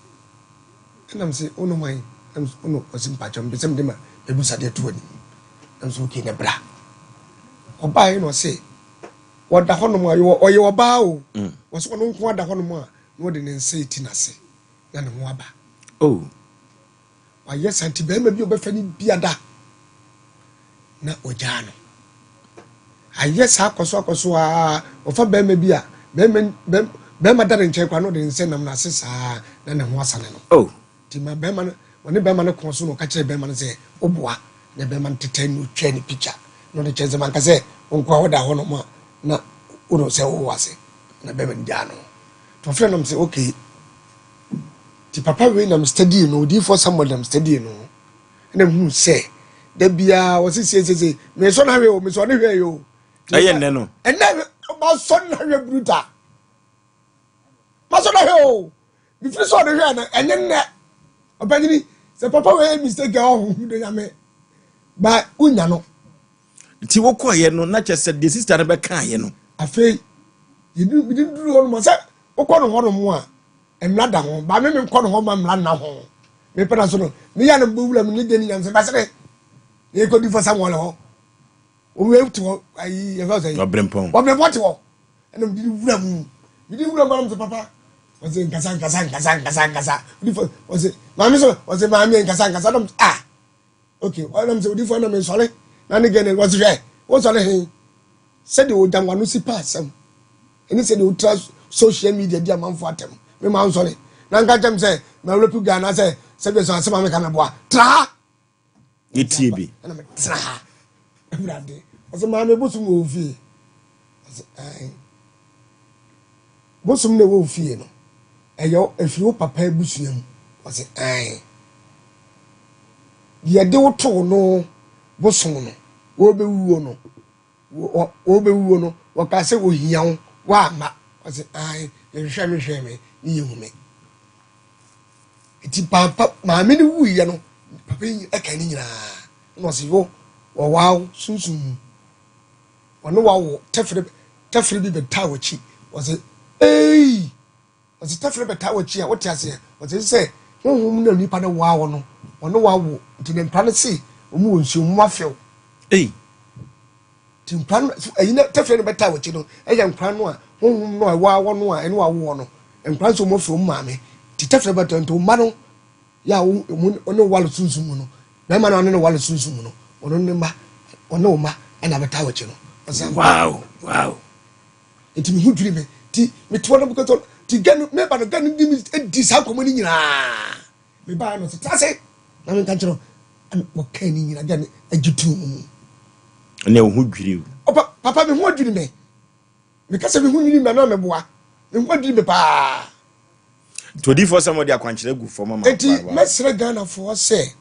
Speaker 9: Ɛna mese wo ne hwan? Ɛna mese wo ne ɔse mepakyɛw mepɛ sɛ mede ma m'abusadeɛ to w'anim. Ɛna mese okay na bra. Ɔbaeɛ na ɔse wɔda hɔnom a ɔyɛ ɔbaa o. Mm. Ɔse ɔno nko ada hɔnom a na ɔde ne nsa eti n'ase na ne ho aba.
Speaker 1: Oh.
Speaker 9: Wayɛ saa nti barima bi a ɔbɛfa no biada na ɔgyaa no. Ayɛ saa akɔ so akɔ so aa ɔfa barima bi a barima barima da ne nkyɛn koraa na ɔde ne nsa nam n'ase saa na ne ho asane no.
Speaker 1: Oh.
Speaker 9: Nti ma barima no ɔne barima no kɔɔ so na ɔka kyerɛ barima no sɛ ɔboa na barima no tetɛ na ɔtwa ne picture na ɔde kyerɛ sɛ manka sɛ wo nkoa woda hɔ nom a na wone sɛ wowɔ ase na barima no gyaa no. Nti ɔfrɛ nom sɛ okay Nti papa wei na me study no, odiyifoɔ Samuel na me study no. Ɛna mehunu sɛ da biara wɔse siesie mesɔ no ahwɛ o, mesɔ ne hwɛ o.
Speaker 1: Ɛyɛ nnɛ no.
Speaker 9: Ɛnɛ masɔ no ahwɛ bruta. Masɔ no ahwɛ o. Mefiri sɛ ɔde hwɛ no, ɛnyɛ nnɛ. Ɔpanyini, sɛ papa wei yɛ mistake a ɔho do nyame. Ba wonya no.
Speaker 1: Nti wokɔeɛ no na kyɛ sɛ deɛ sista no bɛkaeɛ no.
Speaker 9: Afei, yɛdu mede duru hɔ nom sɛ wokɔ no hɔ nom a Mmara da ho, ba me menkɔ no hɔ ma mmara nna ho. Mepɛ na so no, meyɛ na mebɔ wura mu ne deɛ ne nyam sɛ basere. Na yɛkɔ di fɔ Samuel hɔ. Owe te hɔ, ayi, yɛfɛ sɛ.
Speaker 1: Ɔbrempɔn.
Speaker 9: Ɔbrempɔn te hɔ. Ɛna mede wura mu. Mede wura mu anam sɛ papa. Ɔse nkasa nkasa nkasa nkasa nkasa. Odi fɔ, ɔse maame so, ɔse maame nkasa nkasa. Ɛna ah, okay. Ɔnam sɛ odi fɔ ɛna mesɔre. Na ne gɛnɛ, ɔse hwɛ, wosɔre he. Sɛdeɛ ɔda w'ano si pa asɛm ɛne sɛdeɛ wotra social media di amanfoɔ atɛm me ma nsɔre na nka kyɛm sɛ mawurapu ga anaasɛ sɛdeɛ sɛ asɛm a meka meboa tra ha
Speaker 1: yɛtie bi
Speaker 9: ɛna metra ha awurade ɔsɛ maame bosom wɔ wo fie ɔsɛ ɛn bosom na ɛwɔ wo fie no ɛyɛ ɛfiri wo papa abusua mu ɔsɛ ɛn deɛ de wo too no bosom no wɔbɛwuo no Wɔrebɛwuo no, wɔkaa sɛ wɔhia wo, woamma. Ɔse ae, yɛhwehwɛɛ me hwɛɛ me ne yɛhu me. Nti papa maame no wuiɛ no, papa yi ɛka ne nyinaa. Ɛna ɔse yo, wɔwaa wo sunsum mu. Ɔne wawo tɛfere tɛfere bi bɛtaa w'akyi. Ɔse ei! Ɔse tɛfrɛ bɛtaa w'akyi a, wote aseɛ? Ɔse sɛ honhom no a nipa no waa wo no, ɔne wo awo, nti ne nkora no se ɔmu wɔ nsuo mu afew.
Speaker 1: Ei!
Speaker 9: Nti nkora no, ɛyi na tɛfrɛ no bɛtaa w'akyi no, ɛyɛ nkora no a honhom no a ɛwaa wɔ no a ɛne wo awoɔ no, nkora no sɛ ɔmu afiri ɔmu maame, nti tɛfrɛ bɛtaa, nti ɔma no yɛ a wo ɔne wo wale sunsum mu no, bɛrima no a ɔne no wale sunsum mu no, ɔno ne mma, ɔne wo mma ɛna bɛtaa w'akyi no. Ɔse ampa.
Speaker 1: Wow! Wow!
Speaker 9: Nti me ho dwiri me. Nti mete hɔ na mekɔtɔ nti gɛ no meba no gɛ no di me di saa nkɔmmɔ no nyinaa. Mebaeɛ no ɔse tra ase na menka nkyerɛ wo. Ɛna wɔkaa ne nyinaa gɛ no agye too mu.
Speaker 1: Ɛnna wo ho dwiri wo.
Speaker 9: Ɔpa papa me ho adwiri me. Meka sɛ me ho nwiri me na meboa. Me ho adwiri me paa.
Speaker 1: Nti odiyifoɔ sɛ wɔde akwankyerɛ gu fam ama
Speaker 9: Nti mɛsrɛ Ghanafoɔ sɛ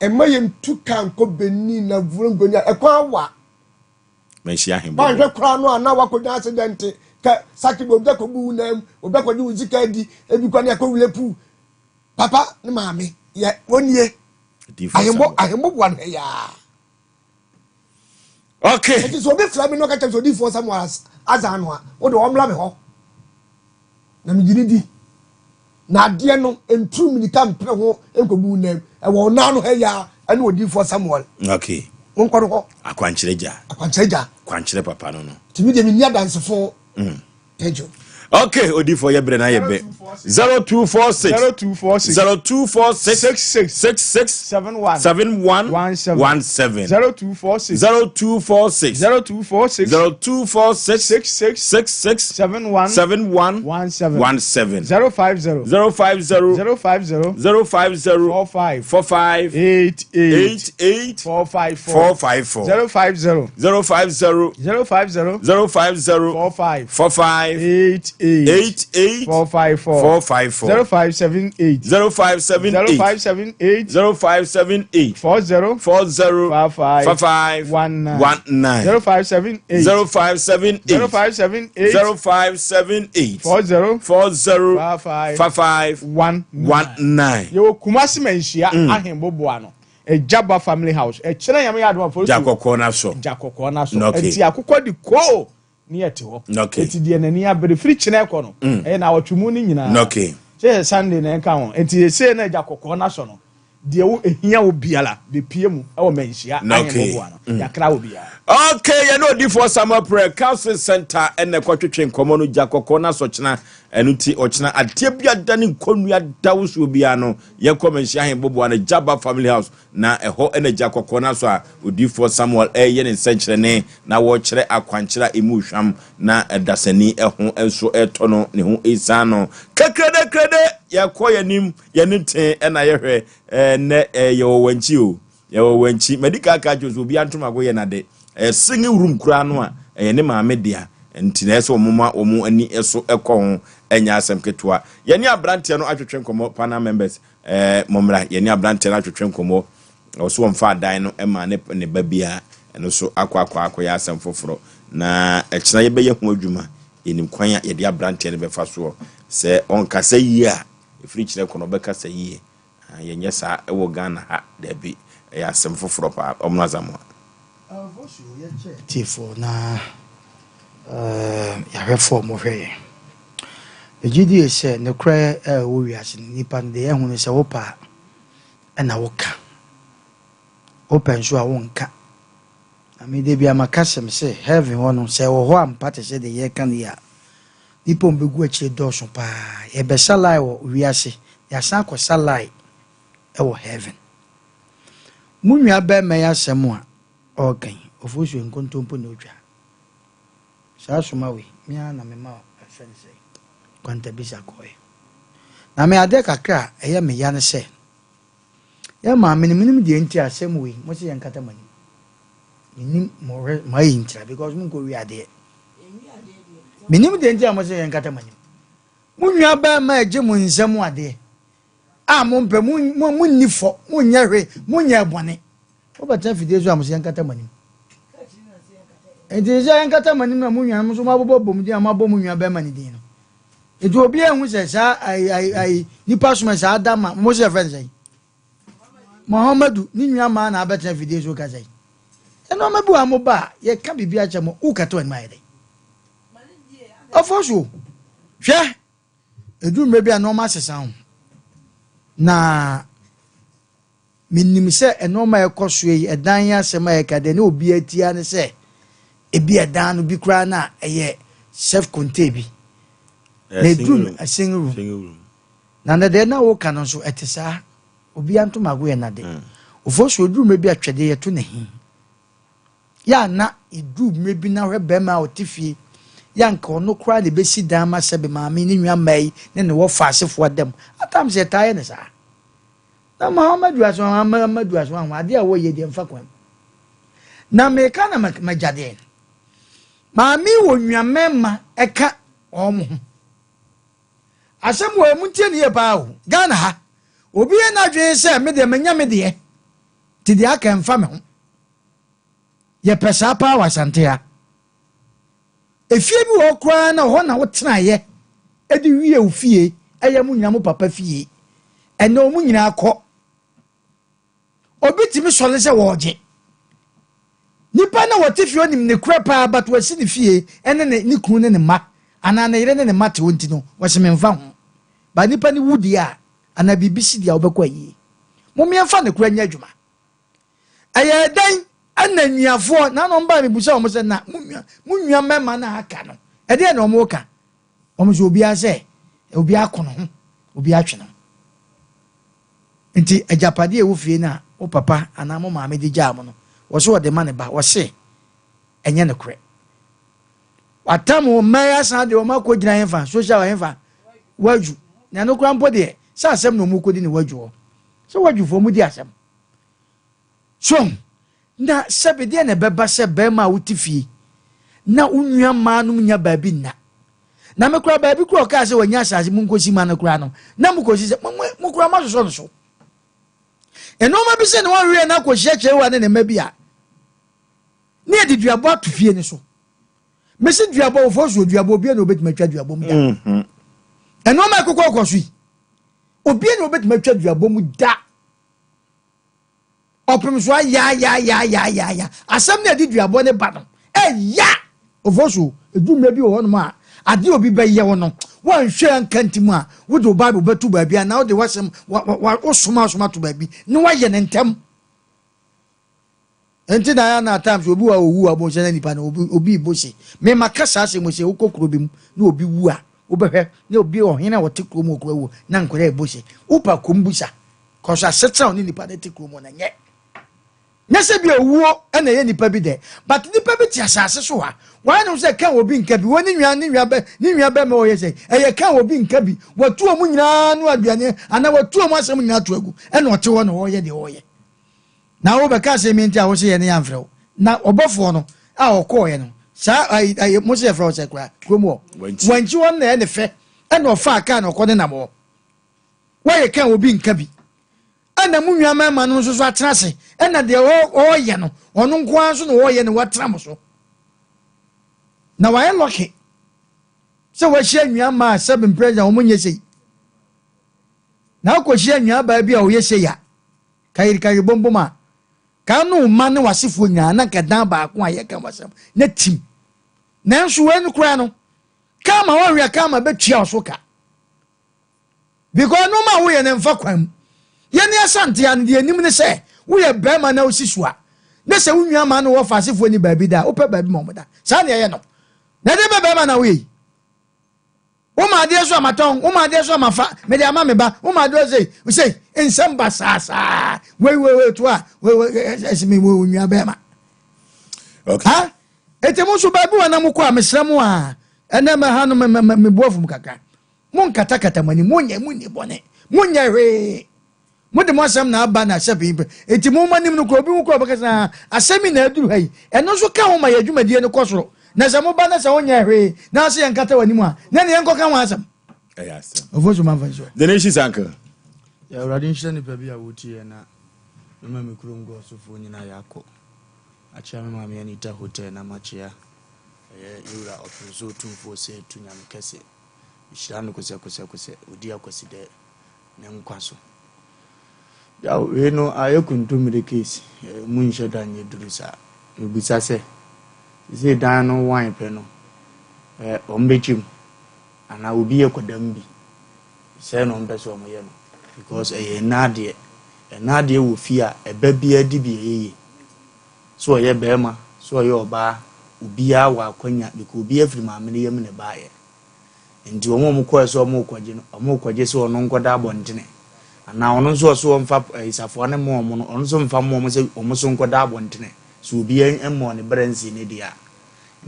Speaker 9: ɛmma yɛntu kaa nkɔ Benin na Vurongoni a ɛkwan awa.
Speaker 1: Manhyia ahembobo.
Speaker 9: Wanhwɛ koraa no a na wakɔnya accident. Kɛ saki bi obi akɔbu wo nan mu, obi akɔgye wo sika adi, ebi kɔ ne akɔ wura puu. Papa ne maame yɛ wɔn nie. Ahembo ahembo boa no yaa.
Speaker 1: Okay.
Speaker 9: Eti sɛ obi fira mi na ɔka kyerɛ sɛ odiifoɔ Samuel azan no a, wo de ɔmmra me hɔ. Na megye ne di. Na adeɛ no nturu mirika mpere ho nkɔgu wo nan ɛwɔ wo nan no ha yi ara ɛne odiifoɔ Samuel.
Speaker 1: Okay.
Speaker 9: Monkɔ no hɔ.
Speaker 1: Akwankyerɛ gya.
Speaker 9: Akwankyerɛ gya.
Speaker 1: Kwankyerɛ papa no no.
Speaker 9: Nti me deɛ menni adansefo. Mm. Thank you.
Speaker 1: Okay, odifo yɛ brɛ na yɛ bɛ. 0246
Speaker 3: 0246
Speaker 1: 0246
Speaker 3: 66
Speaker 1: 66
Speaker 3: 71
Speaker 1: 71
Speaker 3: 17
Speaker 1: 17
Speaker 3: 0246
Speaker 1: 0246
Speaker 3: 0246
Speaker 1: 0246
Speaker 3: 66
Speaker 1: 66
Speaker 3: 71
Speaker 1: 71
Speaker 3: 17
Speaker 1: 17
Speaker 3: 050
Speaker 1: 050
Speaker 3: 050
Speaker 1: 050
Speaker 3: 45
Speaker 1: 45
Speaker 3: 88
Speaker 1: 88
Speaker 3: 454
Speaker 1: 454
Speaker 3: 050
Speaker 1: 050
Speaker 3: 050
Speaker 1: 050
Speaker 3: 45
Speaker 1: 45
Speaker 3: 88
Speaker 1: 88
Speaker 3: 454
Speaker 1: 454
Speaker 3: 0578
Speaker 1: 0578
Speaker 3: 0578
Speaker 1: 0578
Speaker 3: 40
Speaker 1: 40
Speaker 3: 55
Speaker 1: 55
Speaker 3: 19
Speaker 1: 19
Speaker 3: 0578
Speaker 1: 0578
Speaker 3: 0578
Speaker 1: 0578
Speaker 3: 40
Speaker 1: 40
Speaker 3: 55
Speaker 1: 55
Speaker 3: 19
Speaker 1: 19
Speaker 3: yɛwɔ Kumasi Manhyia ahemboboa no Ɛgyaba family house ɛkyerɛ nyame yɛ adom afɔre
Speaker 1: Gya kɔkɔɔ no asɔ.
Speaker 3: Gya kɔkɔɔ no asɔ
Speaker 1: Okay.
Speaker 3: ɛti akokɔ di koo ne yɛte hɔ
Speaker 1: Okay.
Speaker 3: ɛti deɛ n'ani abere firi kyerɛ kɔ no ɛyɛ na awɔtwe mu no nyinaa
Speaker 1: Okay.
Speaker 3: sɛ yɛ Sunday na ɛnka ho ɛnti ɛsei na gya kɔkɔɔ no asɔ no deɛ wo ɛhia wo biara bɛpie mu ɛwɔ Manhyia
Speaker 1: Okay.
Speaker 3: ahemboboa no yɛakra wo biara.
Speaker 1: Okay, yɛne odifoɔ Samuel Prɛ Council Center ɛna ɛkɔtwetwe nkɔmmɔ no gya kɔkɔɔ no asɔ kyena ɛno nti ɔkyena adeɛ bi ada ne nkɔnnua da wo soɔ biara no yɛnkɔ Manhyia ahemboboa no Jaba Family House na ɛhɔ ɛna gya kɔkɔɔ no asɔ a odifoɔ Samuel ɛreyɛ ne nsɛnkyerɛnne na wɔrekyerɛ akwankyerɛ a ɛmu hwam na dasani ɛho nso ɛretɔ no ne ho ɛsiane no kekrede yɛkɔ yɛnim yɛne tee ɛna yɛhwɛ ɛnɛ yɛwɔ wankyi o yɛwɔ wankyi madi ka aka kyerɛ sɛ obi antomago yɛ nade ɛyɛ singing room koraa no a ɛyɛ ne maame dea nti na ɛsɛ wɔn ma wɔn ani so ɛkɔ ho ɛnyɛ asɛm ketewa yɛne aberanteɛ no atwetwe nkɔmmɔ panel members ɛɛ mɔmmra yɛne aberanteɛ no atwetwe nkɔmmɔ ɔso wɔn fa adan no ɛma ne ne ba biara ɛno so akɔ akɔ akɔyɛ asɛm foforɔ na ɛkyena yɛbɛyɛ ho adwuma yɛnim kwan a yɛde aberanteɛ no bɛfa soɔ sɛ ɔnkasa yie a ɛfiri kyerɛ kɔ no ɔbɛkasa yie yɛnyɛ saa ɛwɔ Ghana ha daabi ɛyɛ asɛm foforɔ paa ɔmono azamoa.
Speaker 2: Tiefoɔ na yɛahwɛfoɔ a wɔhwɛ yɛn. Megye die sɛ nokorɛ a ɛwɔ wiase no nipa no deɛ ɛho no sɛ wopɛ a ɛna woka wopɛ nso a wonka na mede bia maka sɛm sɛ heaven hɔ no sɛ ɛwɔ hɔ ampa te sɛ deɛ yɛreka no yi a nipa a wɔbɛgu akyire dɔɔso paa yɛbɛsa lie wɔ wiase yɛasan akɔsa lie ɛwɔ heaven mo nua bɛrima yi asɛm a ɔreka yi ɔfo so nkontompo na otwa saa soma wei mea na mema ɛfɛ no sɛ kwantabisa kɔɛ na me adeɛ kakra a ɛyɛ me ya ne sɛ yɛ maame no menim deɛ nti asɛm wei mo sɛ yɛnkata mo anim menim mo mo ayi ntira because mo nkɔ wi adeɛ menim deɛ nti a mo sɛ yɛnkata mo anim mo nua bɛrima a ɛgye mo nsɛm adeɛ a mo mpɛ mo mo mo nni fɔ mo nyɛ hwee mo nyɛ bɔne wobɛtena fidie so a mo sɛ yɛnkata mo anim nti sɛ yɛnkata mo anim na mo nua mo nso mo abobɔ bom din a mo abɔ mo nua bɛrima ne din no nti obi ehu sɛ saa ayi ayi ayi nipa soma saa adama mo sɛ fɛn sɛ Muhammadu ne nua maa na abɛtena fidie so kasa yi ɛnɔɔma bi wɔ a mo ba a yɛka biribi akyɛ mo wokata w'anim ayɛ dɛ ɔfɔ so hwɛ edu mmerɛ bi a nneɛma asesa ho na menim sɛ nneɛma a ɛkɔ so yi ɛdan yi asɛm a yɛka deɛ ne obi atia ne sɛ ebi ɛdan no bi koraa na ɛyɛ self contained bi na eduru a single room na ne deɛ na woka no nso ɛte saa obi antomago yɛ nade ofo so eduru mmerɛ bi atwɛdeɛ yɛto ne he yɛ ana eduru mmerɛ bi na hwɛ bɛrima a ɔte fie yɛ anka ɔno koraa na ebesi dan ma sɛ bi maame ne nua mmaa yi ne ne wɔ fa asefoɔ dɛm atam sɛ ɛtaa yɛ ne saa na Muhammadu aso Muhammadu aso aho adeɛ a wɔyɛ deɛ mfa kwan na meka na magya deɛ maame wɔ nua mmarima ɛka wɔn ho asɛm wɔ emu ntie ne yie paa o Ghana ha obi yɛ n'adwene sɛ me deɛ menya me deɛ te deɛ aka mfa me ho yɛpɛ saa paa wɔ Asante ha. Efie bi wɔ hɔ koraa na hɔ na wotenaeɛ de wie wo fie, ɛyɛ mo nyinaa mo papa fie. Ɛnɛ wɔn nyinaa kɔ. Obi tumi sɔre sɛ wɔregye. Nipa na wɔte fie onim ne korɛ paa but wasi ne fie ɛne ne ne kunu ne ne mma anaa ne yere ne ne mma te hɔ nti no wɔsi me nfa ho. But nipa ne wu deɛ a anaa biribi si deɛ a wobɛkɔ ayie. Momeɛmfa ne korɛ nyɛ adwuma. Ɛyɛɛ dɛn na anuafoɔ na na wɔn baa mebusa wɔn sɛ na mo nua mo nua mmarima na aka no ɛdeɛ na wɔn reka wɔn sɛ obiara sɛ obiara ko ne ho obiara twe ne ho nti agyapadeɛ ɛwɔ fie no a wo papa anaa mo maame de gyaa mo no wɔ so wɔde ma ne ba wɔse ɛnyɛ no korɛ watam wɔn mmaa yi asan de wɔn akɔ gyina hefa social hefa wadwu na ɛno koraa mpo deɛ sɛ asɛm na wɔn kɔdi ne wadwu hɔ sɛ wadwufoɔ mu di asɛm So na sɛbe deɛ na ɛbɛba sɛ barima a wote fie na wo nua mmaa nom nya baabi nna? Na me koraa baabi koraa ɔkaa sɛ wanya asase mu nkosi ma no koraa no, na mokɔsi sɛ mo koraa moasosɔ no so. Nneɛma bi sɛ ne wɔnweɛ no akɔhyia kyerɛwa ne ne mma bi a ne yɛde duabɔ ato fie no so. Mesi duabɔ wɔfɔ so duabɔ obiara na obetumi atwa duabɔ mu da. Mhm. Nneɛma ɛkokɔ kɔ so yi obiara na obetumi atwa duabɔ mu da. Ɔpem so ayaayaayaayaaya. Asɛm no a ɛde duabɔ no ba no, ɛya! Ɔfɔ so, ɛdu mmerɛ bi wɔ hɔnom a, adeɛ obi bɛyɛ wo no, woanhwɛ anka ntim a, wode wo Bible bɛto baabi anaa wode w'asɛm, wo som asom ato baabi na woayɛ no ntɛm. Nti na ayɛ na at times obi wɔ a owu a wobɛhu sɛ na nipa no obi obi rebɔ se. Me maka saa asɛm yi sɛ wokɔ kuro bi mu na obi wu a wobɛhwɛ na obi ɔhene a ɔte kuro mu okura wu na nkwadaa rebɔ se. Wopa kɔm busa kɔso asetena ɔne nipa no te kuro mu no nyɛ. Nyɛ sɛ bi owuo na ɛyɛ nipa bi dɛ but nipa bi te asase so ha wɔayɛ ne ho sɛ ka obi nka bi wɔ ne nua ne nua bɛ ne nua bɛma ɔyɛ sɛ ɛyɛ ka obi nka bi watu wɔn nyinaa no aduane anaa watu wɔn asɛm nyinaa to agu ɛna ɔte hɔ na ɔyɛ deɛ ɔyɛ. Na wo bɛka asɛm yi nti a wo se yɛne yɛamfrɛ wo. Na ɔbɔfoɔ no a ɔkɔɔeɛ no, saa ayi ayi mo se yɛfrɛ wo sɛ koraa kurom hɔ. Wankyi hɔ no na ɛyɛ ne fɛ ɛna ɔfaa kaa na ɔkɔ ne nam hɔ. Woayɛ kan obi nka bi. Ɛna mo nua mmarima no nso so atena ase ɛna deɛ ɔɔyɛ no ɔno nko ara nso na ɔɔyɛ na watena mo so. Na wayɛ lɔke sɛ wahyia nua mmaa sɛ mprɛnsa wɔn nyɛ sei. Na wokɔhyia nua baa bi a ɔyɛ sei a Kayirikayiri bombom a, ka ne wo mma ne w'asefoɔ nyinaa na nka dan baako a yɛka ho asɛm na tim. Nanso wei no koraa no, karma wɔnhwɛ a karma bɛtua wo so ka. Because nneɛma a woyɛ no mfa kwan mu. Yɛne Asante a no deɛ anim ne sɛ woyɛ barima na wosi so a, na sɛ wo nua maa no wɔ fa asefoɔ ni baabi da a, wopɛ baabi ma wɔn da. Saa na ɛyɛ no. Na ɛdeɛ bɛ barima na woyɛ yi. Woma adeɛ so a matɔn, woma adeɛ so a mafa, mede ama me ba, woma adeɛ sei, sei, nsɛm ba saa saa, wei wei wei to a, wei wei ɛsɛ me wei onua bɛrima.
Speaker 1: Okay.
Speaker 2: Ha? Eti mo nso baabi wɔ na mo kɔ a mesrɛ mo a, ɛnɛ mɛ ha no me me me bu afum kakra. Mo nkatakata mo anim, mo nyɛ mo nni bɔne, mo nyɛ hwee. Mo de mo asɛm na aba na sɛ pii eti mo anim no kura obi ho kura ɔbɛka sɛ ah, asɛm yi na aduru ha yi. Ɛno nso ka ho ma yɛ adwumadie no kɔ soro. Na sɛ moba na sɛ wonyɛ hwee na ase yɛn nkata w'anim a, na ne yɛnkɔka ho asɛm.
Speaker 1: Ɛyɛ asɛm.
Speaker 2: Ɔfo so manfa nsuo.
Speaker 1: The nation's uncle.
Speaker 3: Yɛ Awurade nhyira nipa bi a wotie yɛn na mema me kurom gɔɔsofoɔ nyinaa yɛakɔ akyea me maame Anita Hotel na makyea ɛyɛ yɛwura ɔpem so otumfoɔ sɛ tu nyame kɛse mehyira no kosɛkosɛkosɛ ɔdi akwasidɛ ne nkwa so. Yaw, wei no ayɛ kontommire case, emu nhyɛ da nyɛ duru saa. Mebisa sɛ, seesei dan no wan pɛ no, wɔbɛkyɛ mu anaa obi yɛ kɔdam bi? Sɛɛ na wɔmpɛ sɛ wɔyɛ no because ɛyɛ ɛnna adeɛ. Ɛnna adeɛ wɔ fie a, ɛba biara di bi ɛyɛ yie. Sɛ ɔyɛ barima, sɛ ɔyɛ ɔbaa, obiara wɔ akwanya because obiara firi maame no yam na ɛbaeɛ. Enti wɔn a wɔkɔɛ sɛ wɔrekɔgye no, wɔrekɔgye sɛ ɔno nkɔda abɔntene. Anaa ɔno nso ɔse ɔmfa safoa no mma wɔn no, ɔno nso mfa mma wɔn sɛ wɔn nso nkɔda abɔntene, sɛ obiara mmɔɔ ne bra nsii ne deɛ a.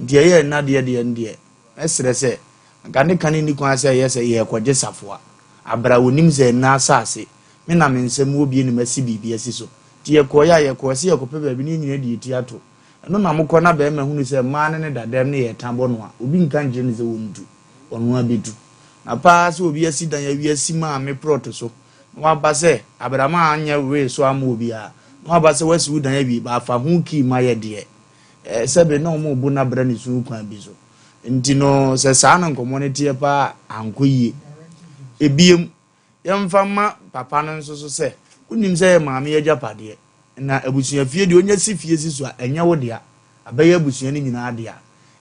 Speaker 3: Nti ɛyɛɛ nnadeɛ deɛ no deɛ, mɛsrɛ sɛ, anka ne ka no nni kwan sɛ ɛyɛ sɛ yɛrekɔgye safoa, aberɛ a wɔnim sɛ ɛnnɛ asase, me na me nsam wɔ bie na masi biribi asi so. Nti yɛkɔeɛ a, yɛkɔɔ sɛ yɛrekɔpɛ baabi na yɛn nyinaa de yɛn ti ato. Ɛno na mokɔ na barima hunu sɛ mmaa ne no da dɛm ne yɛ ta bɔ no a, obi nka nkyerɛ no sɛ ɔntu, ɔno ara bɛtu. Na paa sɛ obi asi dan awie asi maame prɔto so na waba sɛ abrama anyɛ wee so amma obiara, na waba sɛ wasi wo dan awie, but fa ho key ma yɛ deɛ, ɛɛ sɛbe na wɔn rebo no abrɛ no suu kwan bi so. Nti no sɛ saa na nkɔmmɔ no teɛ paa a, ankɔ yie. Ebiem, yɛmfa mma papa no nso so sɛ, wonim sɛ ɛyɛ maame agyapadeɛ, na abusuafie deɛ ɔnya si fie si so a, ɛnyɛ wo dea, abɛyɛ abusua no nyinaa dea.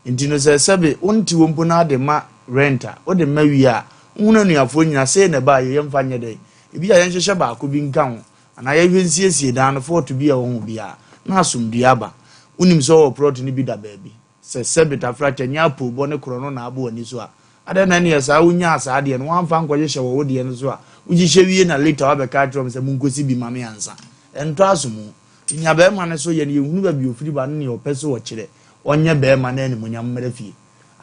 Speaker 3: Nti no sɛ sɛbe wonte hɔ mpo na wode ma rent a, wode ma wie a, wohunu anuafoɔ nyinaa, sei na ɛbaeɛ, yɛmfa nyɛ dɛn? Ebia yɛnhyehyɛ baako bi nka ho, anaa yɛnhwɛ nsiesie dan no, fault bi a ɛwɔ ho biara, na asomdwoeɛ aba. Wonim sɛ ɔwɔ plot no bi da baabi. Sɛ sɛbe tafrakyɛ nyɛ apoobɔ ne korɔno na abɔ w'ani so a, adɛn na ɛneɛ saa wonyaa saa adeɛ no woamfa ankɔhyehyɛ wɔ wo deɛ no so a wohyehyɛ wie na later woabɛka akyerɛ wɔn sɛ monkɔsi bi ma me ansa? Ɛntɔ asom. Nti nea barima no so yɛ no yɛnhunu baabi a ɔfiri ba ne nea ɔpɛ sɛ ɔkyerɛ. Ɔnyɛ barima na animuonyam mmra fie.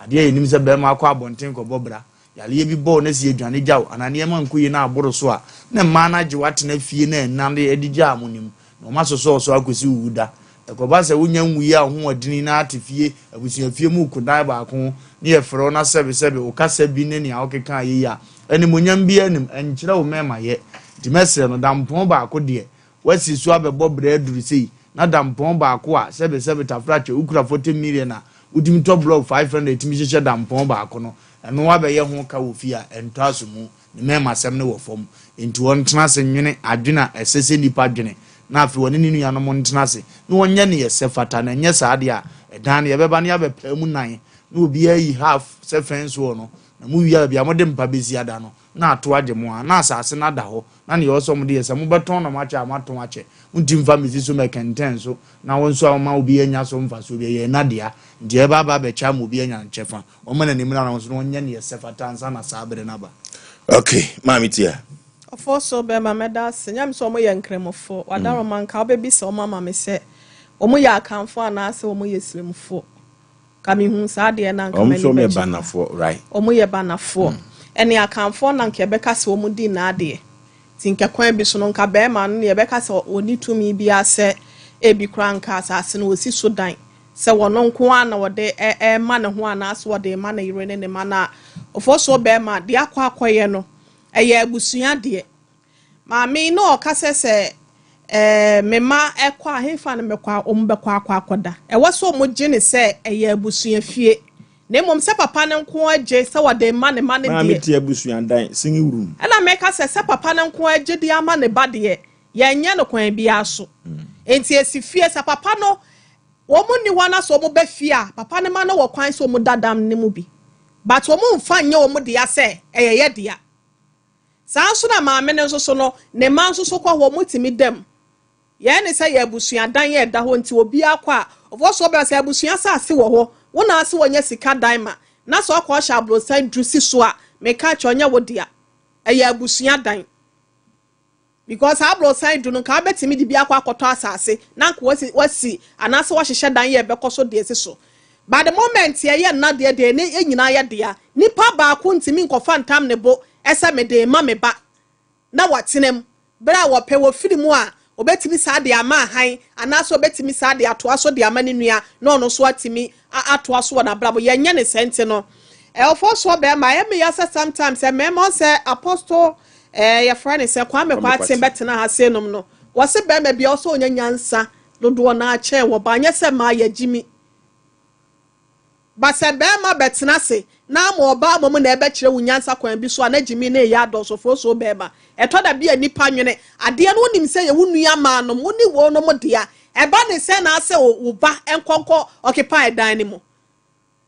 Speaker 3: Adeɛ a yɛnim sɛ barima akɔ abɔnten kɔbɔ bra, Yareɛ bi bɔ wo na sɛ yɛdwane gya wo anaa nneɛma nkɔ yie na aboro so a, na mmaa no agye wo atena fie na ɛnna de de gyaa mo no mu, na wɔasosɔ wo so akɔsi wo wuda. Ɛkɔba sɛ wonnya nwui a wo ho ɔdene na ate fie, abusuafie mu reko dan baako ho, na yɛfrɛ wo na sɛbesɛbe wo kasa bi ne nea wokeka ayɛ yi a, animuonyam biara nnim, ɛnkyerɛ wo mmarima yɛ. Nti mɛsrɛ no, dampɔn baako deɛ, woasi so abɛbɔ bra aduru sei, na dampɔn baako a sɛbesɛbe tafrakyɛ wokura 40 million a wotumi tɔ blɔk 500 tumi hyehyɛ dampɔn baako no, ɛno abɛyɛ ho ka wɔ fie a, ɛntɔ aso mu. Ne mmarimasɛm no wɔ fam. Enti ɔntena ase nnwene adwene a ɛsɛ sɛ nnipa dwene, na afei ɔne ne nuanom ntena ase na wɔnyɛ nea ɛsɛ fata, na ɛnyɛ saa deɛ a, ɛdan no yɛbɛba na yɛabɛpae mu nan, na obiara ayi half sɛ fɛnse wɔ no, na mowie a baabi a mode mpa bɛsi ada no, na ato agye mo ara, na asase no ada hɔ, na nea ɛwɔ sɛ wɔde yɛ, sɛ mobɛtɔn na moakyɛ a, moatɔn akyɛ. Montumi mfa mmɛsi so mmɛkɛntɛn so, na wo nso a woma obi anya so mfasoɔ bi, ɛyɛ ɛna dea, nti ɛbɛba aba abɛkyɛ ama obi anya ne kyɛfa. Wɔmma n'anim mmra na wɔn nso na wɔnyɛ nea ɛsɛ fata ansa na saa bere no aba.
Speaker 1: Ok, maame tia.
Speaker 19: Ɔfo so bɛma mɛda ase. Nyɛ me sɛ wɔn yɛ nkramofo. Wadaroma nka wobɛbisa wɔn ama me sɛ wɔn yɛ akanfo anaasɛ wɔn yɛ sremfo. Ka me hu saa adeɛ no a nka
Speaker 1: Wɔn
Speaker 19: m'ani
Speaker 1: nso wɔn yɛ
Speaker 19: bɛgye paa.
Speaker 1: Banafoɔ, right?
Speaker 19: Wɔn yɛ Banafoɔ. Ɛne akanfoɔ na nka yɛbɛka sɛ wɔn di naadeɛ. Nti nka kwan bi so no nka bɛɛma no yɛbɛka sɛ ɔnni tumi biara sɛ ebi koraa nka asase no ɔsi so dan. Sɛ ɔno nko ara na ɔde rema ne ho anaasɛ ɔde rema ne yere ne ne mma no a, ɔfɔsoɔ barima, deɛ akɔ akɔyɛ no, ɛyɛ abusua deɛ. Maame yi na ɔka sɛ sɛ ɛɛ me mma kɔ a, hefa na mɛkɔ a wɔbɛkɔ akɔ akɔda. Ɛwɔ sɛ wɔgye no sɛ ɛyɛ abusua fie, na mmom sɛ papa no nko ara gye sɛ ɔde rema ne mma no
Speaker 1: Maame
Speaker 19: deɛ.
Speaker 1: te abusua dan, singing room.
Speaker 19: Ɛna meka sɛ sɛ papa no nko ara gye de ama ne ba deɛ, yɛnyɛ no kwan biara so. Enti ɛsi fie sɛ papa no Wɔn nni hɔ na sɛ wɔn ba fie a papa no ma no wɔ kwan sɛ wɔn da dam no mu bi but wɔn nfa nyɛ wɔn dea sɛ ɛyɛ yɛ dea. Saa nso na maame no nso so no ne mma nso so kɔ hɔ wɔn tumi da mu. Yɛn ne sɛ yɛ abusua dan yɛ ɛda hɔ nti obiara kɔ a ɔfɔ so ɔbɛ sɛ abusua asase wɔ hɔ wo na ase wɔnya sika dan ma na sɛ ɔkɔ ɔhyɛ aborosan duru si so a meka kyerɛ ɔnyɛ wo dea ɛyɛ abusua dan. Because saa abrɔsan du no nka wobɛtumi de bi akɔ akɔtɔ asase na nka wasi wasi anaasɛ wahyehyɛ dan yɛ ɛbɛkɔ so deɛ si so. But the moment yɛyɛ nna deɛ deɛ ne yɛn nyinaa yɛ dea. Nipa baako ntumi nkɔfa ntam ne bo sɛ mede rema me ba na watena mu. Berɛ a wɔpɛ wɔfiri mu a Ɔbɛtumi saa de ama ahan anaasɛ ɔbɛtumi saa de atoa so de ama ne nua na ɔno nso atumi atoa so wɔ n'abrabɔ. Yɛnyɛ ne saa nti no, ɔfɔ soɔ bɛrima, ɛyɛ me ya sɛ sometimes mmarima sɛ apostle ɛɛ yɛfrɛ ne sɛ Kwame Kwarteng bɛtena ha sei nom no, wɔse bɛrima bia ɔsɛ ɔnya nyansa dodoɔ no ara kyɛn wɔ ba, nyɛ sɛ mmaa yɛgyimi. But sɛ bɛɛma bɛtena ase na ama ɔbaa mmom na ɛbɛkyerɛ wo nyansa kwan bi so a na gyimi no reyɛ adɔɔso frosoo bɛɛma. Ɛtɔ da bi a nnipa nwene adeɛ no wonim sɛ yɛ wo nua maa nom wo ne wɔ nom dea ɛba ne sɛn na asɛ wo ba nkɔ nkɔ occupy dan no mu.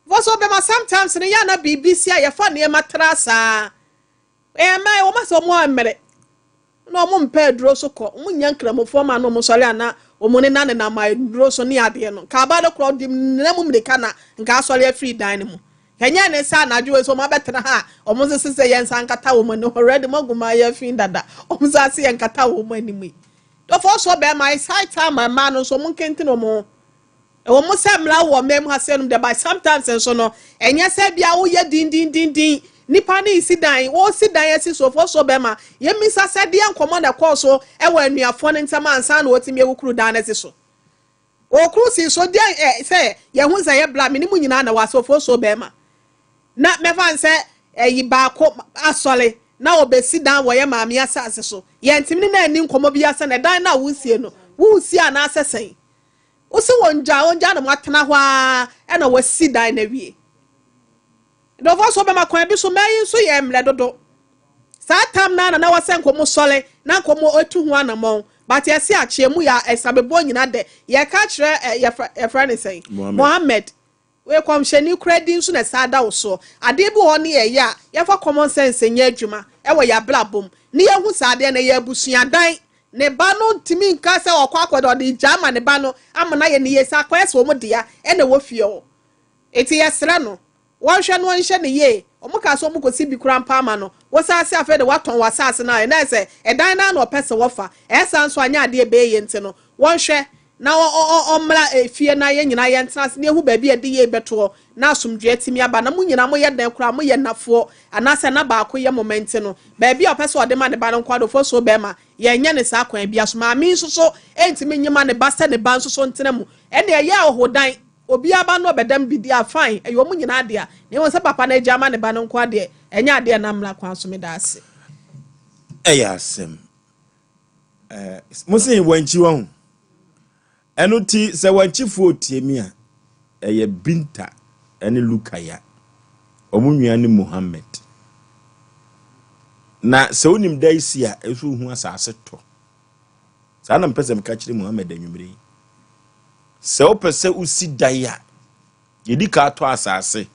Speaker 19: Frosoo bɛɛma sometimes no yɛ a na biribi si a yɛfa nneɛma tra saa. Ɛɛ mmaa yi wɔn asɛ wɔn ammere na wɔn mpɛ aduro so kɔ wɔn nyɛ nkramofoɔ ma na wɔn sɔre ana wɔn ne na nenam aduro so ne adeɛ no nka aba no korɔ de nna mu mirika na nka asɔre afiri dan no mu ɛnyɛ ne sɛ anadwo wei so wɔn abɛtena ha a wɔn nso sɛ yɛn nsa nkata wɔn anim already mo agu maa yɛ fi dada wɔn nsa ase yɛn nkata wɔn anim yi dɔfo so bɛrima it's high time mmaa no nso wɔn nkentene wɔn ho. Ɛwɔ mu sɛ mmara wɔ ɔman mu ha sɛ nom deɛ but sometimes nso no ɛnyɛ sɛ bia woyɛ dindindindin nipa no resi dan wɔresi dan asi so fo so bɛma yɛmmisa sɛ deɛ nkɔmmɔ na ɛkɔɔ so ɛwɔ anuafoɔ no ntam ansa na wɔtumi awukuru dan no asi so wɔkuru si so deɛ ɛ sɛ yɛho sɛ yɛ bla me ne mu nyinaa na wɔ asofo so bɛma na mɛfa sɛ ɛyi baako asɔre na ɔbɛsi dan wɔ yɛ maame asase so yɛntumi ne na ani nkɔmmɔ bi asɛ na dan no a wosie no wosi anaasɛ sɛn Wo se wɔngyaa wɔngyaa na moatena hɔ ara na wɔasi dan no awie. Dɔfoɔ so bɛma kwan bi so mmaa yi nso yɛ mmerɛ dodo. Saa tam no ara na na ɛwɔ sɛ nka ɔmo sɔre na nka ɔmo atu ho anamɔn but yɛse akyeɛ mu yɛ a ɛsabeboɔ nyina dɛ yɛka kyerɛ ɛ yɛfrɛ yɛfrɛ ne sɛn Mohammed wei kɔmhyɛni koraa din nso na ɛsaa da wo soɔ adeɛ bi wɔ hɔ ne yɛyɛ a yɛmfa common sense nyɛ adwuma ɛwɔ yɛ abrabɔ mu ne yɛhu saa adeɛ no ɛyɛ abusuadan ne ba no ntumi nka sɛ ɔkɔ akɔ de ɔde gyaa ma ne ba no ama no ayɛ ne yie sɛ akɔyɛ sɛ wɔn dea ɛna ɛwɔ fie hɔ eti yɛsrɛ no Wɔnhwɛ no wɔnhyɛ no yie. Wɔn kaa sɛ wɔn kɔsi bi koraa mpo ama no. Wosan se afei de watɔn w'asaase no a, ɛna ɛsɛ ɛdan no ara na ɔpɛ sɛ wɔfa. Ɛyɛ saa nso a nyɛ adeɛ ɛbɛyɛ yie nti no, wɔnhwɛ na ɔmmra efie na yɛn nyinaa yɛntena ase na yɛhu baabi a yɛde yei bɛtoɔ na asomdwoeɛ atumi aba. Na mo nyinaa moyɛ dɛn koraa moyɛ nnafoɔ anaasɛ na baako yɛ mo mma nti no, baabi a ɔpɛ sɛ ɔde ma ne ba no nko ara de ɔfasuo bɛrima. Yɛnyɛ no saa kwan biara so. Maame yi nso so ntumi nye ma ne ba sɛ ne ba nso so ntena mu. Ɛnna ɛyɛ ahɔhodan. Obiara ba no ɔbɛdam bi deɛ a fine, ɛyɛ wɔn nyinaa dea. Na mmom sɛ papa no agya ama ne ba no nko ara deɛ, ɛnyɛ adeɛ a ɛnam mmara kwan so. Meda ase.
Speaker 1: Ɛyɛ asɛm. Eh, mo se wankyi wahu. Ɛno ti sɛ wankyifoɔ tie mi a, ɛyɛ Binta ɛne Lukaya. Wɔn nua ne Muhammad. Na sɛ wonim da si a, ɛso hu asase tɔ. Saa na mpɛ sɛ meka kyerɛ Muhammad anwummere yi. Sɛ wopɛ sɛ wosi dan a, yɛdi ka tɔ asase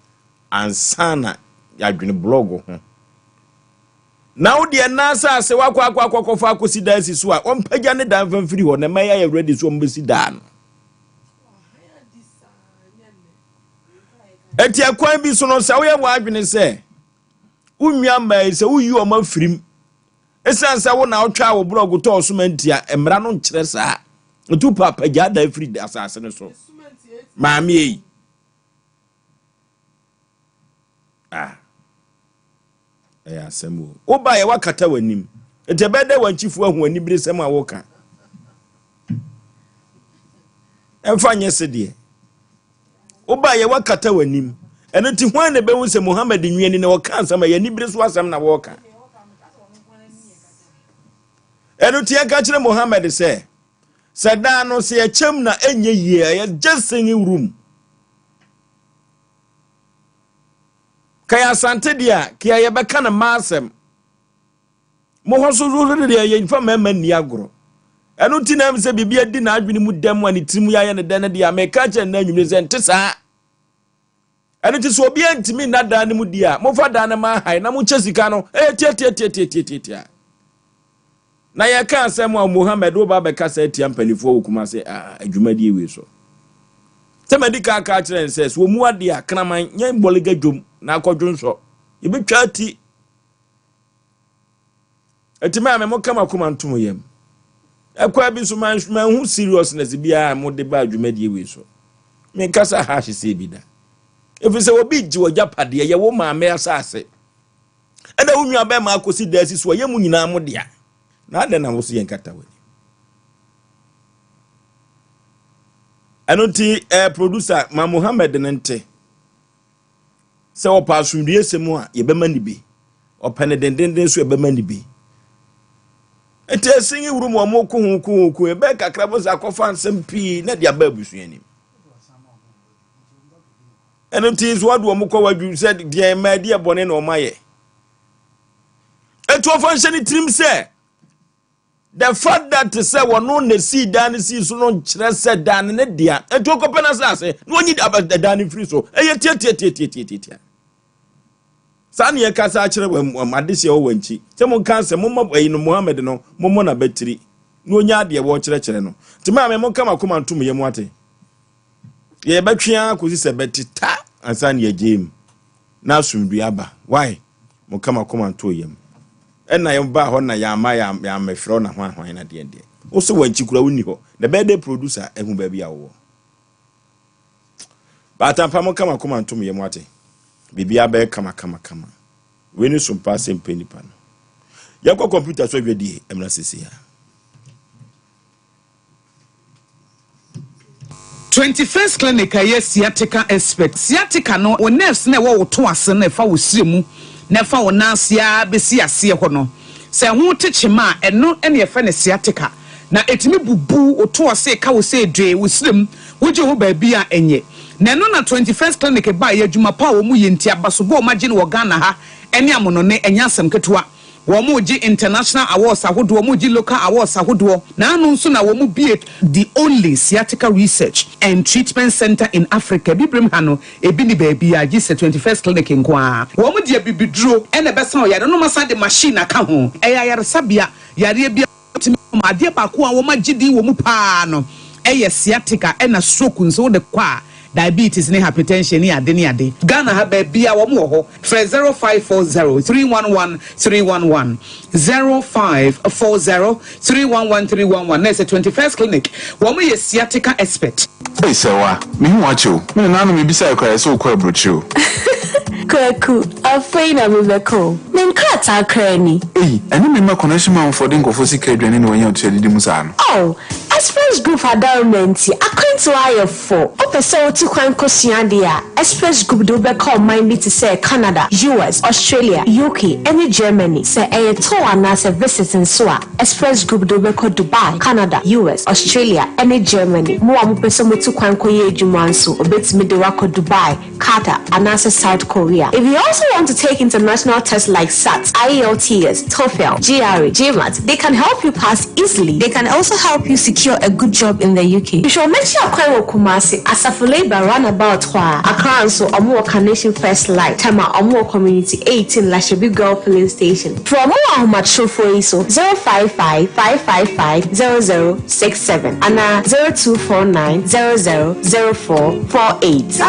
Speaker 1: ansa na yɛadwene blɔg ho. Na wo deɛ na asase wakɔ akɔ akɔkɔfa akɔsi dan si so a, wɔmpagya ne dan fa mfiri hɔ na ɛma yɛayɛ ready so wɔmbɛsi dan no. Eti ɛkwan bi so no, sɛ woyɛ w'adwene sɛ wo nua mmaa yi sɛ woyi wɔn afirim Esiane sɛ wo na wotwaa wo borɔgo tɔɔ soma nti a, mmara no nkyerɛ saa. Nti wopɛ a, pagyaa dan firi asase no so. Maame ei. Ah. Ɛyɛ asɛm o. Wobaeɛ woakata w'anim. Nti ɛbɛyɛ dɛ w'ankyifoɔ ahu aniberesɛm a woka. Ɛmfa nyɛ sedeɛ. Wobaeɛ woakata w'anim. Ɛno nti hwan na ɛbɛhu sɛ Muhammad nwiani na ɔka asɛm a ɛyɛ anibere so asɛm na wɔreka. Ɛno nti yɛnka kyerɛ Muhammad sɛ sɛ daa no sɛ yɛkyɛm na ɛnyɛ yie ɛyɛ just singing room. Ka yɛ asante deɛ a kea yɛbɛka no mma asɛm. Mo hɔ so so deɛ yɛmfa mmarima nni agorɔ. Ɛno nti na ɛm sɛ biribi adi n'adwene mu dɛm a ne tirim yɛayɛ ne dɛ no deɛ a meka kyerɛ no anwummere sɛ nte saa. Ɛno nti sɛ obiara ntumi nna dan no mu di a, momfa dan no ma ahae na monkyɛ sika no. Ɛyɛ tiatiatiatiatiatia. Na yɛka asɛm a Mohammed wo ba bɛkasa atia mpanimfoɔ wɔ Kumase adwumadie wei so. Sɛ madi ka aka akyerɛ no sɛ sɛ wɔmu adeɛ a kraman nyɛ mbɔlega dwom na akɔdwo nsɔ. Yɛbɛtwa ti. Eti maame mo ka makoma nto mo yam. Ɛkwan bi so manhu seriousness biara a mode baa dwumadie wei so. Menkasa harsh sɛ bi da. Ɛfiri sɛ obi gye w'agyapadeɛ yɛ wo maame asase. Ɛna wo nua bɛrima akɔsi dan si so a yɛ mu nyinaa mo dea. Na adɛn na wo so yɛnkata w'ani? Ɛno nti eh, producer ma Mohammed no nte. Sɛ ɔpɛ asomdwoeɛsɛm a, yɛbɛma no bi. Ɔpɛ no dendenden nso, yɛbɛma no bi. Nti ɛsen wuru mu ɔmo ko ho ko ho ko ɛbɛyɛ kakra bo sɛ akɔfa nsɛm pii na de aba abusua nim. Ɛno nti nso wɔde wɔn kɔ wadwu sɛ deɛ mmaa di ɛbɔne na wɔn ayɛ. Ɛtu ɔfa nhyɛ ne tirim sɛ The fact that sɛ wɔno na esii dan no sii so no nkyerɛ sɛ dan no ne dea. Enti ɔkɔpɛ n'asase na onyi dan no mfiri so. Ɛyɛ tiatiatiatiatiatia. Saa na yɛkasa akyerɛ wɔn adehyeɛ wɔ wɔn akyi sɛ monka sɛ momma ɛyi no Muhammad no mommɔ n'abatiri na onya adeɛ wɔrekyerɛkyerɛ no. Nti maame monka mo akoma nto mo yam ate. Yɛbɛtwe ara kɔsi sɛ bɛte ta ansa na yɛagyae mu na asomdwoe aba. Why? Mo ka makoma ntoo yam. Ɛna yɛn baa hɔ na yɛn ama yɛn ammɛfrɛ wo na hwan hwan na deɛn deɛn. Wo so wankyi koraa wonni hɔ. Na ɛbɛyɛ dɛ producer ahu baabi a wowɔ. Baatampa mo ka makoma nto mo yam wate. Biribiara bɛyɛ kama kama kama. Wei ne so mpa sɛ mpɛ nipa no. Yɛnkɔ computer so adwadie mmra sisi ha.
Speaker 20: 21st Clinic a ɛyɛ sciatica expert. Sciatica no, wo nerves no a ɛwɔ wo to ase no a ɛfa wo srɛ mu na ɛfa wo nan ase ara bɛsi aseɛ hɔ no, sɛ ɛho te kyema a, ɛno na yɛfrɛ no sciatica. Na ɛtumi bubu wo to ase, ɛka wo sɛ dwee, wo srɛ mu, wogye ho baabi a ɛnyɛ. Na ɛno na 21st Clinic baeɛ, adwuma pa a wɔn yɛ nti, abasobɔ a wɔn agye no wɔ Ghana ha ne amonɔne, ɛnyɛ asɛm ketewa. Wɔn regye international awards ahodoɔ, wɔn regye local awards ahodoɔ, na ano nso na wɔn bue the only sciatica research and treatment centre in Africa, Abibirem ha no, ebi nni baabiara gye sɛ 21st Clinic nko ara. Wɔn de abibiduro na ɛbɛsa ɔyare no, na wɔasan de machine aka ho. Ɛyɛ ayaresabea, yareɛ biara. Wotumi ma adeɛ baako a wɔagye din wɔ mu pa ara no yɛ sciatica ɛna stroke nso wode kɔ a diabetes ne hypertension ne ade ne ade. Ghana ha baabiara wɔn wɔ hɔ. Frɛ 0540 311 311, 0540 311 311 na ɛsɛ 21st clinic wɔn yɛ sciatica expert.
Speaker 8: Ei Sɛwa, mehu wo akyɛ o. Me nananom mebisae koraa yɛse wokɔ aburokyire o.
Speaker 21: Kwaku, afei na mebɛkɔ o. Me nkrataa koraa ni.
Speaker 8: Ei, ɛne me mma connection man foɔ de nkurɔfoɔ sika aduane na wɔanya otua didi mu saa no.
Speaker 21: Oh, Express Group adaworoma nti, akwantuo ayɛ fo. Wopɛ sɛ wotu kwan kɔsua adeɛ a, Express Group de wo bɛkɔ ɔman bi te sɛ Canada, US, Australia, UK, ne Germany. Sɛ ɛyɛ tour anaasɛ visit nso a, Express Group de wo bɛkɔ Dubai, Canada, US, Australia, ne Germany. Mo a mopɛ sɛ motu kwan kɔyɛ adwuma nso, wɔbɛtumi de wo akɔ Dubai, Qatar, anaasɛ South Korea. If you also want to take international tests like SAT, IELTS, TOEFL, GRE, GMAT, they can help you pass easily. They can also help you secure a good job in the UK. Hwehwɛ wɔn akyi akwan wɔ Kumasi, Asafo Labour Runabout hɔ a. Accra nso, wɔn wɔ Carnation First Light, Tema, wɔn wɔ Community 18, Lashibi Girl Filling Station. Frɛ wɔn wɔ ahomatrofoɔ yi so, 055 555 0067 anaa 0249 00 0448.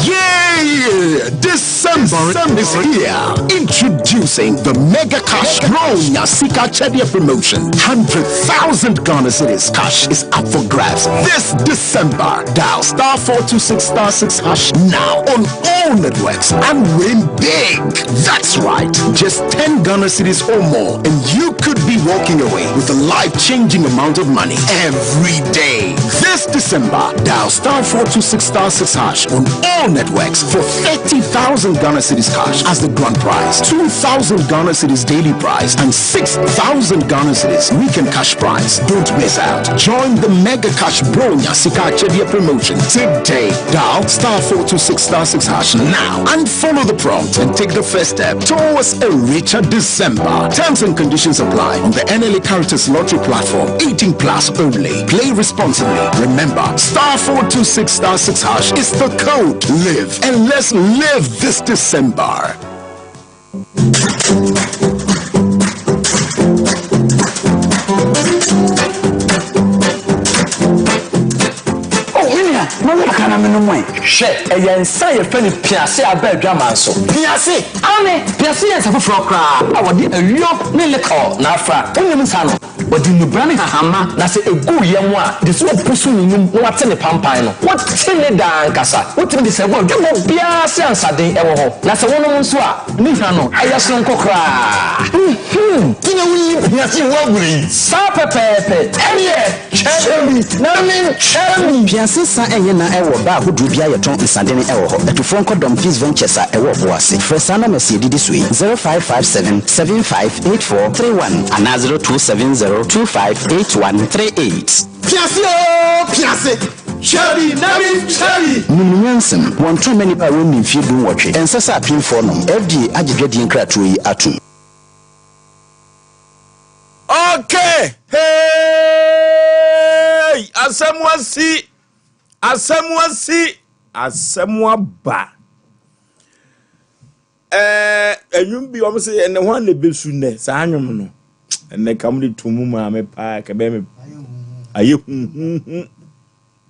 Speaker 22: Yay! December is here. Introducing the Mega Cash Bronya Sika Chedia promotion. 100,000 Ghana cedis cash is up for grabs this December. Dial star 426 star 6 hash now on all networks and win big. That's right. Just 10 Ghana cedis or more and you could be walking away with a life-changing amount of money every day. This December, dial star 426 star 6 hash on all networks for 30,000 Ghana cedis cash as the grand prize, 2,000 Ghana cedis daily prize, and 6,000 Ghana cedis weekend cash prize. Don't miss out. Join the Mega Cash Bronya Sika Chedia promotion today. Dial star 426 star 6 hash now and follow the prompt and take the first step towards a richer December. Terms and conditions apply on the NLA Caritas Lottery platform. 18 plus only. Play responsibly. Remember, star 426 star 6 hash is the code. Live and let's live this December.
Speaker 23: Oh, me nua, na wo ka na me nom ɛ. Hwɛ, ɛyɛ nsa a yɛfrɛ no piase a aba adwaman so. Piase! Aane, piase yɛ nsa foforɔ koraa a wɔde ayuo ne liquor na afra. Wonnim nsa no? Wɔde nnubra ne nhahamma, na sɛ egu wo yam a, gye sɛ wopusuw ne num na woate ne pampan no. Wote ne daa ankasa. Wotumi de sɛ wɔ dwabɔ biara ase ansa den wɔ hɔ, na sɛ wonom nso a, ne hwa no, ɛyɛ soronko koraa. Nhuu! Nti na wunnim hia sen wo agorɔ yi. Saa pɛpɛɛpɛ. Ɛnneɛ, kyerɛ bi na menkyerɛ bi.
Speaker 14: Piase nsa nyɛ na ɛwɔ baa ahodoɔ bi a yɛtɔn nsadene wɔ hɔ. Atufoɔ nkɔ Dɔm Peace Ventures a ɛwɔ Ɔboase. Frɛ saa numbers yi ɛdidi so yi, 0557 75 84 31 anaa 0270 25 81 38.
Speaker 22: Piase oo piase, hwɛ bi na me ntwa bi.
Speaker 14: Nim ne nyansam. Wɔntɔn mma nnipa a wɔnni mfeɛ dunwɔtwe. Ɛnsɛ sɛ apemfoɔ nom. FDA agye dwadie nkratoɔ yi atom.
Speaker 1: Okay, hey! Asɛm asi, asɛm asi, asɛm aba. Ɛɛ ɛnwom bi wɔn sɛ ɛnɛ hwan na ebesu nnɛ saa nwom no ɛnɛ ka mo de to mu maame paa kɛbɛn mi ayɛ huhuhu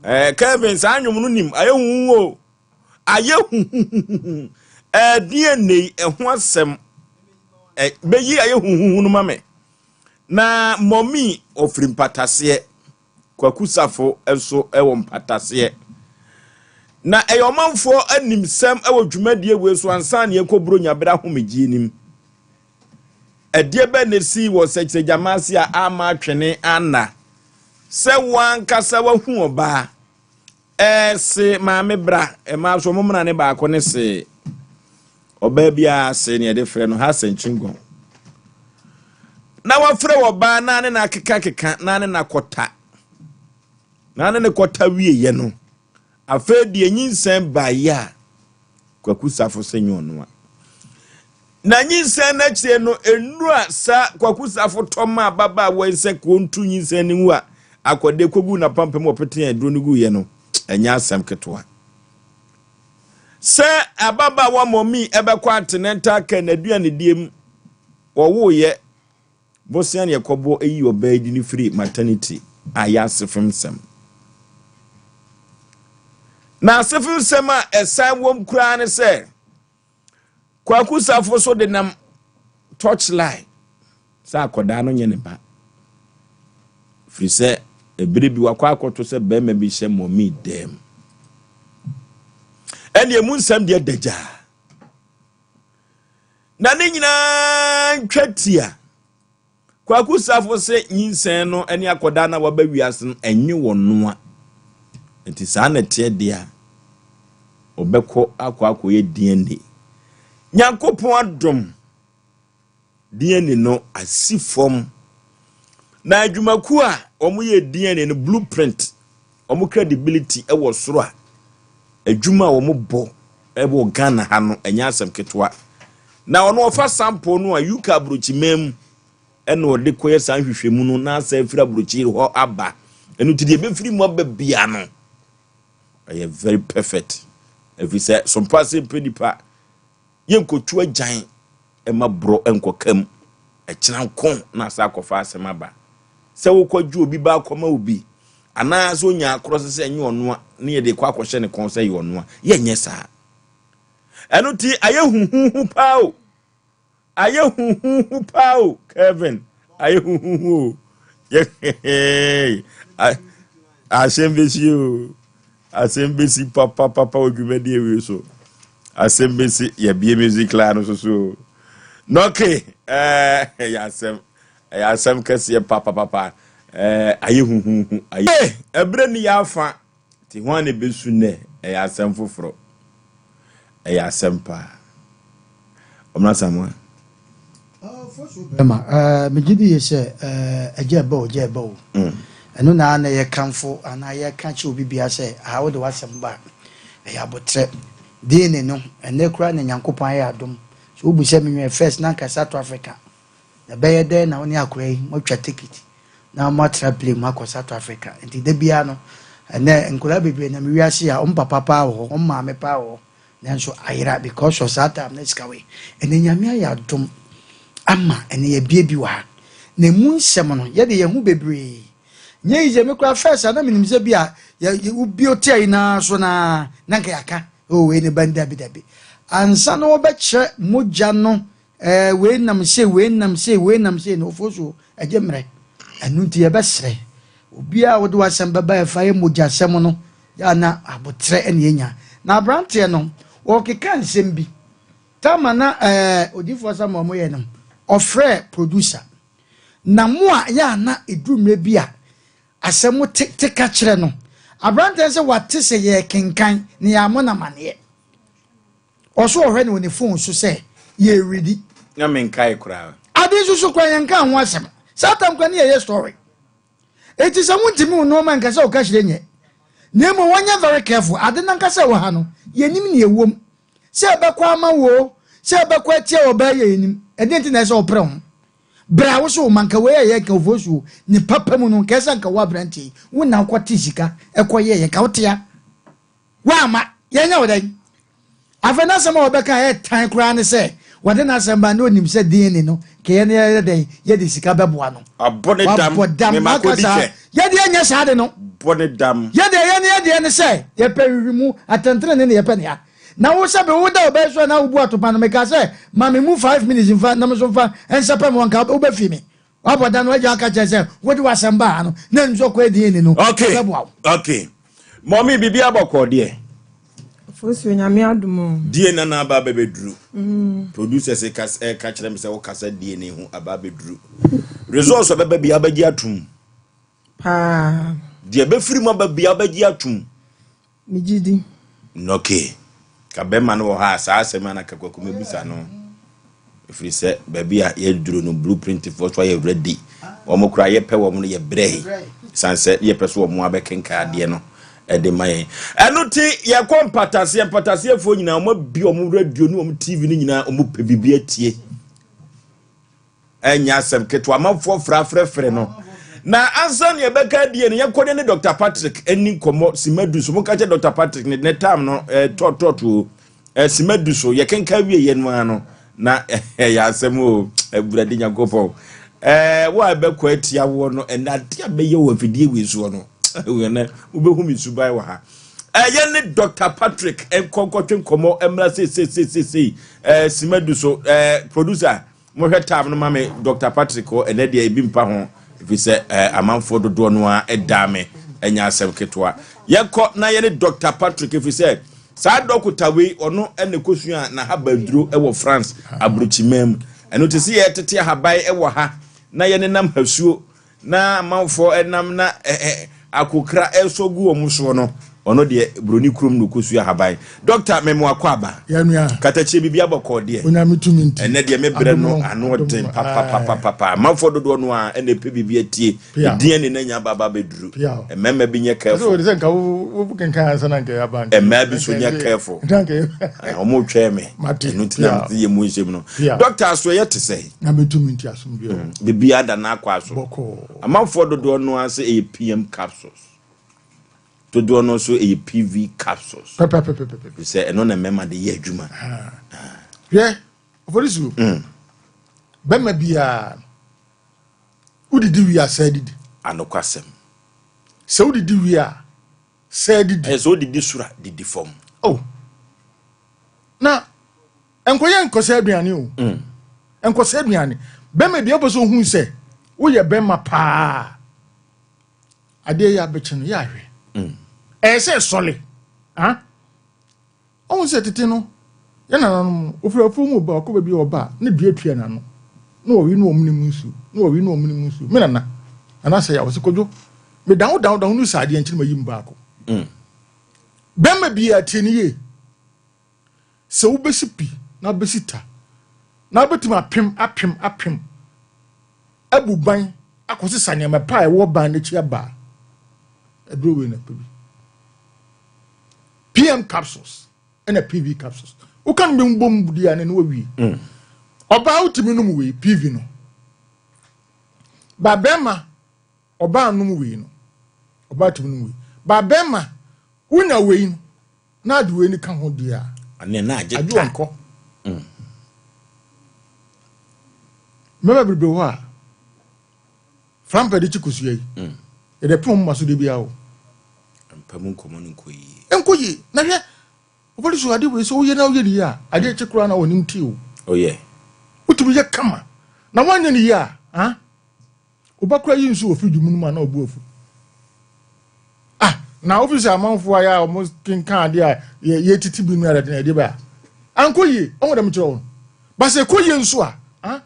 Speaker 1: ɛɛ Kevin saa nwom no nim ayɛ huhu o ayɛ huhuhu ɛɛ DNA ɛho asɛm ɛ bɛyi ayɛ huhuhu no ma me na mɔmi ɔfiri mpataseɛ. Kwaku Safo nso wɔ mpataseɛ. Na ɛyɛ ɔmanfoɔ animsɛm wɔ dwumadie wei so ansa na yɛkɔ Buronya berɛ ahomegyeɛ nim. Ɛdeɛ bɛn na ɛsii wɔ Sɛkyerɛgyama ase a ama atwene anna sɛ wo ankasa wahu ɔbaa ɛse maame bra ɛmaa so ɔmo mmra ne baako ne se ɔbaa biara se ne yɛde frɛ no ha sɛnkyingɔn na wafrɛ wɔ baa na ne na akekakeka na ne na kɔta na ne ne kɔta wieɛ no. Afei deɛ nyinsɛn baeɛ a, Kwaku Safo se nyɛ ɔno a. Na nyinsɛn no akyire no, nnuru a saa Kwaku Safo tɔ maa ababaawa yi sɛ kɔntu nyinsɛn no ngu a akɔde kɔguu n'apampam ɔpetee aduro no guiɛ no, ɛnyɛ asɛm ketewa. Sɛ ababaawa Mɔmi bɛkɔ antenatal care n'aduanedie mu, wɔwoeɛ, Bosea ne ɛkɔbɔ yi ɔbaa yi de no firi maternity a ɛyɛ asefem nsɛm. Na asefem nsɛm a ɛsan wom koraa ne sɛ Kwaku Safo so de nam torchlight sɛ akɔdaa no nyɛ ne ba. Firi sɛ ebere bi wakɔ akɔto sɛ bɛrima bi hyɛ mɔmi dɛm. Ɛne emu nsɛm deɛ dagyaa. Na ne nyinaa ntwa tia. Kwaku Safo se nyinsɛn no ne akɔdaa no a waba wiase no ɛnye wɔ noa. Nti saa na ɛteɛ deɛ a, ɔbɛkɔ akɔ akɔyɛ DNA. Nyankopɔn adom, DNA no asi fam. Na adwumakuo a wɔyɛ DNA no blueprint, wɔn credibility wɔ soro a, adwuma a wɔbɔ wɔ Ghana ha no, ɛnyɛ asɛm ketewa. Na ɔno ɔfa sample no a UK aburokyiman mu ɛna ɔde kɔyɛ saa nhwehwɛmu no na asa afiri aburokyiri hɔ aba. Ɛno nti deɛ ɛbɛfiri mu aba bia no, ɛyɛ very perfect. Ɛfiri sɛ sompa ase mpɛ nipa, yɛnkɔtu agyan mma borɔ nkɔka mu. Ɛkyena nko na asa akɔfa asɛm aba. Sɛ wokɔgye obi ba akɔma obi, anaa sɛ onya akorɔ sɛ sɛ ɛnyɛ ɔno a, ne yɛde kɔ akɔhyɛ ne kɔn sɛ ɛyɛ ɔno a, yɛnyɛ saa. Ɛno ti ayɛ huhuhu paa o. Ayɛ huhuhu paa o, Kevin. Ayɛ huhuhu o. Asɛm bɛsi o. Asɛm bɛsi papapapa wɔ dwumadie wei so. Asɛm bɛsi yɛbie music line no so so o. Nɔke ɛɛ ɛyɛ asɛm ɛyɛ asɛm kɛseɛ papapapa ɛɛ ayɛ huhuhu ayɛ. Ɛberɛ ni yɛ afa Nti hwan na ɛbɛsu nnɛ? Ɛyɛ asɛm foforɔ. Ɛyɛ asɛm paa. Ɔmena Samoa.
Speaker 2: Bɛma, megye di yie sɛ ɛgya ɛba o, gya ɛba o. Ɛno na na yɛkamfo anaa yɛka kyerɛ obi biara sɛ aha wode w'asɛm ba a, ɛyɛ aboterɛ. DNA no, ɛnnɛ koraa na Nyankopɔn ayɛ adom. Sɛ wobu sɛ menwɛn first na anka South Africa. Na ɛbɛyɛ dɛn na wo ne akoa yi moatwa tekiti na moatra plane mu akɔ South Africa? Nti da biara no, ɛnnɛ nkwadaa bebree nam wiase a wɔn papa paa wɔ hɔ, wɔn maame paa wɔ hɔ, nanso ayera because of saa time na sika wei. Ɛnnɛ Nyame ayɛ adom ama ɛnnɛ yɛabue bi wɔ ha. Na emu nsɛm no, yɛde yɛn ho bebree. Nyɛ easy, me koraa first a na menim sɛ bi a yɛ wobue hotel yi naa so naa na nka yɛaka, oh wei ne ba ni, dabi dabi. Ansa na wɔbɛkyerɛ mogya no Ɛɛ, wei nam sei, wei nam sei, wei nam sei, na ofosuo, ɛgye mmerɛ. Ɛno nti yɛbɛsrɛ, obiara a wode w'asɛm bɛba ɛfa yɛ mogyasɛm no, yɛ a na aboterɛ na yɛnya. Na aberanteɛ no, ɔrekeka nsɛm bi. Tama na ɛɛ, odiyifoɔ Samuel wɔyɛ no, ɔfrɛɛ producer. Na mo a yɛ a na ɛduru mmerɛ bi a, asɛm te te ka kyerɛ no. Aberanteɛ no sɛ wate sɛ yɛrekenkan na yɛammɔ no amaneɛ. Ɔso ɔhwɛ no wɔ ne phone so sɛ yɛredi.
Speaker 1: Na menkae koraa.
Speaker 2: Ade nso so koraa yɛnkaa ho asɛm. Saa tam koraa ne yɛyɛ story. Enti sɛ wontumi wo nnoɔma nka sɛ ɔka hyerɛ nyɛ. Na mmom wɔnyɛ very careful. Ade no ankasa ɛwɔ ha no, yɛnnim nea ɛwom. Sɛ ɛbɛkɔ ama wo oo, sɛ ɛbɛkɔ atia ɔbaa yi a yɛnnim. Ɛdeɛn nti na ɛsɛ sɛ ɔpere ho? Berɛ a wo so wo ma nka wei a yɛreka ofosuo ne papa mu no, nka ɛsɛ nka wo aberanteɛ yi, wo na wokɔte sika ɛkɔyɛeɛ, nka wotea. Woamma yɛnyɛ wo dɛn? Afei n'asɛm a ɔbɛka a ɛyɛ tan koraa ne sɛ, wɔde n'asɛm ba na onim sɛ DNA no, nka yɛn yɛyɛ dɛn? Yɛde sika bɛboa no.
Speaker 1: Abɔ ne dam,
Speaker 2: Wabɔ dam,
Speaker 1: mema
Speaker 2: waka
Speaker 1: kɔdi
Speaker 2: saa.
Speaker 1: hwɛ.
Speaker 2: Yɛn deɛ nyɛ saa de no.
Speaker 1: Bɔ ne dam.
Speaker 2: Yɛn deɛ yɛn yɛn deɛ ne sɛ, yɛpɛ nhwehwɛmu, atɛntenenee na yɛpɛ nea. Na wo sɛbe woda ɔbaa yi so a na wobu atopa no, mekaa sɛ, ma me mu five minutes mfa na me nso mfa nsɛpɛ me hɔ, nka wobɛfi me. Wabɔ da no agya aka kyerɛ sɛ wode w'asɛm baa ha no na ɛnim sɛ ɔkɔ DNA no
Speaker 1: Okay.
Speaker 2: ɛbɛboa wo.
Speaker 1: Okay. Mɔmi biribi abɔkɔ deɛ.
Speaker 16: Fosuo nyame adom o.
Speaker 1: DNA na aba abɛbɛduru.
Speaker 16: Mm.
Speaker 1: Producers ka ɛka kyerɛ me sɛ wokasa DNA ho aba abɛduru. Results ɔbɛba bi abɛgye atum.
Speaker 16: Paa.
Speaker 1: Deɛ ɛbɛfiri mu aba bi abɛgye atum.
Speaker 16: Megye di.
Speaker 1: Okay. Ka bɛrima no wɔ hɔ a saa asɛm a na ka Kwaku mɛbisa no. Ɛfiri sɛ baabi a yɛduru no blueprint foɔ so ayɛ ready. Wɔn koraa yɛpɛ wɔn no yɛbrɛe. Ɛsiane sɛ yɛpɛ so wɔn abɛkenkan adeɛ no. ɛde ma yɛn. Ɛno te yɛkɔ mpataseɛ mpataseɛfoɔ nyinaa wɔn abi wɔn radio ne wɔn TV no nyinaa wɔn pɛ biribi atie. Ɛnyɛ asɛm ketewa amanfoɔ frafrɛfrɛ no. Na ansa ne yɛbɛka adie no yɛnkɔ ne ne Dr. Patrick ani nkɔmmɔ simadu so. Monka kyɛ Dr. Patrick ne ne tam no tɔɔtɔɔto o. Simadu so yɛkenka wie yɛ no ara no na ɛyɛ asɛm o Awurade Nyankopɔn. Wo a ɛbɛkɔ atia woɔ no ɛnɛ ade a bɛyɛ wɔ afidie wei soɔ no ɛnɛ wobɛhu me suban wɔ ha. Ɛyɛ ne Dr. Patrick nkɔ nkɔtwe nkɔmmɔ mmra seiseiseisei simadu so producer Mohwɛ tab no ma me Doctor Patrick hɔ ɛnɛ deɛ ebi mpa ho ɛfiri sɛ eh, amanfoɔ dodoɔ no ara ɛdaa me ɛnyɛ asɛm ketewa. Yɛkɔ na yɛne Doctor Patrick ɛfiri sɛ saa dɔkota wei ɔno ɛna ɛkɔsua n'ahabaduro ɛwɔ France aburokyiman mu. Ɛno te sɛ yɛtete ahaban ɛwɔ ha na yɛnenam hasuo na amanfoɔ ɛnam na ɛ akokra ɛsɔ gu wɔn soɔ no, ɔno deɛ buroni kurom na ɔkɔsua ahaban. Dɔkta memo akɔ aba.
Speaker 4: Yɛnua.
Speaker 1: Katakyie biribi abɔkɔɔ deɛ.
Speaker 4: Onyame tumi nti.
Speaker 1: Ɛnɛ deɛ me brɛ no ano ɔden papapapapa. Amanfoɔ dodoɔ no a ɛna ɛpɛ biribi atie. Ɛdin ne nanya aba aba bɛduru. Mmarima bi nyɛ careful.
Speaker 4: Sɛ nka wo kenkan ansa na nka yɛaba.
Speaker 1: Mmaa bi so nyɛ careful. Wɔn retwɛn me. Ɛno nti na mete yɛ mu nhyɛm no. Dɔkta aso ɛyɛ te sɛ.
Speaker 4: Nyame tumi nti asomdwoeɛ wɔ.
Speaker 1: Biribiara da n'akwa so.
Speaker 4: Bɔkɔɔ.
Speaker 1: Amanfoɔ dodoɔ no ara sɛ ɛyɛ PM capsules. Dodoɔ no nso ɛyɛ PV capsules.
Speaker 4: Pɛpɛpɛpɛpɛ.
Speaker 1: Ɛfiri sɛ ɛno na mmarima de yɛ adwuma.
Speaker 4: Hwɛ, ɔfɔrisuo. Bɛma biara wodidi wie a sɛ didi.
Speaker 1: Anokwasɛm.
Speaker 4: Sɛ wodidi wie a sɛ didi.
Speaker 1: Ɛyɛ sɛ wodidi soro a didi fam.
Speaker 4: Oh. Na Nkɔyɛ nkɔsɛ aduane o. Mm. Nkɔsɛ aduane. Bɛma bi wopɛ sɛ ohun sɛ woyɛ bɛma paa. Adeɛ yɛ abɛkye no yɛ ahwɛ. Mm. Ɛyɛ sɛ sɔle. Ha? Ɔhu sɛ tete no yɛ nananom ofiri afuo mu ba ɔkɔ baabi a ɔba ne dua tua n'ano. Na wɔwe no wɔn mu nsuo. Na wɔwe no wɔn mu nsuo. Me nana. Nana sɛ yɛ ɔsɛ kodwo. Me dan wo dan wo dan wo no saa adeɛ nkyɛn ma yi mu baako. Mm. Bɛma bi a tie ne yie. Sɛ wobɛsi pi na wobɛsi ta na wobɛtumi apem apem apem abu ban akɔsesa nneɛma pa a ɛwɔ ban no akyi aba a, aduro wei na pɛ bi. PM capsules ɛna PV capsules. Woka no bɛ bom di a na ne wawie. Mm. Ɔbaa wotumi nom wei PV no. Ba bɛrima ɔbaa nom wei no. Ɔbaa tumi nom wei. Ba bɛrima wonya wei no Na ade wei ni ka ho deɛ a.
Speaker 1: Ɛneɛ na agye ta.
Speaker 4: Agye wɔn kɔ. Mm. Mmarima bebree hɔ a frampa de kyi kosua yi. Mm. Yɛde pem wɔn ma so de biara o.
Speaker 1: Mpa mu nkɔmɔ no nkɔ yie.
Speaker 4: Nkɔ yie. Na hwɛ wɔde so ade wei sɛ woyɛ na woyɛ ne yie a adeɛ kye koraa na wɔnim ti o.
Speaker 1: Oh yeah.
Speaker 4: Wotumi yɛ kama na woanyɛ ne yie a ah Wo ba koraa yi nsu wɔ fridge mu no mu a na ɔbu afu. Ah, na wofi sɛ amanfoɔ ayɛ a wɔn kenkan adeɛ a yɛ yɛtiti bi no ɛde ɛde ba a. Ankɔ yie, ɔho dɛm kyerɛ wɔn. Ba sɛ ɛkɔ yie nso a, ah,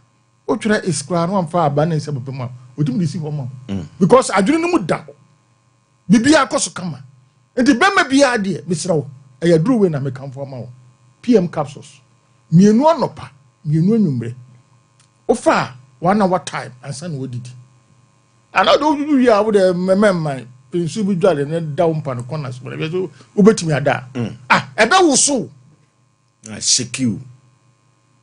Speaker 4: wotwerɛ is koraa na wamfa aba ne nsa papa mu a, otumi de si hɔ ma wo. Mm. Because adwene no mu da hɔ. Biribiara kɔ so kama. Nti bɛrima biara deɛ, mesrɛ wo, ɛyɛ aduro wei na mekamfo ama wo. PM capsules. Mmienu anɔpa, mmienu anwummerɛ. Wofa a one hour time ansa na wadidi. Ana wode wodwudwu wie a wode mmɛmma nsuo bi dware na da wo mpa no kɔna so na so wobɛtumi ada a. Mm. Ah, ɛbɛwosow.
Speaker 1: Na shake you.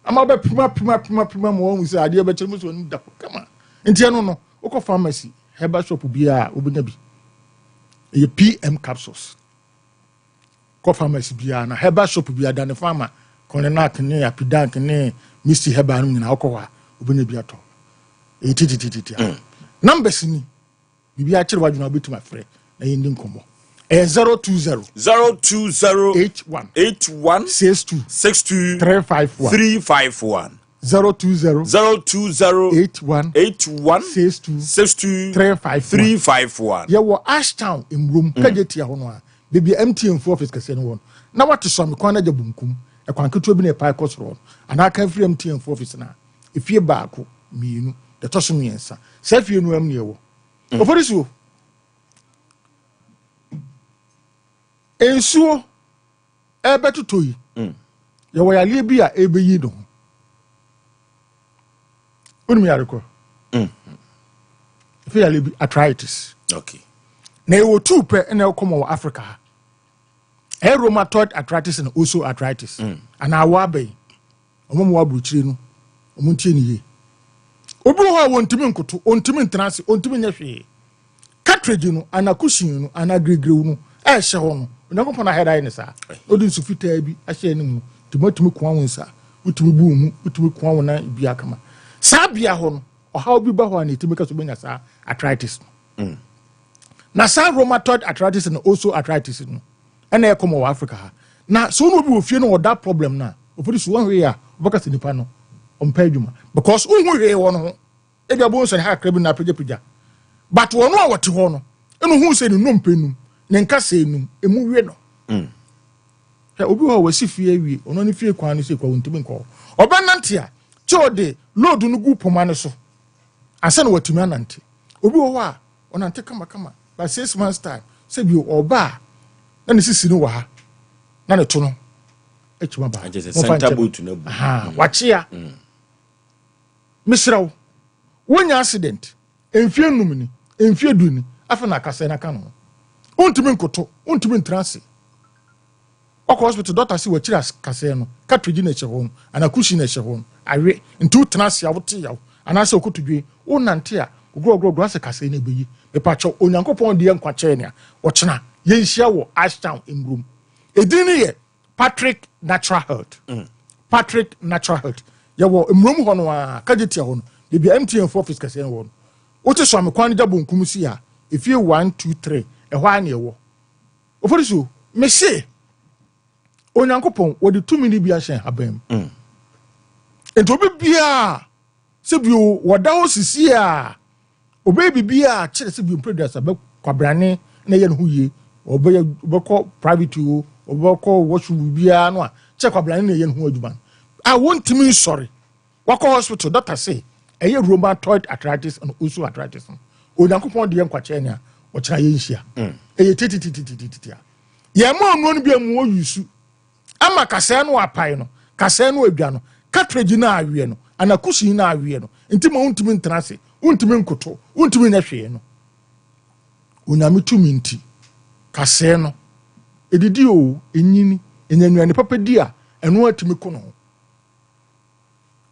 Speaker 4: Ama wobɛpema pema pema pema ma wɔn sɛ adeɛ bɛkyerɛ mu sɛ wɔn da hɔ kama. Nti ɛno no wokɔ pharmacy herbal shop biara wobɛnya bi. Ɛyɛ PM capsules. Kɔ pharmacy biara na herbal shop biara dane pharma Kɔnenak ne Apidank ne Misty herbal no nyinaa wokɔ hɔ a wobɛnya bi atɔ. Ɛyɛ titititi a. Mm. Numbers ni biribi akyerɛ w'adwene a wobɛtumi afrɛ na yɛndi nkɔmmɔ. Ɛyɛ 020
Speaker 1: 020
Speaker 4: 81
Speaker 1: 81
Speaker 4: 62
Speaker 1: 62
Speaker 4: 351
Speaker 1: 351
Speaker 4: 020
Speaker 1: 020
Speaker 4: 81
Speaker 1: 81
Speaker 4: 62
Speaker 1: 62
Speaker 4: 351
Speaker 1: 351.
Speaker 4: Yɛwɔ Ashtown Mmurom, mm. Kagye tia hɔ no a, baabi a MTN fo office kɛseɛ no wɔ no, na wate Suame kwan no agya bunkum, ɛkwan ketewa bi na ɛpae kɔ soro hɔ no, anaa ka firi MTN fo office no a, efie baako, mmienu, deɛ ɛtɔ so mmiɛnsa. Saa fie no am ne ɛwɔ. Mm. Oforisuo. Nsuo ɛrebɛtotɔ yi, mm. yɛwɔ yareɛ bi a ɛrebɛyi ne ho. Wonim yare korɔ? Mm. Ɛfɛ yareɛ bi arthritis.
Speaker 1: Okay.
Speaker 4: Na ɛwɔ tuu pɛ na ɛkɔmɔ wɔ Africa ha. Ɛyɛ rheumatoid arthritis na osteoarthritis. Anaa awɔ aba yi. Wɔn mu wɔ aburukyire no, wɔn ntie ne yie. Obi wɔ hɔ a wɔntumi nkoto, wɔntumi ntena ase, wɔntumi nyɛ hwee. Cartridge no anaa cushion no anaa giregireu no a ɛhyɛ hɔ no, Onyankopɔn ahɛda ayɛ no saa. Ɔde nsu fitaa bi ahyɛ ne mu, nti moatumi koa wo nsa, wotumi bu wo mu, wotumi koa wo nan bia kama. Saa bea hɔ no, ɔhaw bi ba hɔ a na ɛtumi ka so bɛnya saa arthritis no. Na saa rheumatoid arthritis na osteoarthritis no ɛna ɛkɔmɔ wɔ Africa ha. Na sɛ wone obi wɔ fie no wɔ that problem no a, ɔfiri so wɔnhwee a, wobɛka sɛ nipa no ɔmpɛ adwuma because wohu hwee wɔ no ho. Ebia bohu sɛ ne ha kakra bi na apagyapagya. But wɔn a wɔte hɔ no, ɛna ohuu sɛ ne nnompe num, ne nkasɛɛ num, emu we no. Mm. Hwɛ, obi wɔ hɔ a wasi fie awie, ɔno ne fie kwan no sei kwa, ontumi nkɔ hɔ. Ɔbɛnante a, kyɛ ɔde load no gu poma no so ansa na watumi anante. Obi wɔ hɔ a, ɔnante kamakama, but 6 months time, sɛ bio ɔba a, na ne sisi no wɔ ha, na ne to no atwam aba.
Speaker 1: Momfa nkyɛ me.
Speaker 4: Aha, wakyea. Mesrɛ wo, wonya accident mfeɛ num ni, mfeɛ du ni, afei na akasɛɛ no aka ne ho. Wontumi nkoto, wontumi ntena ase. Wakɔ hospital, doctor se wakyiri akasɛɛ no, cartridge na ɛhyɛ hɔ no, anaa cushion na ɛhyɛ hɔ no, awe, nti wotena ase a wote yaw, anaasɛ wokotodwe, wonante a, wogorɔgorɔgorɔ asɛ kasɛɛ no ɛbɛyi. Mepakyɛw, Onyankopɔn deɛ nkwa kyɛɛ nea, ɔkyena yɛnhyia wɔ Ashtown Mmurom. Edin no yɛ Patrick Natural Health. Mm. Patrick Natural Health. Yɛwɔ mmurom hɔ no ara, Kagyetia hɔ no, baabi a MTN fo office kɛseɛ no wɔ no. Wote Soame kwan no gya bonkum si a, efie 1, 2, 3, ɛhɔ ara na ɛwɔ. Ofori so, mese, Onyankopɔn, wɔde tumi no bi ahyɛ nhaban mu. Mm. Nti obi biara, sɛ bio wɔda hɔ sisi a, Ɔbɛyɛ biribiara a kyerɛ sɛ bio mprɛduasa bɛ kwabrane na ɛyɛ ne ho yie. Ɔbɛyɛ ɔbɛkɔ private o, ɔbɛkɔ washroom biribiara no a kyerɛ kwabrane na ɛyɛ ne ho adwuma no. A wɔntumi nsɔre. Wakɔ hospital, doctor se ɛyɛ rheumatoid arthritis and osteoarthritis no. Onyankopɔn deɛ nkwa kyɛɛ nea ɔkyena yɛnhyia. Ɛyɛ titititititi a. Yɛn ma ɔnoɔ no bi a mu ɔyusu. Ama kasɛɛ no apae no, kasɛɛ no adwa no, cartridge no a aweɛ no, anaa cushion no a aweɛ no, nti ma wontumi ntena ase, wontumi nkoto, wontumi nyɛ hwee no. Onyame tumi nti, kasɛɛ no, ɛdidi oo, ɛnyini, ɛnya nnuane papa di a, ɛno ara tumi ko ne ho.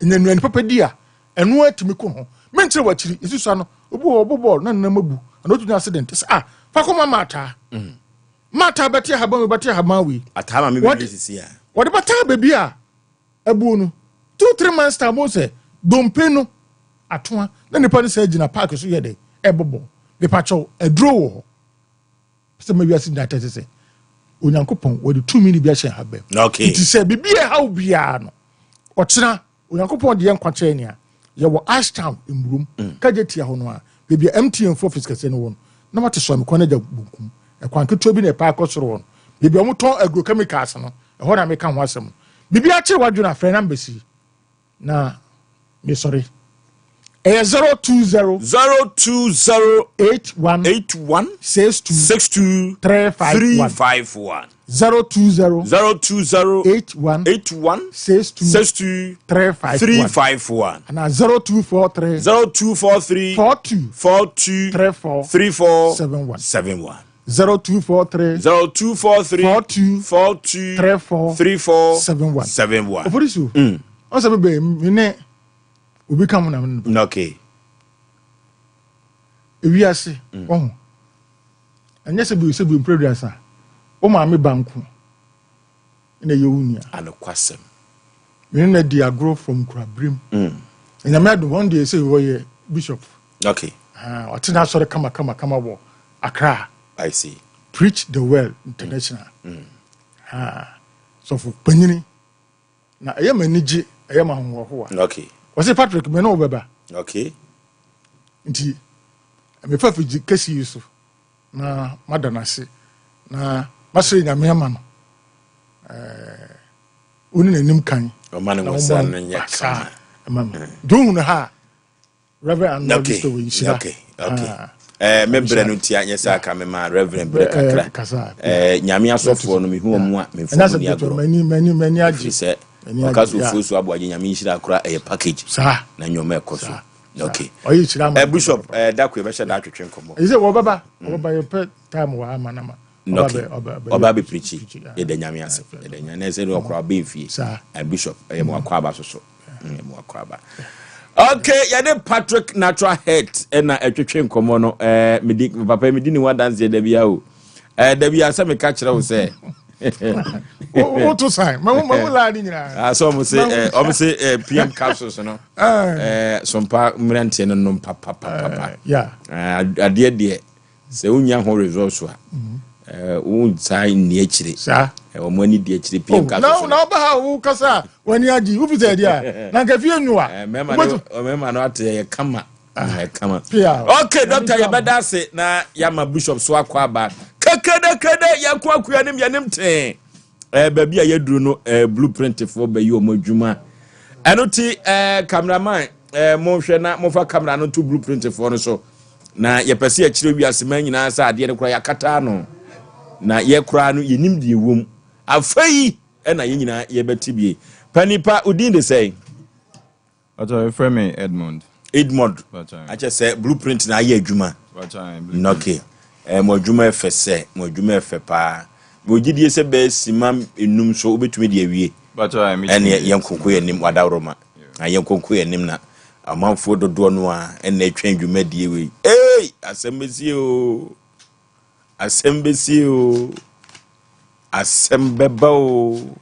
Speaker 4: Ɛnya nnuane papa di a, ɛno ara tumi ko ne ho. Menkyerɛ w'akyiri, ɛsusua no, obi wɔ hɔ, ɔbɔ bɔɔl na ne nam abu, anaa ɔtumi nya accident, sɛ ah, fa kɔma maataa. Mm. Martha bɛte ahaban wei bɛte ahaban wei.
Speaker 1: Ataa ma me bɛwie sisi a.
Speaker 4: Wɔde bɛtaa baabi a abuo no. 2, 3 months time wɔn sɛ dompe no atoa na nipa no sɛ gyina park so yɛ dɛ ɛbɔbɔ. Mepakyɛw aduro wɔ hɔ. Sɛ ma wiase nyinaa tɛte sɛ Onyankopɔn wɔde tumi no bi ahyɛ ahaban
Speaker 1: mu. Okay.
Speaker 4: Nti sɛ biribi a ɛhaw biara no ɔkyena Onyankopɔn de yɛn nkwa kyɛɛ nea yɛwɔ Ashtown mmurom, mm. Kagye tia hɔ no a, baabi a MTN fo office kɛseɛ no wɔ no, na wate Soame kwan no agya bonkum. Ɛkwan ketewa bi na ɛpaa kɔ soro hɔ no, baabi a wɔtɔn agrochemicals no, ɛhɔ na meka ho asɛm no. Biribi akyere w'adwene a, frɛ number yi na mesɔre. Ɛyɛ 020
Speaker 1: 020
Speaker 4: 81
Speaker 1: 81
Speaker 4: 62
Speaker 1: 62
Speaker 4: 351
Speaker 1: 351
Speaker 4: 020
Speaker 1: 020
Speaker 4: 81
Speaker 1: 81
Speaker 4: 62
Speaker 1: 62
Speaker 4: 351
Speaker 1: 351
Speaker 4: anaa 0243
Speaker 1: 0243
Speaker 4: 42
Speaker 1: 42
Speaker 4: 34
Speaker 1: 34
Speaker 4: 71
Speaker 1: 71
Speaker 4: 0243
Speaker 1: 0243
Speaker 4: 42
Speaker 1: 42
Speaker 4: 34
Speaker 1: 34
Speaker 4: 71
Speaker 1: 71
Speaker 4: Oforisu
Speaker 1: Mm.
Speaker 4: ɔsɛ bɛbɛ me ne obi ka ho na me ne
Speaker 1: Okay.
Speaker 4: ewiase wɔho ɛnyɛ sɛ bi sɛ bi mprɛduasa wo maame ba nko na ɛyɛ wo nua
Speaker 1: Anokwasɛm.
Speaker 4: me ne no adi agorɔ from kurabirim
Speaker 1: Mm.
Speaker 4: Nyame adom ɔno deɛ sɛ wɔyɛ bishop.
Speaker 1: Okay.
Speaker 4: Ah, ɔte n'asɔre kama kama kama wɔ Accra.
Speaker 1: I see.
Speaker 4: Preach the Well International.
Speaker 1: Mm.
Speaker 4: Ah, sɔfo panyini. Na ɛyɛ m'ani gye, ɛyɛ m'ahohoahoa.
Speaker 1: Okay.
Speaker 4: Wɔse Patrick, me ne wo bɛba.
Speaker 1: Okay.
Speaker 4: Nti, mefa fidzi kɛse yi so na mada no ase na masrɛ Nyame ama no. Eh, ɔni n'anim kan.
Speaker 1: Ɔma no
Speaker 4: na
Speaker 1: nwosra
Speaker 4: ɔmmɔ
Speaker 1: no nyɛ
Speaker 4: basaa
Speaker 1: kama.
Speaker 4: ma me. Nti wohu no ha a, Reverend Arnold
Speaker 1: Okay,
Speaker 4: Stowe nhyira.
Speaker 1: okay, okay.
Speaker 4: Ah,
Speaker 1: Eh, me brɛ
Speaker 4: nhyira.
Speaker 1: no ntia nyɛ saa ka me ma Reverend brɛ
Speaker 4: Eh,
Speaker 1: kakra.
Speaker 4: kasa.
Speaker 1: Eh, Nyame asɔfoɔ no mehu wɔn a memfa
Speaker 4: Ɛnyɛ
Speaker 1: wɔn
Speaker 4: asɛm
Speaker 1: ni
Speaker 4: ketewa,
Speaker 1: agorɔ.
Speaker 4: m'ani m'ani m'ani agye.
Speaker 1: Ɛfiri sɛ
Speaker 4: M'ani
Speaker 1: ɔka
Speaker 4: agye,
Speaker 1: sɛ
Speaker 4: yeah.
Speaker 1: ofuo so aboagye Nyame nhyira kora ɛyɛ package
Speaker 4: Saa.
Speaker 1: na nneɛma ɛkɔ so.
Speaker 4: Saa.
Speaker 1: Okay.
Speaker 4: Ɔyɛ hyira ma.
Speaker 1: Eh, Bishop, eh, dako yɛbɛhyɛ da atwetwe nkɔmmɔ.
Speaker 4: Ɛsɛ sɛ wɔbɛba, wɔbɛba yɛpɛ time wɔ ama na ma.
Speaker 1: Okay. Ɔba bɛ pirikyi. Yɛda Nyame ase. Yɛda Nyame na ɛsɛ ɔkora ɔbɛ fie. Eh, Bishop, ɛyɛ mo akɔ aba soso. Ɛyɛ mo akɔ aba. Okay, yɛde Patrick Natural Health ɛna ɛtwetwe nkɔmmɔ no. Eh, medi papa medi ne ho adanseɛ da bia o. Eh, da bia sɛ meka kyerɛ wo sɛ
Speaker 4: woto san mahu mahu laa ne nyinaa.
Speaker 1: Ah, so ɔmo se eh, ɔmo se eh, PM capsules no. Eh, sompa mmeranteɛ no nom papapapa.
Speaker 4: Yeah.
Speaker 1: Eh, adeɛ deɛ sɛ wonya ho results a eh, wonsan nni akyire.
Speaker 4: Saa.
Speaker 1: Eh, wɔn ani di akyire PM
Speaker 4: Oh,
Speaker 1: capsules
Speaker 4: na
Speaker 1: no.
Speaker 4: na ɔba ha wo kasa a w'ani agye wofi sɛ ɛdeɛ a na nka fie nwoa.
Speaker 1: Eh, mmarima no mmarima no ate ɛyɛ kama. Ah, kama.
Speaker 4: Pia.
Speaker 1: Okay, doctor yɛbɛda ase na yɛama bishop so akɔ aba. Kekedekede yɛkɔ akua nim yɛnim tee. Eh, baabi a yɛduru no eh, blueprint foɔ bɛyi wɔn adwuma. Ɛno ti eh, cameraman eh, monhwɛ na momfa camera no nto blueprint foɔ no so. Na yɛpɛ sɛ yɛkyerɛ wiase man nyinaa sɛ adeɛ no koraa yɛakata ano. Na yɛ koraa no yɛnim deɛ ɛwom. Afei ɛna yɛn nyinaa yɛbɛte bie. Panipa, wo din de sɛn?
Speaker 6: Pacho yɛfrɛ me Edmond.
Speaker 1: Edmond, akyɛ sɛ blueprint na ayɛ adwuma. Nɔke, eh, mo adwuma ɛfɛ sɛ, mo adwuma ɛfɛ paa. Mewɔ gyidie sɛ bɛyɛ sima enum so wobɛtumi de awie. Ɛneɛ yɛn nkonko yɛn anim wadaworoma. Na yɛn nkonko yɛn anim na amanfoɔ dodoɔ no a ɛna ɛtwɛn dwumadie wei. Ei, asɛm bɛsie o. Asɛm bɛsie o. Asɛm bɛba o.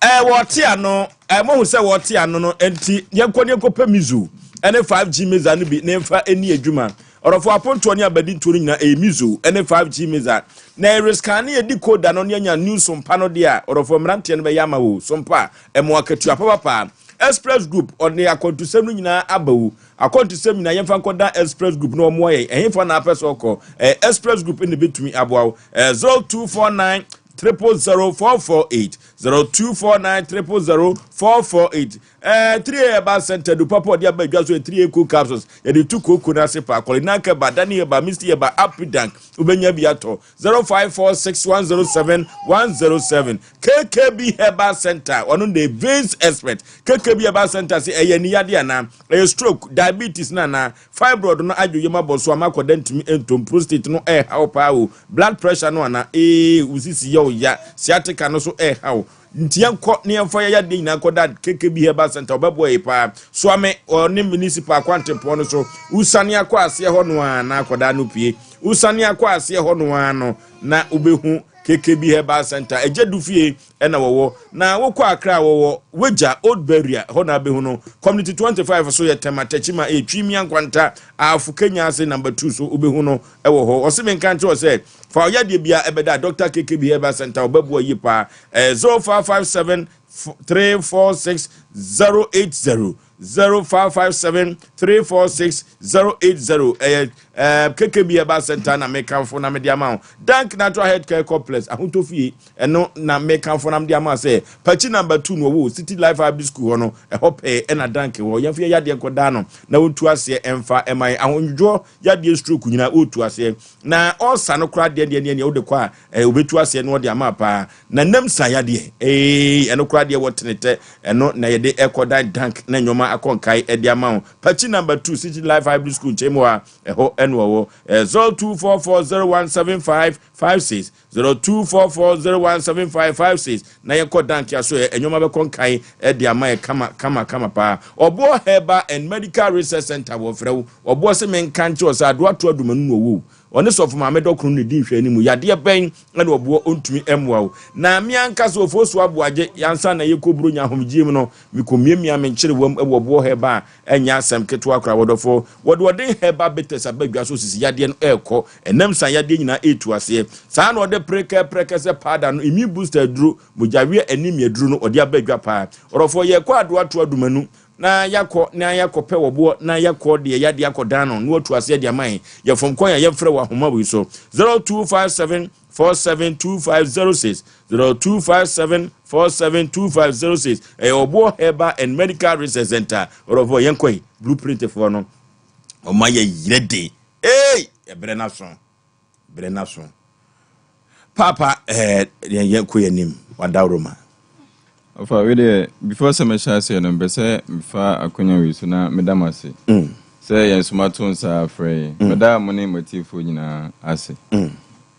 Speaker 1: Ɛɛ wɔte ano, ɛɛ mohu sɛ wɔte ano no nti yɛnkɔ ne yɛnkɔpɛ Mizu ne 5G Meza no bi ne mfa ɛni adwuma. Ɔdɔfo apontoɔ ne abadintoɔ no nyinaa ɛyɛ Mizu ne 5G Meza. Na ɛrescan ne yɛdi koda no ne anya new sompa no deɛ a ɔdɔfo mmeranteɛ no bɛyɛ ama wo sompa a ɛmo akatua papapa. Express Group ɔde akwantusɛm no nyinaa aba o. Akwantusɛm nyinaa yɛmfa nkɔda Express Group na wɔmmoa yɛn. Ɛhefa na apɛ sɛ ɔkɔ? Ɛyɛ Express Group na ɛbɛtumi aboa wo. Ɛyɛ 0249 000 448 0249 000 448 ɛɛ 3A herbal center du papa ɔde aba adwa so yɛ 3A cool capsules yɛde tu kooko no ase paa kɔlinak herbal dani herbal misty herbal apidank wobɛnya bi atɔ 0546 107 107 KKB herbal center ɔno de veins expert KKB herbal center sɛ ɛyɛ aniyade anaa ɛyɛ stroke diabetes no anaa Fibroid no adwo yam abɔ so ama akwadaa ntumi ntom, prostate no ɛreha wo paa o, blood pressure no ana, ee wo sisi yɛ wo ya, sciatica no so ɛreha wo. Nti yɛnkɔ na yɛmfa yɛn yadeɛ nyinaa nkɔda KKB Herbal Center, wɔbɛboa yɛ paa. Soame ɔne municipal kwantempɔn no so, wosane akɔ aseɛ hɔ no ara na akwadaa no pue. Wosane akɔ aseɛ hɔ no ara no na wobɛhu KKB Herbal Center, Agya Du fie ɛna wɔwɔ. Na wokɔ Accra a wɔwɔ Wagya, Old Beria, ɛhɔ na abɛhu no. Community 25 so yɛ Tema, Techiman, ɛyɛ Twimia Nkwanta, Ahafo Kenya ase number 2 so wobɛhu no ɛwɔ hɔ. Ɔse menka nkyerɛ wo sɛ fa ɔyadeɛ biara ɛbɛda Dr. KKB Herbal Center ɔbɛboa yie paa. Ɛyɛ 0557 346 080 0557 346 080 ɛyɛ ɛɛ KKB Herbal Center na mekamfo na mede ama wo. Dank Natural Health Care Complex Ahotɔ Fie Ɛno na mekamfo na mede ama sɛ Pakyi number 2 no wɔwɔ City Life High School hɔ no, ɛhɔ pɛɛ ɛna Danke wɔ. Yɛmfa yɛn yadeɛ nkɔdaa no na ɔntu aseɛ ɛmfa ɛma yɛn. Ahondwodwoɔ yadeɛ stroke nyinaa ɔretu aseɛ. Na ɔɔsa no koraa deɛ deɛ deɛ deɛ wode kɔ a ɛɛ ɔbɛtu aseɛ na ɔde ama paa. Na nam sa yadeɛ ee ɛno koraa deɛ wɔ tenetɛ ɛno na yɛde ɛkɔdan Dank na nneɛma akɔ nkae ɛde ama wo. Pakyi number 2 City Life High School nkyɛn mu hɔ a ɛhɔ ɛna ɔwɔ. Ɛɛ 0244017556. 0244017556 na yɛnkɔ danke aso ɛ nneɛma bɛkɔ nkan de ama yɛ kama kama kama paa. Ɔboɔ Herbal and Medical Research Center wɔfrɛ wo. Ɔboɔ se menka nkyerɛ wo sɛ adoa to adumanu na ɔwɔ o. Ɔne sɔfo maame dɔkono na ɛdi nhwɛanimu. Yadeɛ bɛn na ɔboɔ ɔntumi mmoa wo. Na me ankasa Ofosu Aboagye ansa na yɛkɔ Buronya ahomegyeɛ mu no mekɔ miamia me nkyerewam wɔ ɔboɔ herbal Ɛnyɛ asɛm ketewa koraa, wɔdɔfo. Wɔde ɔden herbal bitters aba dwa so sisi yadeɛ no ɛrekɔ, ɛnam san yadeɛ nyinaa ɛretu aseɛ. Saa na ɔde prekɛ prɛkɛsɛ powder no, immune booster aduro, mogyaweɛ anemia aduro no ɔde aba dwa paa. Ɔdɔfoɔ yɛrekɔ adoa to adumanu na yɛakɔ na yɛakɔ pɛ wɔboɔ na yɛakɔ deɛ yadeɛ akɔdan no na watu aseɛ de ama yɛn. Yɛfom kwan a yɛmfrɛ wɔ ahoma wei so 0257 472506 0257 472506 ɛyɛ ɔboɔ herbal and medical research center. Ɔdɔfoɔ yɛnkɔ yi blueprint foɔ no ɔma yɛ yerɛ de ee ɛbrɛ no aso brɛ no aso paapa ɛɛ yɛn yɛn kɔ yɛn anim wadaworo ma.
Speaker 6: Ɔfa wei deɛ before sɛ mɛhyɛ aseɛ no mpɛ sɛ mefa akonya wei so na meda mo ase mm. sɛ yɛn nso moato nsa afrɛ yɛn. Mm. Meda mo ne mo atiefoɔ nyinaa ase. Mm.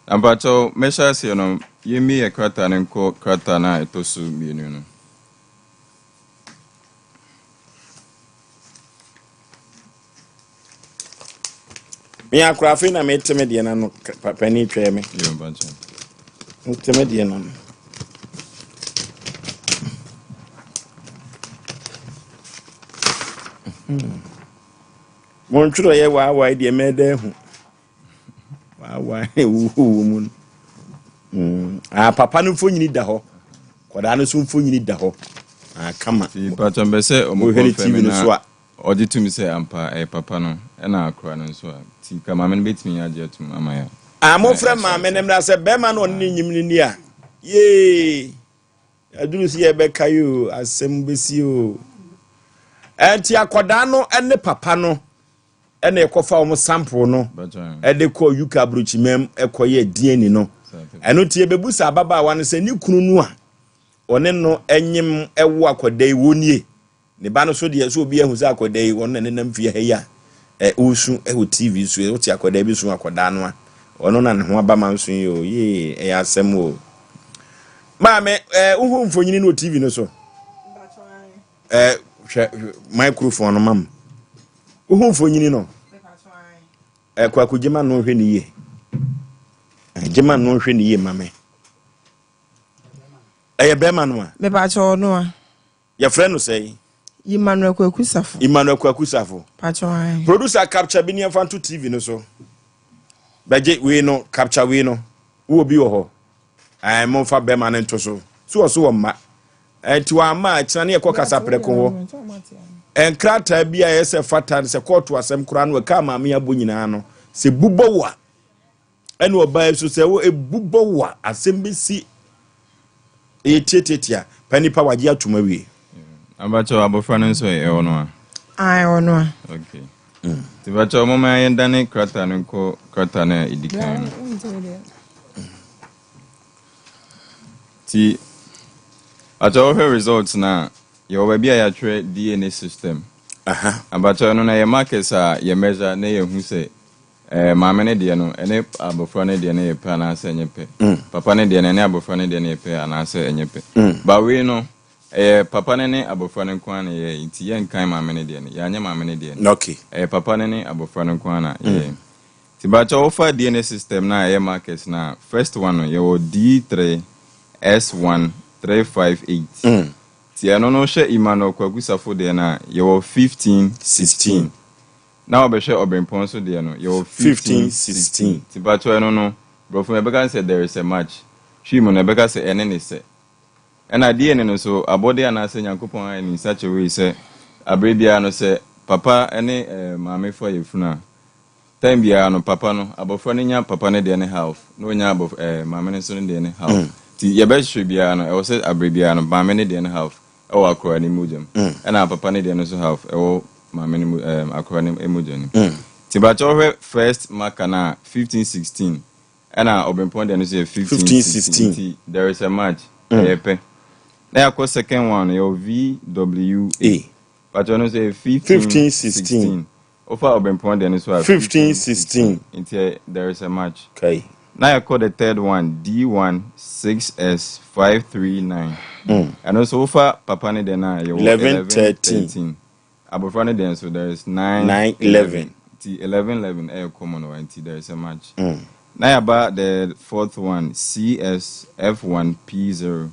Speaker 6: Na mpakyɛw mɛhyɛ aseɛ no yɛmmi yɛ krataa no nkɔ krataa no a ɛtɔ so mmienu no.
Speaker 1: Me akora afei na mete me deɛ no ano panin twɛɛ me. Mete me deɛ no ano. Hmm. Montwerɛ yɛ waawae deɛ mɛda ahu. Waawae wowɔ mu no. Hmm. Ah, papa no mfonyini da hɔ. Kɔdaa no nso mfonyini da hɔ. Ah, kama.
Speaker 6: Pàtó mbɛ sɛ ɔmo kɔ fɛ mi na. Ɔgye tom sɛ ampa ɛyɛ papa no ɛna akora no nso a, nti ka maame no bɛtumi agye atom ama yɛ a.
Speaker 1: Ah momfrɛ maame no mmra sɛ bɛrima no ɔne ne nyim no ni a yee aduru sɛ yɛbɛka yi o asɛm bɛsi o ɛnti akɔdaa no ne papa no ɛna ɛkɔfa wɔn sample no ɛde kɔ UK aburokyimam ɛkɔyɛ DNA no ɛno nti yɛbɛbu sɛ ababaawa no sɛ ne kunu no a ɔne no nyem ɛwo akɔda yi wɔ nie Ne ba no so deɛ, sɛ obi ahu sɛ akwadaa yi, ɔno na nenam fie ha yi a, ɛ, ɔresu wɔ TV so, wote akwadaa bi su akwadaa no a, ɔno na ne ho aba ma nso yi o, yee, ɛyɛ asɛm o. Maame, ɛ, wohu mfonyini no wɔ TV no so? Ɛ, hwɛ, microphone no ma m. Wohu mfonyini no? Ɛ, Kwaku, gyema no nhwɛ ne yie. Gyema no nhwɛ ne yie ma me. Ɛyɛ bɛrima no a?
Speaker 7: Mepakyɛ ɔno a.
Speaker 1: Yɛfrɛ no sɛn?
Speaker 7: Emmanuel Kwaku Safo.
Speaker 1: Emmanuel Kwaku Safo.
Speaker 7: Pacho ayi.
Speaker 1: Producer capture bi ni ɛmfa nto TV no so. Bɛgye wei no capture wei no. Wowɔ bi wɔ hɔ. Ɛɛ momfa bɛrima no nto so. So wɔ so wɔ mma. Ɛnti wɔn ama akyina ne yɛkɔ kasa prɛko hɔ. Nkrataa bi a ɛyɛ sɛ fata sɛ kɔɔto asɛm koraa no ɛka maame abɔ nyinaa no sɛ bubɔ wo a Ɛna ɔbaa yi so sɛ wo ebu bɔ wo a asɛm bi si ɛyɛ tiatiatia pa nipa wagye atum awie.
Speaker 6: Abakyɛw abɔfra no nso ɛwɔ no a.
Speaker 7: Ah ɛwɔ no a.
Speaker 6: Okay. Mm. Ti bakyɛw mɔmɔ yɛn dane krataa no nkɔ krataa no a edi kan no. Ti akyɛw wohwɛ results na yɛwɔ baabi a yɛatwerɛ DNA system.
Speaker 1: Aha.
Speaker 6: Abakyɛw no na yɛ markers a yɛ measure na yɛhu sɛ Ɛɛ, maame no deɛ no, ɛne abɔfra no deɛ no yɛ pɛ anaasɛ ɛnyɛ pɛ. Papa no deɛ no, ɛne abɔfra no deɛ no yɛ pɛ anaasɛ ɛnyɛ pɛ. But wei no, ɛyɛ papa no ne abɔfra no nko ara na ɛyɛɛ, nti yɛnkan maame no deɛ no. Yɛanyɛ maame no deɛ no.
Speaker 1: Okay.
Speaker 6: Ɛyɛ papa no ne abɔfra no nko ara na yɛyɛɛ. Nti bakyɛ wofa DNA system no a ɛyɛ markers no a, first one no, yɛwɔ D3 S1 358. Nti ɛno no, wohwɛ Emmanuel Kwaku Safo deɛ no a, yɛwɔ 15 16. Na wɔbɛhwɛ ɔbempɔn nso deɛ no, yɛwɔ 15, 16. Nti mpakyɛw ɛno no, borɔfo mu yɛbɛka no sɛ there is a match. Twi mu no, yɛbɛka sɛ ɛne ne sɛ. Ɛna DNA no nso, abɔdeɛ anaasɛ Nyankopɔn ayɛ no in such a way sɛ, aberɛ biara no sɛ papa ne maame fa yafunu a, time biara no papa no, abɔfra no nya papa no deɛ no half, na ɔnya abɔf ɛɛ maame no nso ne deɛ no half. Nti yɛbɛhwehwɛ biara no, ɛwɔ sɛ aberɛ biara no maame no deɛ no half, Ɛwɔ akora ne mogya mu. Ɛna papa ne deɛ no nso half ɛwɔ maame no mu ɛɛm akora ne mogya no mu. Ti bakyɛ wohwɛ first marker no a 15 16 ɛna ɔbɛnpɔn deɛ no nso yɛ 15 16 nti there is a match ɛyɛ pɛ. Na yɛakɔ second one no yɛwɔ VWA bakyɛ ɔno nso yɛ 15 16 Wofa ɔbɛnpɔn deɛ no nso a
Speaker 1: 15 16
Speaker 6: nti there is a match.
Speaker 1: Kai.
Speaker 6: Na yɛkɔ the third one D1 6S 5 3 9 ɛno nso wofa papa no deɛ no a yɛwɔ
Speaker 1: 11
Speaker 6: 11
Speaker 1: 13
Speaker 6: 13 abɔfra no deɛ nso there is 9
Speaker 1: 9
Speaker 6: 11
Speaker 1: 11
Speaker 6: nti 11 11 ɛyɛ common wɔ ha nti there is a match. Na yɛaba the fourth one CS F1 P0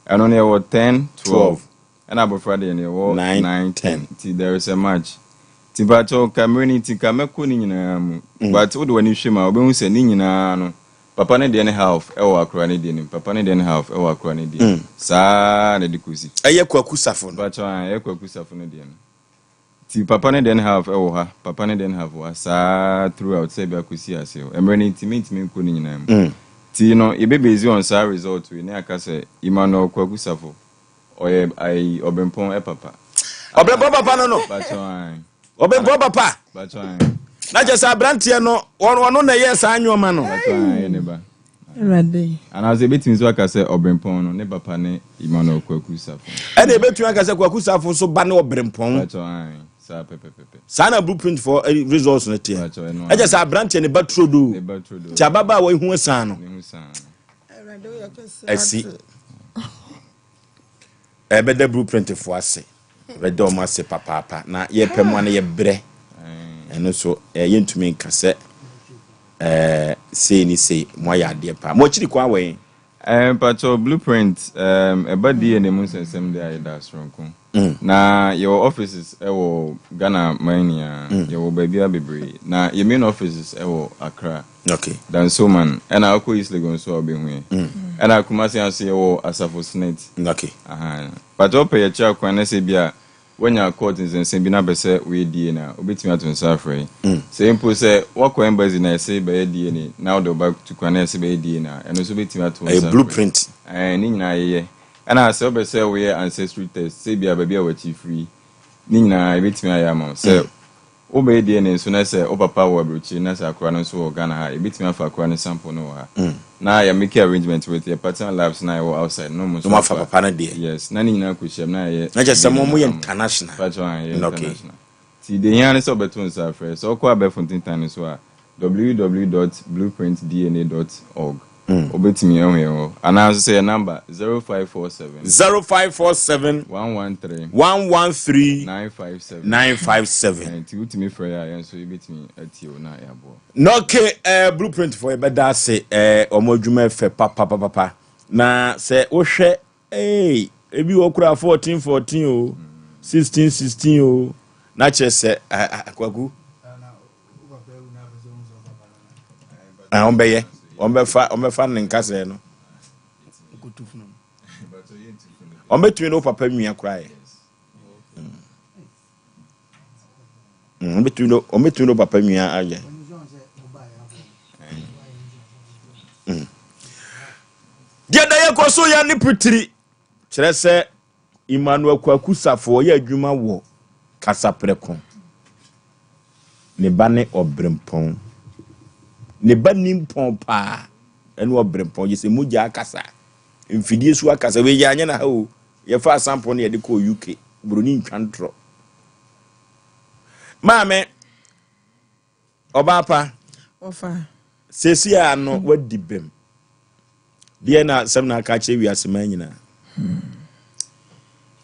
Speaker 6: ɛno no yɛwɔ 10 12
Speaker 1: 12
Speaker 6: Ɛna abɔfra deɛ no yɛwɔ
Speaker 1: 9
Speaker 6: 9 10
Speaker 1: 10.
Speaker 6: nti there is a match nti mpakyɛw nka mmerɛ no nti nka mɛkɔ ne nyinaa mu but wode w'ani hwɛ mu a wobɛhu sɛ ne nyinaa no papa no deɛ ne half ɛwɔ akora no deɛ no mu papa no deɛ ne half ɛwɔ akora no deɛ mu saa na ɛde kɔsi.
Speaker 1: Ɛyɛ Kwaku Safo no.
Speaker 6: Mpakyɛw ae ɛyɛ Kwaku Safo no deɛ no nti papa no deɛ ne half ɛwɔ ha papa no deɛ ne half wɔ ha saa throughout sɛ ɛbɛ akɔsi ase hɔ mmerɛ no nti mentumi nkɔ ne nyinaa mu nti no yɛbɛ base on saa result wei ne aka sɛ Emmanuel Kwaku Safo Ɔyɛ ayi ɔbɛnpɔn papa.
Speaker 1: Ɔbɛnpɔn papa no no. Ɔbɛnpɔn papa. Na kyɛ sɛ aberanteɛ no ɔno na ɛyɛ saa nneɛma no.
Speaker 7: Awurade.
Speaker 6: Anaasɛ yɛbɛtumi nso aka sɛ Ɔberempɔn no, ne papa ne Emmanuel Kwaku Safo.
Speaker 1: Ɛna yɛbɛtumi aka sɛ Kwaku Safo nso ba ne Ɔberempɔn.
Speaker 6: Mpakyɛw, ae, saa pɛpɛpɛpɛ.
Speaker 1: Saa na blueprint for eh, results no teɛ.
Speaker 6: Mpakyɛw, ɛno
Speaker 1: Ɛkyɛ sɛ aberanteɛ ne ba turodoo.
Speaker 6: Ne ba turodoo.
Speaker 1: Nti ababaawa yi ho asan no.
Speaker 6: Ne ho san no.
Speaker 1: Asi. Ɛbɛda blueprint foɔ ase. Ɛbɛda wɔn ase papaapa. Na yɛpɛ mu ano yɛbrɛ. Ɛno so eh, yɛntumi nka sɛ eh, sei ne sei mo ayɛ adeɛ paa. Mo akyiri kwan wɔ yɛn.
Speaker 6: Eh, mpakyɛw blueprint um, ɛba DNA mu nsɛnsɛm deɛ a yɛda soronko. Na yɛwɔ offices ɛwɔ Ghana man nyinaa. Yɛwɔ baabiara bebree. Na yɛ main offices ɛwɔ Accra.
Speaker 1: Okay.
Speaker 6: Dansoman. Ɛna wokɔ East Legon nso a wobɛhu yɛn. Ɛna Kumasi nso yɛwɔ Asafo Senate.
Speaker 1: Okay.
Speaker 6: Aha. Mpakyɛw wopɛ yɛkyerɛ kwan na sɛ bi a woanya court nsɛnsɛm bi na apɛ sɛ woyɛ DNA a, wobɛtumi ato nsa afrɛ yɛn. Sɛ mpo sɛ woakɔ embassy na yɛse bɛyɛ DNA na wode wo ba tu kwan na yɛse bɛyɛ DNA a, ɛno nso wobɛtumi ato wo
Speaker 1: Ɛyɛ
Speaker 6: nsa afrɛ.
Speaker 1: blueprint.
Speaker 6: Ɛɛ, ne nyinaa yɛyɛ. Ɛna sɛ wopɛ sɛ woyɛ ancestry test, sɛ ebia baabi a w'akyi firi, ne nyinaa yɛbɛtumi ayɛ ama wo. Sɛ wobɛyɛ DNA nso na sɛ wo papa wɔ aburokyire na sɛ akora no nso wɔ Ghana ha a, yɛbɛtumi afa akora no sample no wɔ ha. Na yɛ make arrangement with yɛ partner labs na yɛwɔ outside na wɔn nso
Speaker 1: Na wɔafa
Speaker 6: afa.
Speaker 1: papa no deɛ.
Speaker 6: Yes, na ne nyinaa kɔhyiam na yɛyɛ
Speaker 1: Na kyerɛ sɛ mo
Speaker 6: DNA
Speaker 1: moyɛ
Speaker 6: ama wo.
Speaker 1: international.
Speaker 6: Mpakyɛw, aane, yɛyɛ
Speaker 1: Okay.
Speaker 6: international. Nti deɛ ehia ne sɛ wobɛto nsa afrɛ. Sɛ wokɔ abɛɛfo ntentan no so a, www dot blueprintdna dot org wobɛtumi ahu yɛn hɔ. Anaa nso sɛ yɛn number, 0547.
Speaker 1: 0547.
Speaker 6: 113.
Speaker 1: 113.
Speaker 6: 957.
Speaker 1: 957.
Speaker 6: Nti wotumi frɛ yɛn a, yɛn nso yɛbɛtumi atie wo na yɛaboa wo.
Speaker 1: Nɔke eh, blueprint foɔ yɛbɛda ase eh, wɔn adwuma ɛfɛ papapapa. Na sɛ wohwɛ Eei ebi wɔ koraa 14 14 o 16 16 o na kyerɛ sɛ kwaku wɔn bɛyɛ wɔn bɛfa wɔn bɛfa ne nkasɛɛ no wɔn bɛtumi ne wo papa nwia koraa yɛ Wɔbɛtumi de wɔbɛtumi de wo papa nua ayɛ. Mm. Deɛ da yɛkɔ so yɛ ne pitiri kyerɛ sɛ Emmanuel Kwaku Safo ɔyɛ adwuma wɔ Kasaprɛko. Ne ba ne ɔbrempɔn. Ne ba nimpɔn paa ɛne ɔbrempɔn gye sɛ mogya akasa mfidie so akasa wei yɛ anyɛ na ha o yɛfa asampɔ no yɛde kɔɔ UK buroni ntwa ntorɔ. Maame, ɔbaa pa.
Speaker 7: Wɔfa.
Speaker 1: Sɛsi a no wadi bem. Deɛ na asɛm na aka akyerɛ wiase man nyinaa.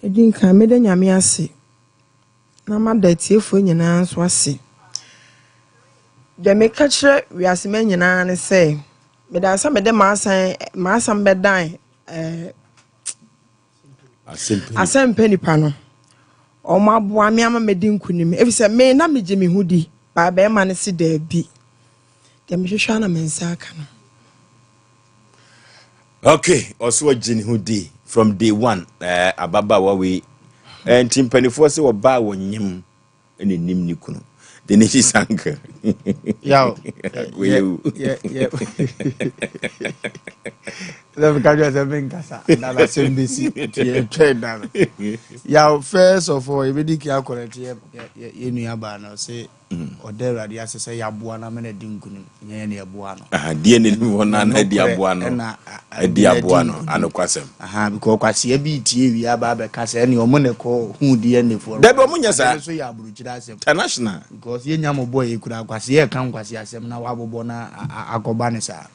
Speaker 7: Ɛdi nkan meda Nyame ase na mada atiefoɔ nyinaa nso ase. Deɛ meka kyerɛ wiase man nyinaa ne sɛ meda sɛ mede m'asan m'asɛm bɛdan ɛɛ. Eh, Asɛmpɛ nipa no, wɔaboa me ama madi nkonim. Efisɛ me na megye me ho di, baa bɛrima no se daabi. Deɛ mehwehwɛ ara na me nsa aka no.
Speaker 1: Okay, ɔso ɔgye ne ho di from day one. Eh, ababaawa wei. Eh, nti mpanimfoɔ sɛ ɔbaa wɔ nyem. ɛna nim ne kunu de ne hyi sanka
Speaker 3: yaw sɛ meka kyerɛ sɛ menkasa na nasɛm bɛsi nti yɛtwɛn da no yaw first of all yɛbɛdi kia kɔrɛte yɛ nuabaa no sɛ ɔda awurade ase sɛ yɛaboa no ama no adi nkonim nyɛ yɛ ne yɛboa no
Speaker 1: deɛ ne hɔ no na adi aboa no adi aboa no anokwasɛm
Speaker 3: Ahaa because kwasea bi retie wie aba abɛka sɛ ɛne ɔmo na ɛkɔ huu DNA foɔ no.
Speaker 1: Dabi ɔmo nyɛ saa.
Speaker 3: Ade no so yɛ aburokyire asɛm.
Speaker 1: International.
Speaker 3: Because yɛnya mo bɔ yɛ kura kwasea ɛka nkwasea asɛm na wabobɔ na akɔba ne saa.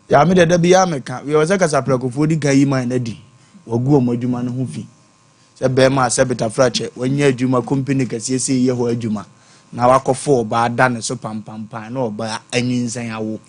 Speaker 3: Yaa me deɛ da bi yaa meka wei ɔsɛ kasaprɛkofoɔ di kan yi man no adi wagu ɔmo adwuma no ho fi. Sɛ bɛɛma a sɛ betafrakyɛ wanya adwuma kompini kɛseɛ sei yɛ hɔ adwuma na wakɔfo ɔbaa da ne so pampampan na ɔbaa anyinsɛn awo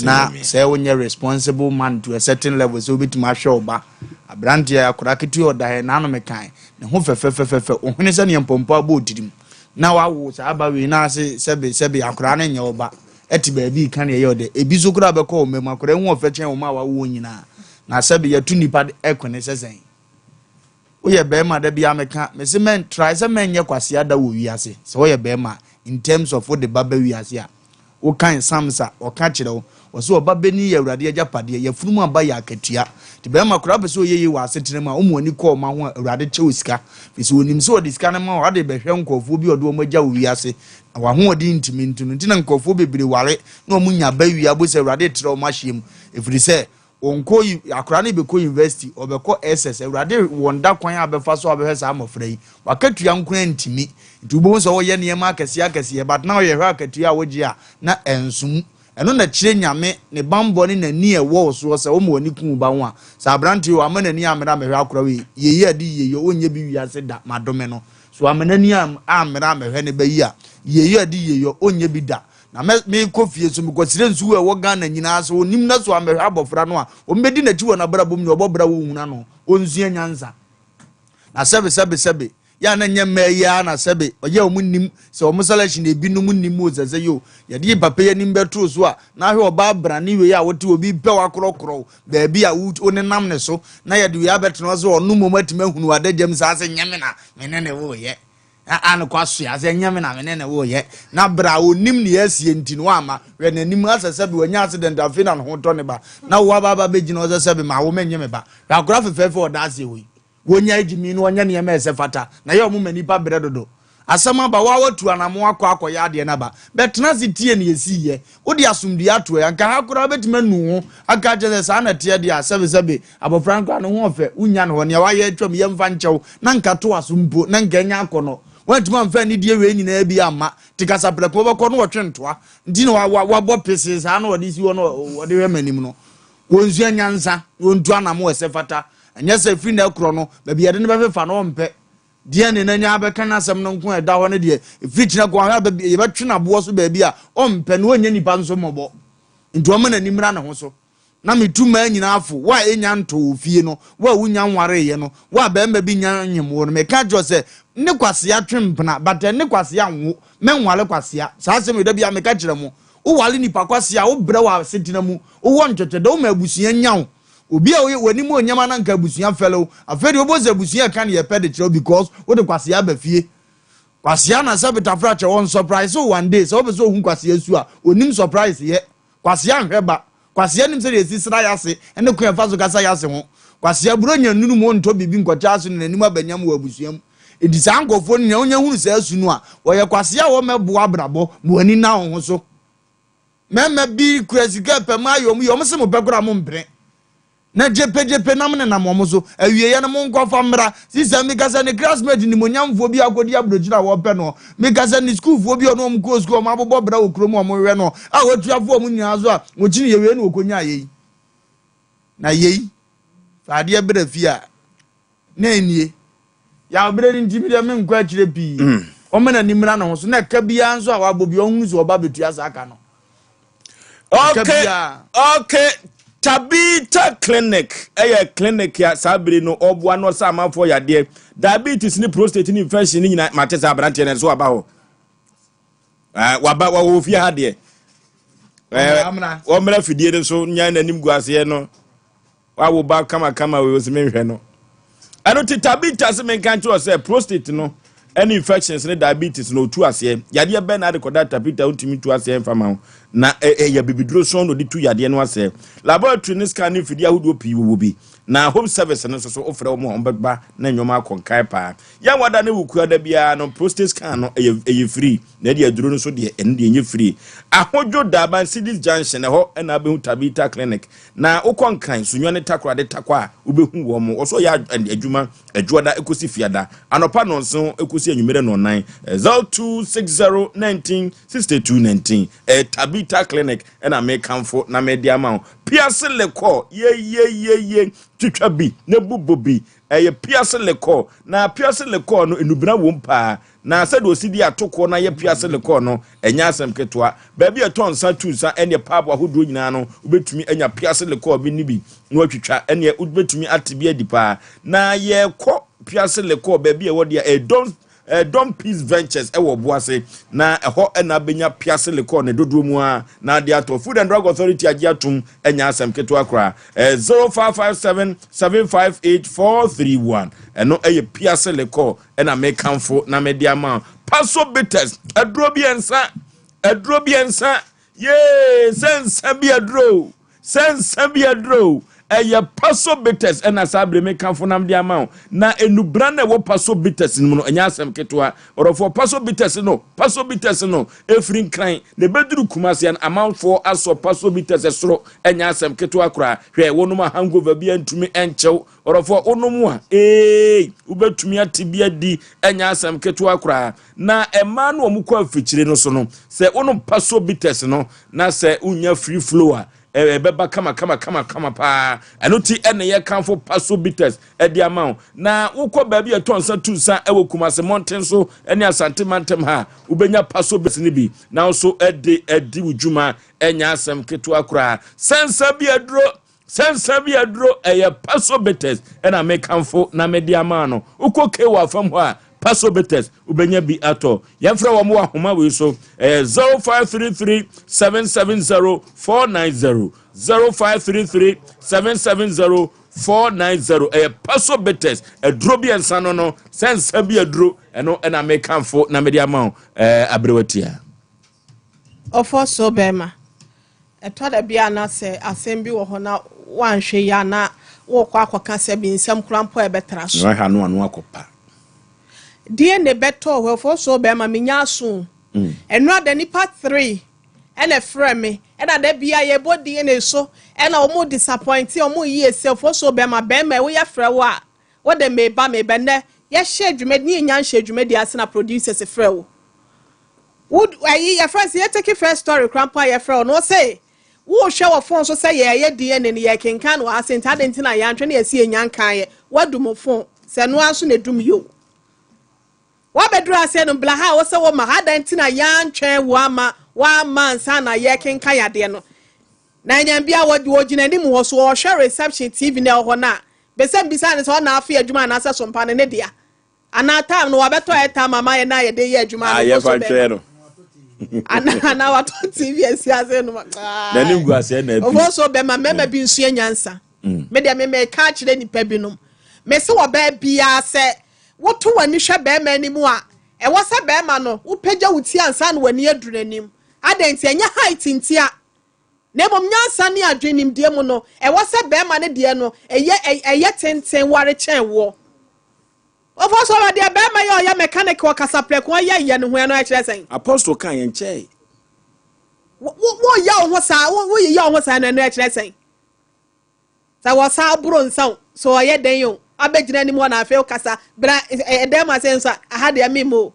Speaker 3: na sɛ wonyɛ responsible man to a certain level sɛ wobɛtumi ahwɛ ɔba aberanteɛ akwadaa ketewa ɔda hɛ n'ano mekan ne ho fɛfɛfɛfɛ ohwene sɛ neɛ mpɔmpɔ abɔ otirim na wawo saa aba wei na ase sɛbe sɛbe akwadaa no nyɛ ɔba ɛte baabi ka neɛ ɛyɛ ɔdɛ ebi so koraa bɛkɔ ɔma mu akwadaa hu ɔfɛ kyɛn ɔma a wawo nyinaa na sɛbe yɛto nipa ɛkone sɛ sɛn Woyɛ bɛɛma da biara meka mese mɛn try sɛ mɛnyɛ kwasea da wɔ wiase sɛ woyɛ bɛɛma in terms of wode ba ba wiase a wokan psalms a ɔka kyerɛ wo Wɔse ɔba banin yɛ Awurade agyapadeɛ, yafunu mu aba yɛ akatua. Nti barima koraa wopɛ sɛ ɔyɛ yie wɔ asetena mu a, woma w'ani kɔ ɔma ho a, Awurade kyɛ wo sika. Firi sɛ ɔnim sɛ ɔde sika no ma wo a, wode rebɛhwɛ nkurɔfoɔ bi a ɔde wɔn agya wɔ wiase, na w'ahoɔden ntumi nto no. Nti na nkurɔfoɔ bebree ware na wɔnya ba wie a, wobɛhu sɛ Awurade retrɛ wɔn ahyeɛ mu. Ɛfiri sɛ Ɔnkɔ u, akwadaa no rebɛkɔ university, ɔbɛkɔ SS, Awurade wɔn da kwan a bɛfa so a bɛhwɛ saa mmɔfra yi. W'akatua nko ara ntumi. Nti wobɛhu sɛ wɔyɛ nneɛma akɛseɛ akɛseɛ but na ɔyɛ hwɛ akatua a wogye a na ɛnso mu. Ɛno na kyerɛ Nyame ne banbɔ ne n'ani a ɛwɔ wo soɔ sɛ woma w'ani ku wo ba ho a. Sɛ aberanteɛ yi wamma n'ani ammere ammɛhwɛ akwadaa wei, yei a ɛde yieyɔ ɔnyɛ bi wiase da, madome no. So wamma n'ani ammere ammɛhwɛ ne ba yi a, yieyɔ a ɛde yieyɔ ɔnyɛ bi da. Na mɛ mekɔ fie so mekɔsrɛ nsuo a ɛwɔ Ghana nyinaa sɛ ɔnim na so ammɛhwɛ abɔfra no a, wɔbɛdi n'akyi wɔ n'abrabɔ mu nea ɔbɔ bra wɔnhunu ano, ɔnsua nyansa. Na sɛbe sɛbe sɛbe, yɛ a na nyɛ mmaa yi ara na sɛbe ɔyɛ wɔn nnim sɛ wɔn selection ebinom nnim o sɛ sɛ yo yɛde yi papa yi anim bɛtoo so a na ahwɛ ɔbaa brane wei a wote obi pɛ wakorɔkorɔ baabi a wo nenam ne so na yɛde wei abɛtena hɔ sɛ ɔno mmom atumi ahunu adagyam saa sɛ nyɛ me na me ne ne woyɛ Na Anne kɔ asoa sɛ ɛnyɛ me na me ne no woyɛ na berɛ a ɔnim nea asie nti no wamma. Hwɛ n'anim asɛ sɛbe wanya accident afei na ne ho tɔ ne ba na wo aba aba bɛgyina hɔ sɛ sɛbe ma wo mennye me ba. Hwɛ akora fɛfɛɛfɛ a ɔda aseɛ hɔ yi. Wɔnyae gyimi na wɔnyɛ nneɛma a ɛsɛ fata na yɛ ɔmo ma nnipa brɛ dodo. Asɛm aba, wo ara watu anamon akɔ akɔyɛ adeɛ no aba. Bɛtena ase tie nea ɛsiiɛ. Wode asomdwoeɛ ato ɛ. Anka ha koraa wobɛtumi anu wo ho aka akyerɛ sɛ saa na ɛteɛ deɛ a, sɛbesɛbe, abɔfra no koraa ne ho ɔfɛ, wonnya no hɔ. Nea wayɛ atwam, yɛmfa nkyɛ wo, na anka toa so mpo, na anka ɛnyɛ akɔnnɔ. Woantumi amfa anidie wei nyinaa bi amma. Te kasaprɛko wobɛkɔ na wɔtwe ntoa nti na wabɔ pesee saa na wɔde si hɔ na wɔde hwɛ m'anim no. Wɔnsua nyansa na wɔntu anamo ɛsɛ fata. Ɛnyɛ sɛ ɛfiri nnɛ korɔ no, baabi yɛde no bɛfefa no ɔmpɛ. Deɛ ne nanya abɛka n'asɛm no nko a ɛda hɔ no deɛ, ɛfiri kyena kɔ ahwɛ a yɛbɛtwe no aboɔ so baabi a ɔmpɛ na ɔnyɛ nipa nso mmɔbɔ. Nti ɔma n'ani mmra ne ho so. Na metu mmaa nyinaa fo, wo a ɛnnya ntoo wo fie no, wo a wonnya nwareeɛ no, wo a barima bi nnya nyem wo no, meka kyerɛ wo sɛ, ne kwasea twe mpena, but ɛne kwasea nwo, mɛnware kwasea. Saa asɛm wei da biara meka kyerɛ mo. Woware nipa kwasea a, wobrɛ wɔ asetena mu, wowɔ ntwɛtwɛdɛ, woma abusua nya wo. Obi a woyɛ w'anim onyam a na nka abusua fɛle wo. Afei deɛ wobɛhu sɛ abusua ɛka neɛ ɛpɛ de kyerɛ wo because wode kwasea aba fie. Kwasea na sɛ betafra kyɛ wɔn surprise wo one day sɛ wopɛ sɛ ohu kwasea su a onim surprise yɛ. Kwasea nhwɛ ba. Kwasea nim sɛdeɛ yɛsi sra yase ne kwan ɛfa so kasa yase ho. Kwasea buronya nnuru mu ɔntɔ biribi nkɔkyɛ ase no n'anim aba nyam wɔ abusua mu. Enti saa nkorɔfoɔ no nyinaa wonya hunu saa su no a wɔyɛ kwasea a wɔmmɛboa abrabɔ ma wɔn ani nna wɔn ho so. Mmarima bi kura sika pɛ mo ayɛ wɔn yie, wɔn se mo pɛ koraa mo mpene. Na gyepegyepe nam nenam wɔn so. Awieeɛ no monkɔfa mmra. Sista meka sɛ ne classmate nimonyamfoɔ bi akɔdi aburokyire a wɔpɛ no. Meka sɛ ne sukuufoɔ bi a ɔne wɔn kɔɔ sukuu a wɔabobɔ bra wɔ kurom a wɔhwehwɛ no a wɔatu afa wɔn nyinaa so a wɔkyini yɛ wei na wɔkɔnyaa yei. Na yei, fa adeɛ bra fie a na ɛnie. Yaw berɛ no nti me deɛ menkɔ akyire pii. Ɔma n'ani mmra ne ho so na ɛka biara nso a wabɔ bi ɔhunu sɛ ɔba bɛtua saa ka no.
Speaker 1: Ɛka biara. Okay, Tabitha Clinic ɛyɛ clinic a saa bere no ɔboa no ɔsa amanfoɔ yadeɛ diabetes ne prostate ne infection ne nyinaa mate sɛ aberanteɛ no nso aba hɔ. Eh, waba wɔ fie ha deɛ. Eh, wɔmmra fidie no so nya n'anim gu aseɛ no. Wawo ba kamakama wei ɔsi menhwɛ no. Ɛno te Tabitha se menka nkyerɛ sɛ prostate no ɛne infections ne diabetes no ɔtu aseɛ. Yadeɛ bɛn na ade kɔda Tabitha wontumi tu aseɛ mfa ma wo. Na ɛyɛ bibiduro sɔn na ɔde tu yadeɛ no aseɛ. Laboratory ne scan ne mfidie ahodoɔ pii wɔwɔ bi. Na home service no nso so wofrɛ wɔn a wɔbɛba na nneɛma akɔ nkae paa. Yɛn wada ne wukua da biara no prostate scan no ɛyɛ ɛyɛ free. Na ɛde aduro no nso deɛ ɛno deɛ ɛnyɛ free. Ahodwo Daban Cities Junction ɛhɔ ɛna abɛhu Tabitha Clinic. Na wokɔ Nkran, Sunyani ne Takoradi Tarkwa a, wobɛhu wɔn. Wɔso yɛ adwuma Adwoada kɔsi Fiada, anɔpa nnɔnson kɔsi anwummerɛ nnɔnnan. 0260 19 62 19. Ɛyɛ Tabitha Clinic na mekamfo na mede ama wo. Piase Lekɔ, yeyeyeye, twitwa bi na bobɔ bi. Ɛyɛ Piase Lekɔ. Na Piase Lekɔ no, nnubena wom paa. Na sɛdeɛ ɔsi de atokoɔ no ayɛ piase lekɔɔ no, ɛnyɛ asɛm ketewa. Baabi a ɛtɔ nsa tu nsa ɛneɛ paabo ahodoɔ nyinaa no, wobɛtumi anya piase lekɔɔ bi ne bi na watwitwa, ɛneɛ wobɛtumi ate bi adi paa. Na yɛkɔ piase lekɔɔ baabi a ɛwɔ deɛ ɛyɛ Don, eh, Don Peace Ventures ɛwɔ Ɔboase, na ɛhɔ ɛna abɛnya piase lekɔɔ ne dodoɔ mu ara na ade atɔ. Food and Drug Authority agye atom, ɛnyɛ asɛm ketewa koraa. Eh, 0557 758 431 ɛno ɛyɛ piase lekɔɔ ɛna mekamfo na mede ama wo. Paso bitters, aduro bi ɛnsa, aduro bi ɛnsa. Yee, sɛ nsa bi aduro o, sɛ nsa bi aduro o, ɛyɛ Paso Bitters ɛna saa bere mekamfo nam de ama wo. Na enubra na ɛwɔ Paso Bitters no mu no, ɛnyɛ asɛm ketewa. Ɔdɔfoɔ, Paso Bitters no, Paso Bitters no, ɛfiri Nkran na ɛbɛduru Kumasi no, amanfoɔ asɔ Paso Bitters soro, ɛnyɛ asɛm ketewa koraa. Hwɛ, wonom a hangover bi antumi ɛnkyɛw. Ɔdɔfoɔ, wonom a, ee, wobɛtumi ate bi adi, ɛnyɛ asɛm ketewa koraa. Na mmaa no a wɔkɔ afikyire no so no, sɛ wonom Paso Bitters no, na sɛ wonya free flow a, ɛbɛba kama kama kama kama paa. Ɛno ti ɛna yɛkamfo Paso Bitters ɛde ama wo. Na wokɔ baabi a ɛtɔ nsa tu nsa ɛwɔ Kumase mmɔnten so ɛne Asante mantam ha, wobɛnya Paso Bitters no bi na wo so ɛde adi wo dwuma. Ɛnyɛ asɛm ketewa koraa. Sɛ nsa bi aduro, Sɛ nsa bi aduro, ɛyɛ Paso Bitters ɛna mekamfo na mede ama no. Wokɔ Kewa fam hɔ a, Paso Bitters wobɛnya bi atɔ. Yɛmfrɛ wɔn wɔ ahoma wei so, ɛyɛ 0533 770 490, 0533 770 490. Ɛyɛ Paso Bitters aduro bi nsa no no, sɛ nsa bi aduro, ɛno ɛna mekamfo na mede ama wo, ɛɛ aberewatia.
Speaker 19: Ɔfɔ so bɛrima. Ɛtɔ da bi a na sɛ asɛm bi wɔ hɔ na woanhwɛ yie a na worekɔ akɔka sɛ bi nsɛm koraa mpo a ɛbɛtra so.
Speaker 1: Na wahwɛ ano ano akɔpa.
Speaker 19: DNA bɛtɔɔ hɔ, ɛfɔ so bɛrima menya aso o. Ɛnora da nipa 3 ɛna ɛfrɛ me ɛna da bia yɛbɔ DNA so ɛna wɔn disappoint wɔn yi esi ɛfɔ so bɛrima bɛrima woyɛ frɛ wo a wode meba meba nnɛ yɛhyɛ dwumadi ne yɛnya nhyɛ dwumadi ase na producers frɛ wo. Wo ayi yɛfrɛ sɛ yɛtake first story koraa mpo a yɛfrɛ wo no ɔse wohwɛ wɔ phone so sɛ yɛyɛ DNA no yɛkenkan no wɔ ha sɛ nti adɛn nti na yɛantwɛ ne yɛsi yɛnya nkaeɛ woadum phone sɛ ɛno ara nso na ɛdum yio woabɛduru aseɛ no bla ha a wo sɛ woma ha adɛn nti na yɛantwɛn wo ama woama ansa na yɛkenkan adeɛ no na anyambia wɔgyina anim hɔ so ɔhwɛ reception TV na ɛwɔ hɔ no a bɛsɛ mbisa ne sɛ ɔna afe adwuma anaasɛ sompa no ne dea Anaa time no wabɛtɔ airtime ama yɛn na yɛde yɛ adwuma
Speaker 1: no. Yɛfa ntwɛn no.
Speaker 19: Anaa watɔ TV asi ase no.
Speaker 1: N'anim gu aseɛ na api.
Speaker 19: Ɔfɔ so bɛma mmarima bi nsua nyansa. Me deɛ me meka akyerɛ nipa binom. Me se wɔ baa biara sɛ woto w'ani hwɛ bɛrima anim a ɛwɔ sɛ bɛrima no wopagya wo ti ansa na w'ani aduru n'anim. Adɛn nti ɛnyɛ height ntia. Na mmom nyansa ne adwene nimdeɛ mu no ɛwɔ sɛ bɛrima no deɛ no ɛyɛ ɛyɛ tenten ware kyɛn woɔ. Ɔfɔ so ɔwɔ deɛ bɛɛma yi a ɔyɛ mechanic wɔ kasaprɛko ɔyɛ yɛ ne ho ɛno ɛkyerɛ sɛn?
Speaker 1: Apostle kaa yɛn kyɛe.
Speaker 19: Wo wo yɛ wo ho saa wo wo yeyɛ wo ho saa no ɛno ɛkyerɛ sɛn? Sɛ wɔsan boro nsa o sɛ ɔyɛ dɛn o abɛgyina anim hɔ na afei wokasa bra ɛdɛm ase nso a aha deɛ memmɔ o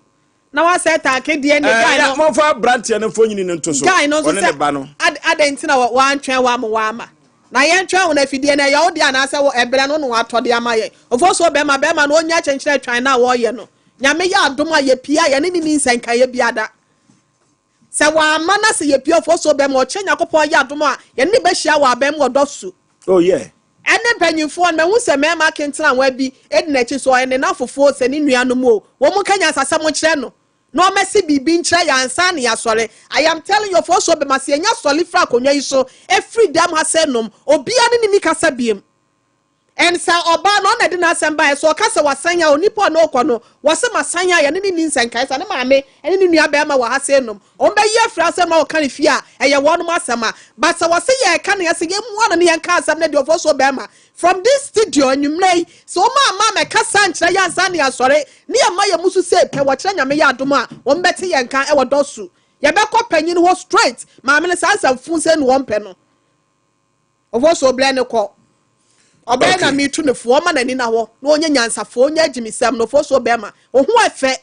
Speaker 19: na wasɛ taake deɛ ne guy no.
Speaker 1: Momfa aberanteɛ no mfonini no nto so,
Speaker 19: Guy no nso
Speaker 1: ɔne ne
Speaker 19: sɛ
Speaker 1: ba no.
Speaker 19: ad adɛn nti na wantwɛn wo ama woamma? Na yɛntwɛn wo no afidie no ɛyɛ wo dea anaasɛ wo ɛberɛ no na watɔ de ama yɛn? Ofosuo bɛrima bɛrima no ɔnnya kyenkyerɛ twan no a wɔreyɛ no. Nyame yɛ adom a yɛpie a yɛne no nni nsɛnkaeɛ biara da. Sɛ wamma na sɛ yɛpie Ofosuo bɛrima ɔkyerɛ Nyankopɔn yɛ adom a yɛne no bɛhyia wɔ abɛn mu ɔdɔ su.
Speaker 1: Oh yeah.
Speaker 19: Ɛne mpanyinfoɔ no, mahu sɛ mmarima akentenawa bi di n'akyi, sɛ ɔyɛ ne nnamfofoɔ o, sɛ ne nuanom o, wɔn nka nyansasɛm nkyerɛ no, na ɔmmɛse biribi nkyerɛ yɛn ansa na yɛasɔre. I am telling you, ɔfoɔ bɛma sɛ yɛnya sɔre firi akonnwa yi so, firi dɛm ha sɛ nom, obiara ne no nni kasa biom. And sɛ ɔbaa no, ɔna ɛde n'asɛm baeɛ, sɛ ɔka sɛ wasan a, onipa a ɔne ɔkɔ no, wɔse masan a, yɛne no nni nsɛnkaeɛ, sɛ ne maame ne ne nua barima wɔ ha sei nom, Wɔn bɛyi afiri asɛm a ɔka no fie a ɛyɛ wɔnom asɛm a but sɛ wɔse yɛreka no yɛse yɛmmua no ne yɛnka asɛm no deɛ ɔfosuo bɛɛma from this studio anwummerɛ yi sɛ wɔn amma ammɛka saa nkyerɛ yɛn ansa ne yɛasɔre ne yɛmma yɛn musu sei pɛ wɔkyerɛ Nyame yɛ adom a wɔn bɛte yɛn nka ɛwɔ dɔsu yɛbɛkɔ panyin hɔ straight maame no saa nsɛm fuu sei ne wɔn pɛ no ɔfosuo blɛ no kɔ ɔbɛyɛ na metu no foɔ ɔma n'ani na hɔ na ɔnyɛ nyansafoɔ ɔnyɛ agyimisɛm no ɔfosuo bɛɛma ɔho ɛfɛ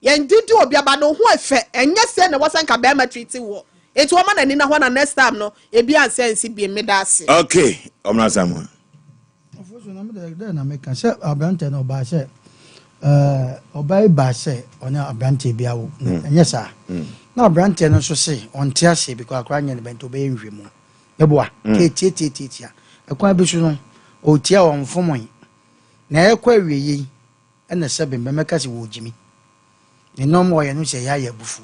Speaker 19: Yɛn gye di obi aba no ho ɛfɛ ɛnyɛ sɛ na ɛwɔ sɛ nka bɛɛma treat woɔ nti wɔma n'ani na hɔ na next time no ebi ansɛ nsi biem meda ase.
Speaker 1: Okay, Ɔmena Asamoah.
Speaker 2: Ɔfosu na mede dɛ na meka sɛ aberanteɛ no ɔbaa sɛ ɛɛ ɔbaa yi baa sɛ ɔne aberanteɛ bi awo mm. ɛnyɛ saa mm. na aberanteɛ no nso se ɔnte aseɛ bi kɔ akora nyɛ ne bɛnti ɔbɛyɛ nhwɛmu ɛboa mm. tiatiatiatia ɛkwan bi so no ɔtia ɔmfomɔe na ɛkɔ awieɛ yi Ɛna sɛbe mbɛmɛka sɛ wɔɔgyimi. Ne nnoɔma ɔyɛ no sɛ ɛyɛ ayɛ abufuo.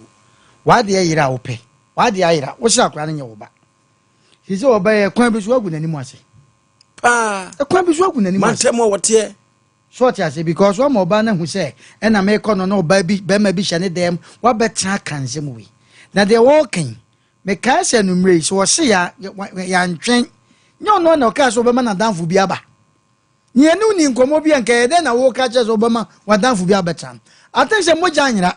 Speaker 2: W'adeɛ yera a wopɛ. W'adeɛ ayera. Wo se akwadaa no nyɛ wo ba. Sɛ sɛ ɔbɛyɛ kwan bi so wagu n'anim ase.
Speaker 1: Paa.
Speaker 2: Ɛkwan bi so wagu n'anim ase.
Speaker 1: Mantam a wɔteɛ.
Speaker 2: So ɔte ase because wama ɔbaa no ahu sɛ ɛna mekɔ no na ɔbaa bi bɛrima bi hyɛ ne dɛm wabɛtena aka nsɛm wei. Na deɛ wɔɔka yi. Mekae sɛ anwummerɛ yi, sɛ ɔse ya, yɛantwɛn. Nyɛ ɔno ara na ɔkaa sɛ ɔbɛma n'adamfo bi aba. Ne yɛne wo ni nkɔmmɔ bi a, nka ɛyɛ dɛn na woka kyerɛ sɛ wobɛma w'adamfo bi abɛtena no? I think sɛ mogya anyera.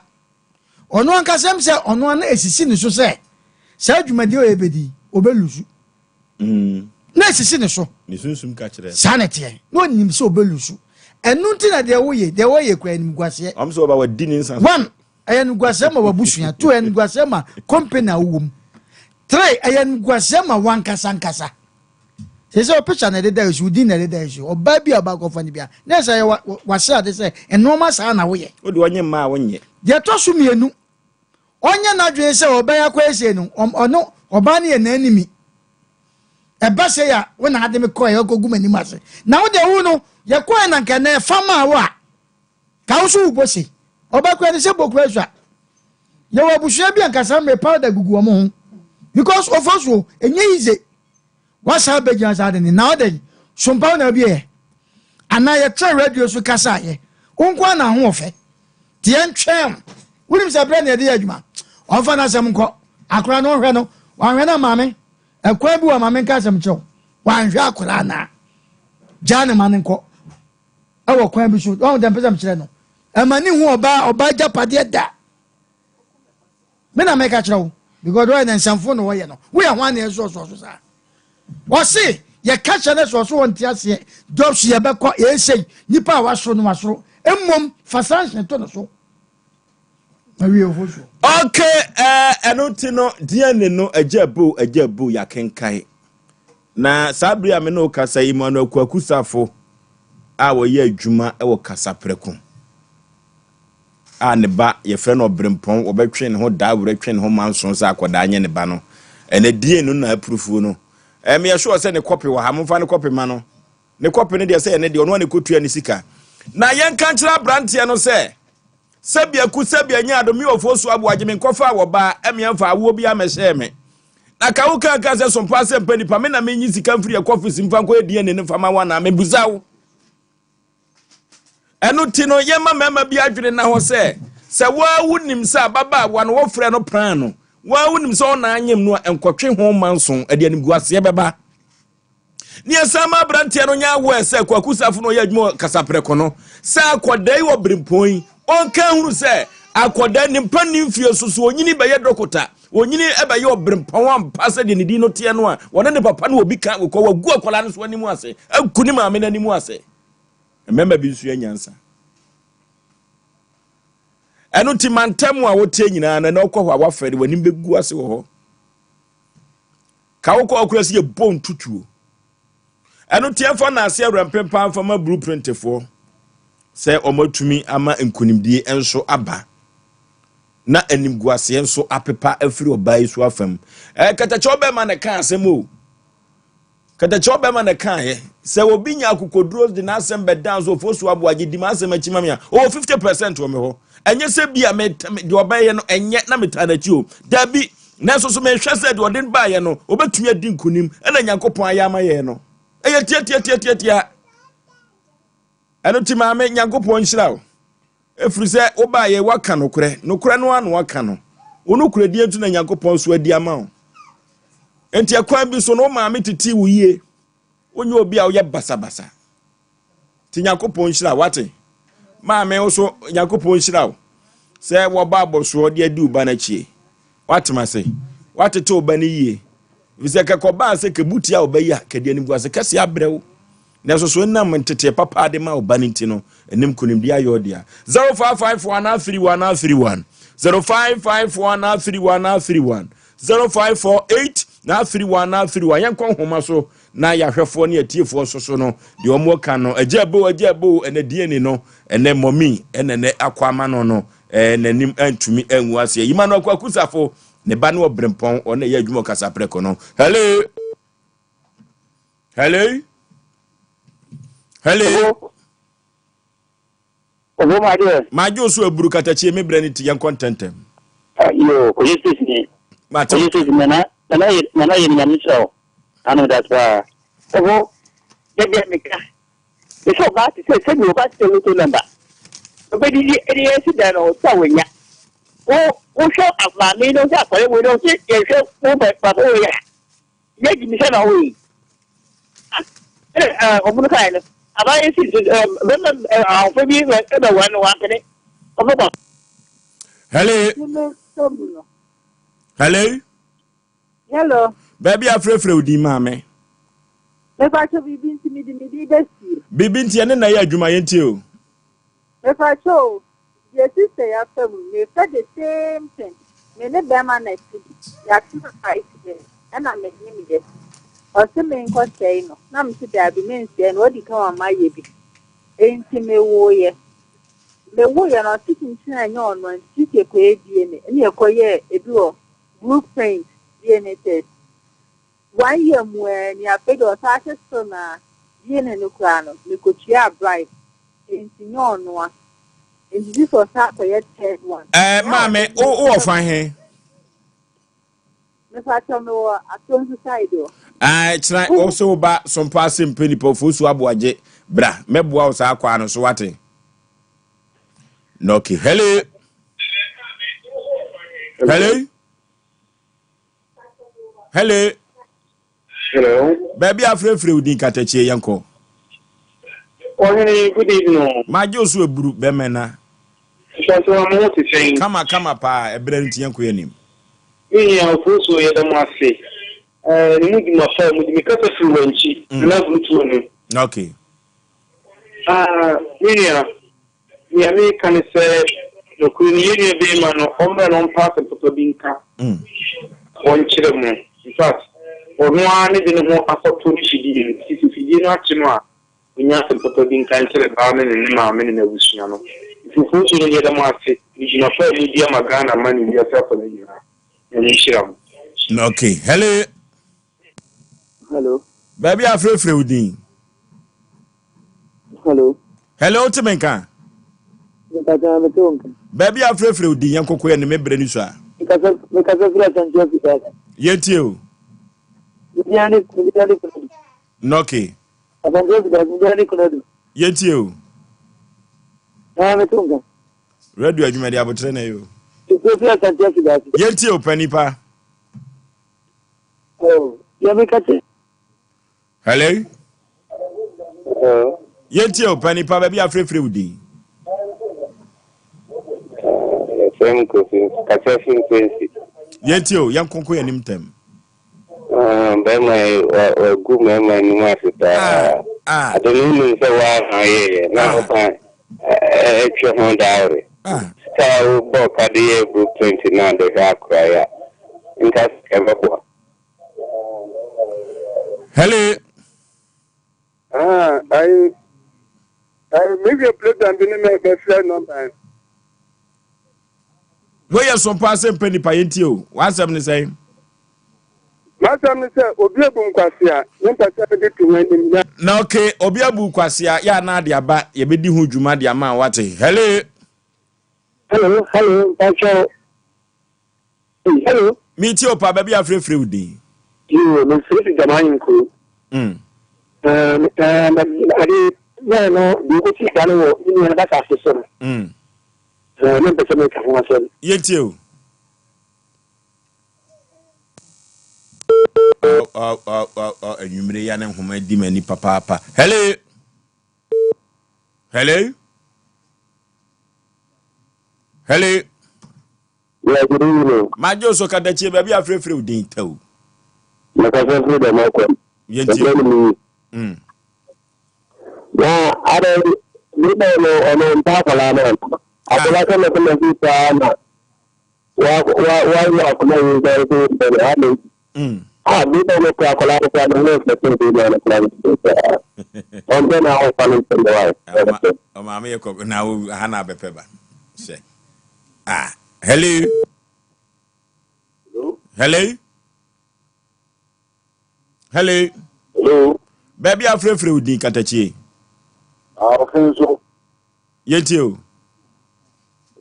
Speaker 2: Ɔno ankasa m sɛ ɔno ara na esisi ne so sɛ saa dwumadi a ɔrebɛdi yi, ɔbɛlusu.
Speaker 1: Mm.
Speaker 2: Na esisi ne so.
Speaker 1: Ne sunsum ka kyerɛ.
Speaker 2: Saa na ɛteɛ. Na ɔnim sɛ ɔbɛlusu. Ɛno nti na deɛ woyɛ, deɛ wɔyɛ kura animguaseɛ.
Speaker 1: Ɔm sɛ ɔba wadi ne nsa so.
Speaker 2: One, ɛyɛ animguaseɛ ma w'abusua. Two, ɛyɛ animguaseɛ ma company a wowɔ mu. Three, ɛyɛ animguaseɛ ma w'ankasa ankasa. Seesei wo picture na ɛdeda so, wo din na ɛdeda so. Ɔbaa bi a ɔba akɔfa no bi a, na ɛsɛ yɛ w'ahyɛ ade sɛ nneɛma saa na woyɛ.
Speaker 1: Wode ɔnye mmaa a wonyɛ.
Speaker 2: Deɛ ɛtɔ so mmienu, ɔnyɛ n'adwene sɛ ɔbɛyɛ akɔyɛ sei no, ɔno ɔbaa no yɛ n'animi. Ɛba sei a, wo na ade me kɔɛ ɔkɔgu m'anim ase. Na wo deɛ wo no, yɛkɔɛ na nka na ɛfa maa wo a, ka wo so wobɔ sei. Ɔba kura ne sɛ bɔ kura sua. Yɛwɔ abusua bi a nka saa mmerɛ powder gugu wɔn ho because ɔfɔ so ɛnyɛ easy. Wasan abɛgyina saa de ne na ɔdɛn sompa wo na wobieɛ anaa yɛtrɛ radio so kasa yɛ wo nko ara na ho ɔfɛ nti yɛntwɛn wo wonim sɛ berɛ na yɛde yɛ adwuma ɔmfa n'asɛm nkɔ akora no ɔhwɛ no wanhwɛ no maame ɛkwan bi wɔ maame nka asɛm kyerɛ wo wanhwɛ akora na gyaa ne ma no nkɔ ɛwɔ kwan bi so ɔho dɛ mpɛ sɛ mekyerɛ no ɛma ne hu ɔbaa ɔbaa agyapadeɛ da me na meka kyerɛ wo because wɔyɛ ne nsɛmfo na wɔyɛ no woyɛ ho aneɛ soɔsoɔ so saa ɔse yɛka kyerɛ no soɔ so wɔnte aseɛ jobs yɛbɛkɔ yɛsei nipa a wasoro no wasoro mmom fa sanction to no so
Speaker 1: Okay, ɛno nti no DNA no agya bo agya bo yɛakenkae na saa bere a me ne wo kasa yi mu ano akuaku safo a wɔyɛ adwuma wɔ kasaprɛko a ne ba yɛfrɛ no ɔberempɔn wɔbɛtwe ne ho daa werɛ twe ne ho manson sɛ akɔdaa nyɛ ne ba no ɛnɛ DNA no na apurufuo no ɛmeyɛ sure sɛ ne kɔpe wɔ ha momfa ne kɔpe ma no Ne kɔpe no deɛ sɛ yɛ ne deɛ ɔno a ne kɔtua ne sika. Na yɛnka nkyerɛ aberanteɛ no sɛ, sɛbi aku sɛbi anya adom me ɔfoɔ su aboagye me nkɔfaa wɔ baa ɛmeɛ mfa awoɔ bi amɛhyɛɛ me. Na ka wo kaa kaa sɛ sompa asɛm pa nipa me na menyi sika mfiri yɛ kɔfisi mfa nkɔyɛ DNA no mfa ma wo anaa mebusa wo. Ɛno ti no yɛma mmarima bi adwene na hɔ sɛ sɛ woa wonim sɛ ababaawa no wɔfrɛ no pran no woa wonim sɛ ɔna anyem no a nkɔtwe ho manso ɛde animguaseɛ bɛba. Ne ɛsan ma aberanteɛ no nyɛ aware sɛ Kwaku Safo no ɔyɛ adwuma wɔ Kasaprɛko no sɛ akɔdaa yi wɔ berempɔn yi ɔnka nhunu sɛ akɔdaa ne mpa nni mfie so so onyini bɛyɛ dɔkota onyini bɛyɛ ɔberempɔn ampa sɛ deɛ ne din no teɛ no a wɔne ne papa no obi ka kɔ wagu akwadaa no so anim ase agu ne maame no anim ase. Mmarima bi nso yɛ nyansa. Ɛno nti mantam a woteɛ nyinaa no ɛna wokɔ hɔ a wafɛre w'anim bɛgu ase wɔ hɔ. Ka wo kɔ ɔkora si yɛ bɔ ntutuo. Ɛno nti ɛmfa naase awura mpempa mfa ma blueprintfoɔ sɛ wɔatumi ama nkonimdie nso aba na animguaseɛ nso apepa afiri ɔbaa yi so afam. Ɛɛ katakyɛ ɔbɛma na ɛka asɛm o. Katakyɛ ɔbɛma na ɛkaeɛ sɛ obi nya akokoduro de n'asɛm bɛdan so Ofosu Aboagye di m'asɛm akyi ma me a ɔwɔ 50 percent wɔ me hɔ. Ɛnyɛ sɛ bi a me deɛ ɔbɛyɛ no ɛnyɛ na metaa n'akyi o. Dabi, nanso so mehwɛ sɛ deɛ ɔde baeɛ no ɔbɛtumi adi nkonim ɛna Nyankopɔn ayɛ ama yɛn no. Ɛyɛ tiatiatiatiatia. Ɛno nti maame Nyankopɔn nhyira wo. Ɛfiri sɛ wobaeɛ woaka nokorɛ. Nokorɛ no ara na woaka no. Wo nokorɛdie nti na Nyankopɔn nso adi ama wo. Enti ɛkwan bi so no wo maame tetee wo yie. Wonyɛ obi a woyɛ basabasa. Nti Nyankopɔn nhyira wo, wate? Maame wo so Nyankopɔn nhyira wo sɛ wɔba abɔsoɔ de adi wo ba no akyie. Woatem ase? Woatete wo ba no yie. Ɛfiri sɛ kɛkɔbaa sɛ kɛbu tia wo ba yi a, kɛde animguase kɛseɛ abrɛ wo. Nanso so ɛnam nteteɛ papa a de ma wo ba no nti no, ɛnim nkonimdie ayɛ wo dea. 0554 31 31 0554 31 31 0548 31 31 Yɛnkɔ nhoma so na yɛahwɛfoɔ ne atiefoɔ nso so no deɛ wɔn ka no agya ebo agya ebo ɛnɛ DNA no ɛnɛ mɔmi ɛnɛ nɛ akɔ ama no no ɛɛ n'anim antumi angu aseɛ yima no akɔ akusafo ne ba no ɔbrempɔn ɔno ɛyɛ adwuma ɔkasa prɛko no hello hello hello.
Speaker 10: Obo ma deɛ.
Speaker 1: Madwo so aburu katakyie me brɛ ne ti yɛnkɔ ntɛntɛm.
Speaker 10: Yo, kɔyɛ state ni.
Speaker 1: Mate.
Speaker 10: Kɔyɛ state nana nana yɛ nana yɛ nyame nhyira wo. Ano das paa. Obo, dabi a meka. Mese ɔbaa te sɛ sɛbi ɔbaa te sɛ loto number. Ɔbɛdidi ɛde yɛ si dan no ɔsɛ a wanya. Wo wohwɛ maame yi na wohwɛ akwadaa wei na wose yɛhwɛ wo papa wei a yɛ gyimi sɛ na wo yi. Ɛna ɔmo no kae no aban yi si bɛma ahofo bi bɛwura no wampene ɔmo kɔ.
Speaker 1: Hello. Hello.
Speaker 11: Hello.
Speaker 1: Baabi afrɛfrɛ wo din maame.
Speaker 11: Mepakyɛ biribi nti mede me din bɛsie.
Speaker 1: Biribi nti ɛne na ɛyɛ adwuma yɛntie o.
Speaker 11: Mepakyɛ o, deɛ sister yi afa mu, mefa the same thing, me ne bɛɛma na ɛte, yɛatena 5 years, ɛna me ne meyɛ, ɔse menkɔ sɛe no, na mese daabi mensɛe no, wadi kan wama yɛ bi, enti mewoeɛ, mewoeɛ no ɔse kyinkyin a ɛnyɛ ɔno a, nti sisi yɛkɔyɛ DNA, ɛne yɛkɔyɛɛ ebi wɔ blueprint DNA test, one year mu ara ni, afei deɛ ɔsan se still na DNA no koraa no, mekɔtuaa bribe. Enti nyɛ ɔnoa. Enti gye sɛ ɔsan kɔyɛ third one.
Speaker 1: Ɛɛ eh, maame, wo wɔ fa he?
Speaker 11: Mepakyɛ mewɔ Atonsu side hɔ.
Speaker 1: Ɛɛ kyerɛ wo sɛ wo ba sompa ase mpɛ nipa ofosu aboagye bra mɛboa wo saa kwaa no so wate. Nɔki hello. Hello. Hello.
Speaker 5: Hello.
Speaker 1: Baabi afrɛfrɛ wo din katakyie yɛnkɔ.
Speaker 5: Ɔhene good evening.
Speaker 1: Magye wo so aburu bɛmɛ na.
Speaker 5: Mpɔnso wa mo ho te sɛn?
Speaker 1: Kama kama paa ɛbrɛ no nti yɛnkɔ yɛn anim.
Speaker 5: Me nua Ofosuo yɛda mo ase ɛɛ ne mu dwuma pa a mudi me kasa firi wankyi Nana Aburutuo no.
Speaker 1: Okay.
Speaker 5: Ah me nua Nea meka ne sɛ, nokorɛ ni, yɛn nua barima no, ɔmmra na ɔmfa asɛm papa bi nka ɔnkyerɛ mo. In fact, ɔno ara ne de ne ho akɔto ne fidie no, nti sɛ fidie no akye no a, ɔnya asɛm papa bi nka nkyerɛ baa no ne ne maame ne n'abusua no. Nti Ofosuo no, yɛda mo ase ne dwuma pa a modi ama Ghana man ne wiase afa no nyinaa. Nyame nhyira mo.
Speaker 1: Okay, hello.
Speaker 12: Hello.
Speaker 1: Baabi a frɛfrɛ wo din.
Speaker 12: Hello.
Speaker 1: Hello, wote me nka?
Speaker 12: Mekasa mete wo nka.
Speaker 1: Baabi a frɛfrɛ wo din yɛn kɔkɔ yɛ ne me brɛ ni so a.
Speaker 12: Mekasa mekasa firi Asante Afidie ase.
Speaker 1: Yɛntie o.
Speaker 12: Media ne media ne Kunadu.
Speaker 1: Nɔke.
Speaker 12: Asante Afidie ase media ne Kunadu.
Speaker 1: Yɛntie o.
Speaker 12: Na mete wo nka.
Speaker 1: Radio adwuma de abotrɛ na ɛyɛ o.
Speaker 12: Mekasa firi Asante Afidie ase.
Speaker 1: Yɛntie o panipa.
Speaker 12: Oh, deɛ meka kyerɛ.
Speaker 1: Hello. Hello. Yɛntie o panipa baabi afrɛfrɛ wo din.
Speaker 13: Yɛfrɛ m Kofi kasa fi mfɛnsi.
Speaker 1: Yɛntie o yɛn konko yɛn anim ntɛm.
Speaker 13: Bɛrima yi wagu mmarima anim ase paa. Ade no wonim sɛ woaha yɛyɛ na wosan ɛtwe ho dawore. Sika a wobɔɔ ka de yɛɛ blueprint no a de hwɛ akora yi a, nka sika bɛboa.
Speaker 1: Hello.
Speaker 5: Ah, ayi, ayi, mewie program bi ne mɛ bɛfrɛ nɔmba.
Speaker 1: Woyɛ so paa sɛ mpɛ nipa yɛntie o. W'asɛm ne sɛn?
Speaker 5: M'asɛm ne sɛ obi abu nkwasea, mempɛ sɛ mede to ho anim na.
Speaker 1: Na okay, obi abu kwasea yɛ anaa de aba yɛbɛdi ho dwuma de ama wate. Hello.
Speaker 12: Hello, hello, mpakyɛw. Hello.
Speaker 1: Metie o paa baabi afrɛfrɛ wo din.
Speaker 12: Yoo, mefiri si Gyama Ahenkuro. Ade yɛɛ no deɛ ɛkɔsi saa no wɔ me nua no basase so no. Mempɛ sɛ meka ho asɛm.
Speaker 1: Yɛntie o. Anwummere ya ne nhoma di m'ani papaapa. Hello. Hello. Hello.
Speaker 13: Yeah, good evening.
Speaker 1: Magye so kadakyie baabi afrɛfrɛ wo din tɛw.
Speaker 13: Mekasa firi dɛm akɔ.
Speaker 1: Yɛntie.
Speaker 13: Na adɛ nipa no ɔno mpa akwadaa no akwadaa sɛ mɛsɛ mɛsi saa na wa wa wa yɛ akwadaa yi nsa nso bɛn ade a nipa no kura akwadaa no kura no ho fɛ sɛ nipa no kura no saa ɔmpɛ na ɔfa no nsɛm wa
Speaker 1: yɛ. Ɔmaame yɛ kɔ na wo ha na abɛpɛ ba hyɛ ah hello hello. Hello.
Speaker 13: Hello.
Speaker 1: Baabi a frɛfrɛ wo din katakyie.
Speaker 13: Ah, ɔfe nso.
Speaker 1: Yɛntie o.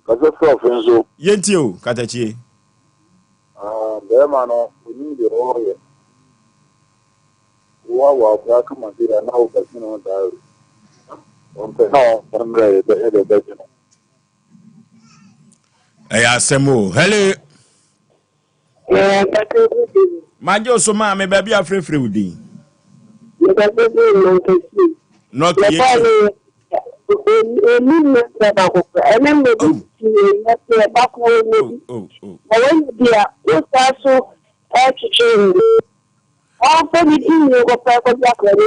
Speaker 13: Kasa firi ɔfe nso.
Speaker 1: Yɛntie o katakyie.
Speaker 13: Ah, bɛrima no, onim deɛ ɔreyɛ. Wo awɔ akora kama bi a na wobɛtwe ne ho diary. Ɔmpɛ na ɔmpɛ mmerɛ yɛbɛyɛ deɛ bɛgye no.
Speaker 1: Ɛyɛ asɛm o. Hello. Magye wo so maame baabi afrɛfrɛ wo din. Nɔke yɛ ti.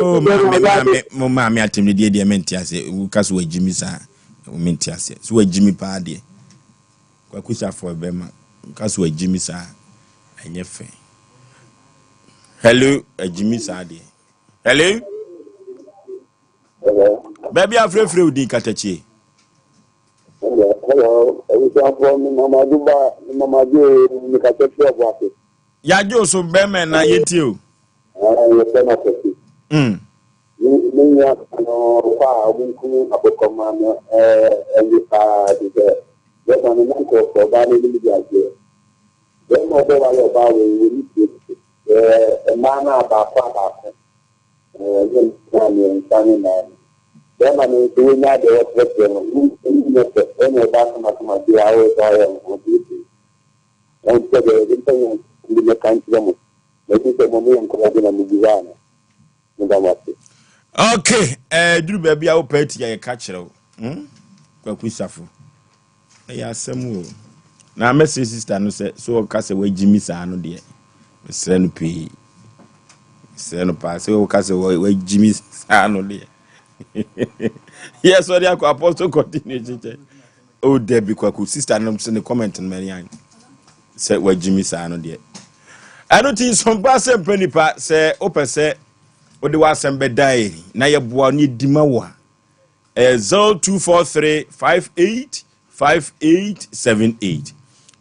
Speaker 1: Oh, maame maame mo maame atem ne deɛ deɛ mente aseɛ woka so wagyi mi saa mente aseɛ so wagyi mi paa deɛ Kwaku Safo bɛma woka so wagyi mi saa ɛnyɛ fɛ. Hello, agyi mi saa deɛ. Hello, baabi afrɛfrɛ wo din katakyie.
Speaker 13: Hello, abusuafoɔ mi mamadu ba mi mamadu mi kasa fi ɔbo ase.
Speaker 1: Yagye wo so bɛrima na yɛntie o.
Speaker 13: Yɛfrɛ no Akwasi. Me me nua no kɔ a ɔmo nkum akokɔma no ɛye paa te sɛ bɛrima no na nkurɔfoɔ ɔbaa no anim di adeɛ. Bɛrima ɔbɛware ɔbaa wei wɔ ne fie ɛɛ mmaa no a baako a baako ɛɛ ne mmaa mmiɛnsa ne nnan no. Bɛrima no nso wɔnya deɛ wɔkyerɛkyerɛ no ɛni nyɛ fɛ ɛna ɔbaa kamakama bi a ɔyɛ sɛ ɔyɛ ho bebree. Ɛnkyɛ deɛ yɛde mpanyinfoɔ bi bɛka nkyerɛ mo. Na ɛsɛ sɛ mo yɛ nkɔla bi na mo bi hɔ ana. Meda mo ase.
Speaker 1: Okay, eh, duru baabi a wopɛ ati a yɛka kyerɛ wo. Hmm? Kwaku Safo. Ɛyɛ asɛm o. Na mɛsrɛ sister no sɛ so ɔka sɛ wagyi mi saa no deɛ. Mesrɛ no pii. Mesrɛ no paa sɛ ɔka sɛ wagyi mi saa no deɛ. Yes, ɔde akɔ apostle continue kyekyɛ. Oh, Debbie Kwaku, sister no sɛ ne comment no m'ani anye sɛ wagyimi saa no deɛ. Ɛno ti nsompa sɛ mpɛ nipa sɛ wopɛ sɛ wode w'asɛm bɛda yɛ na yɛboa ne yɛdi ma wo a ɛyɛ 0243 58 5878.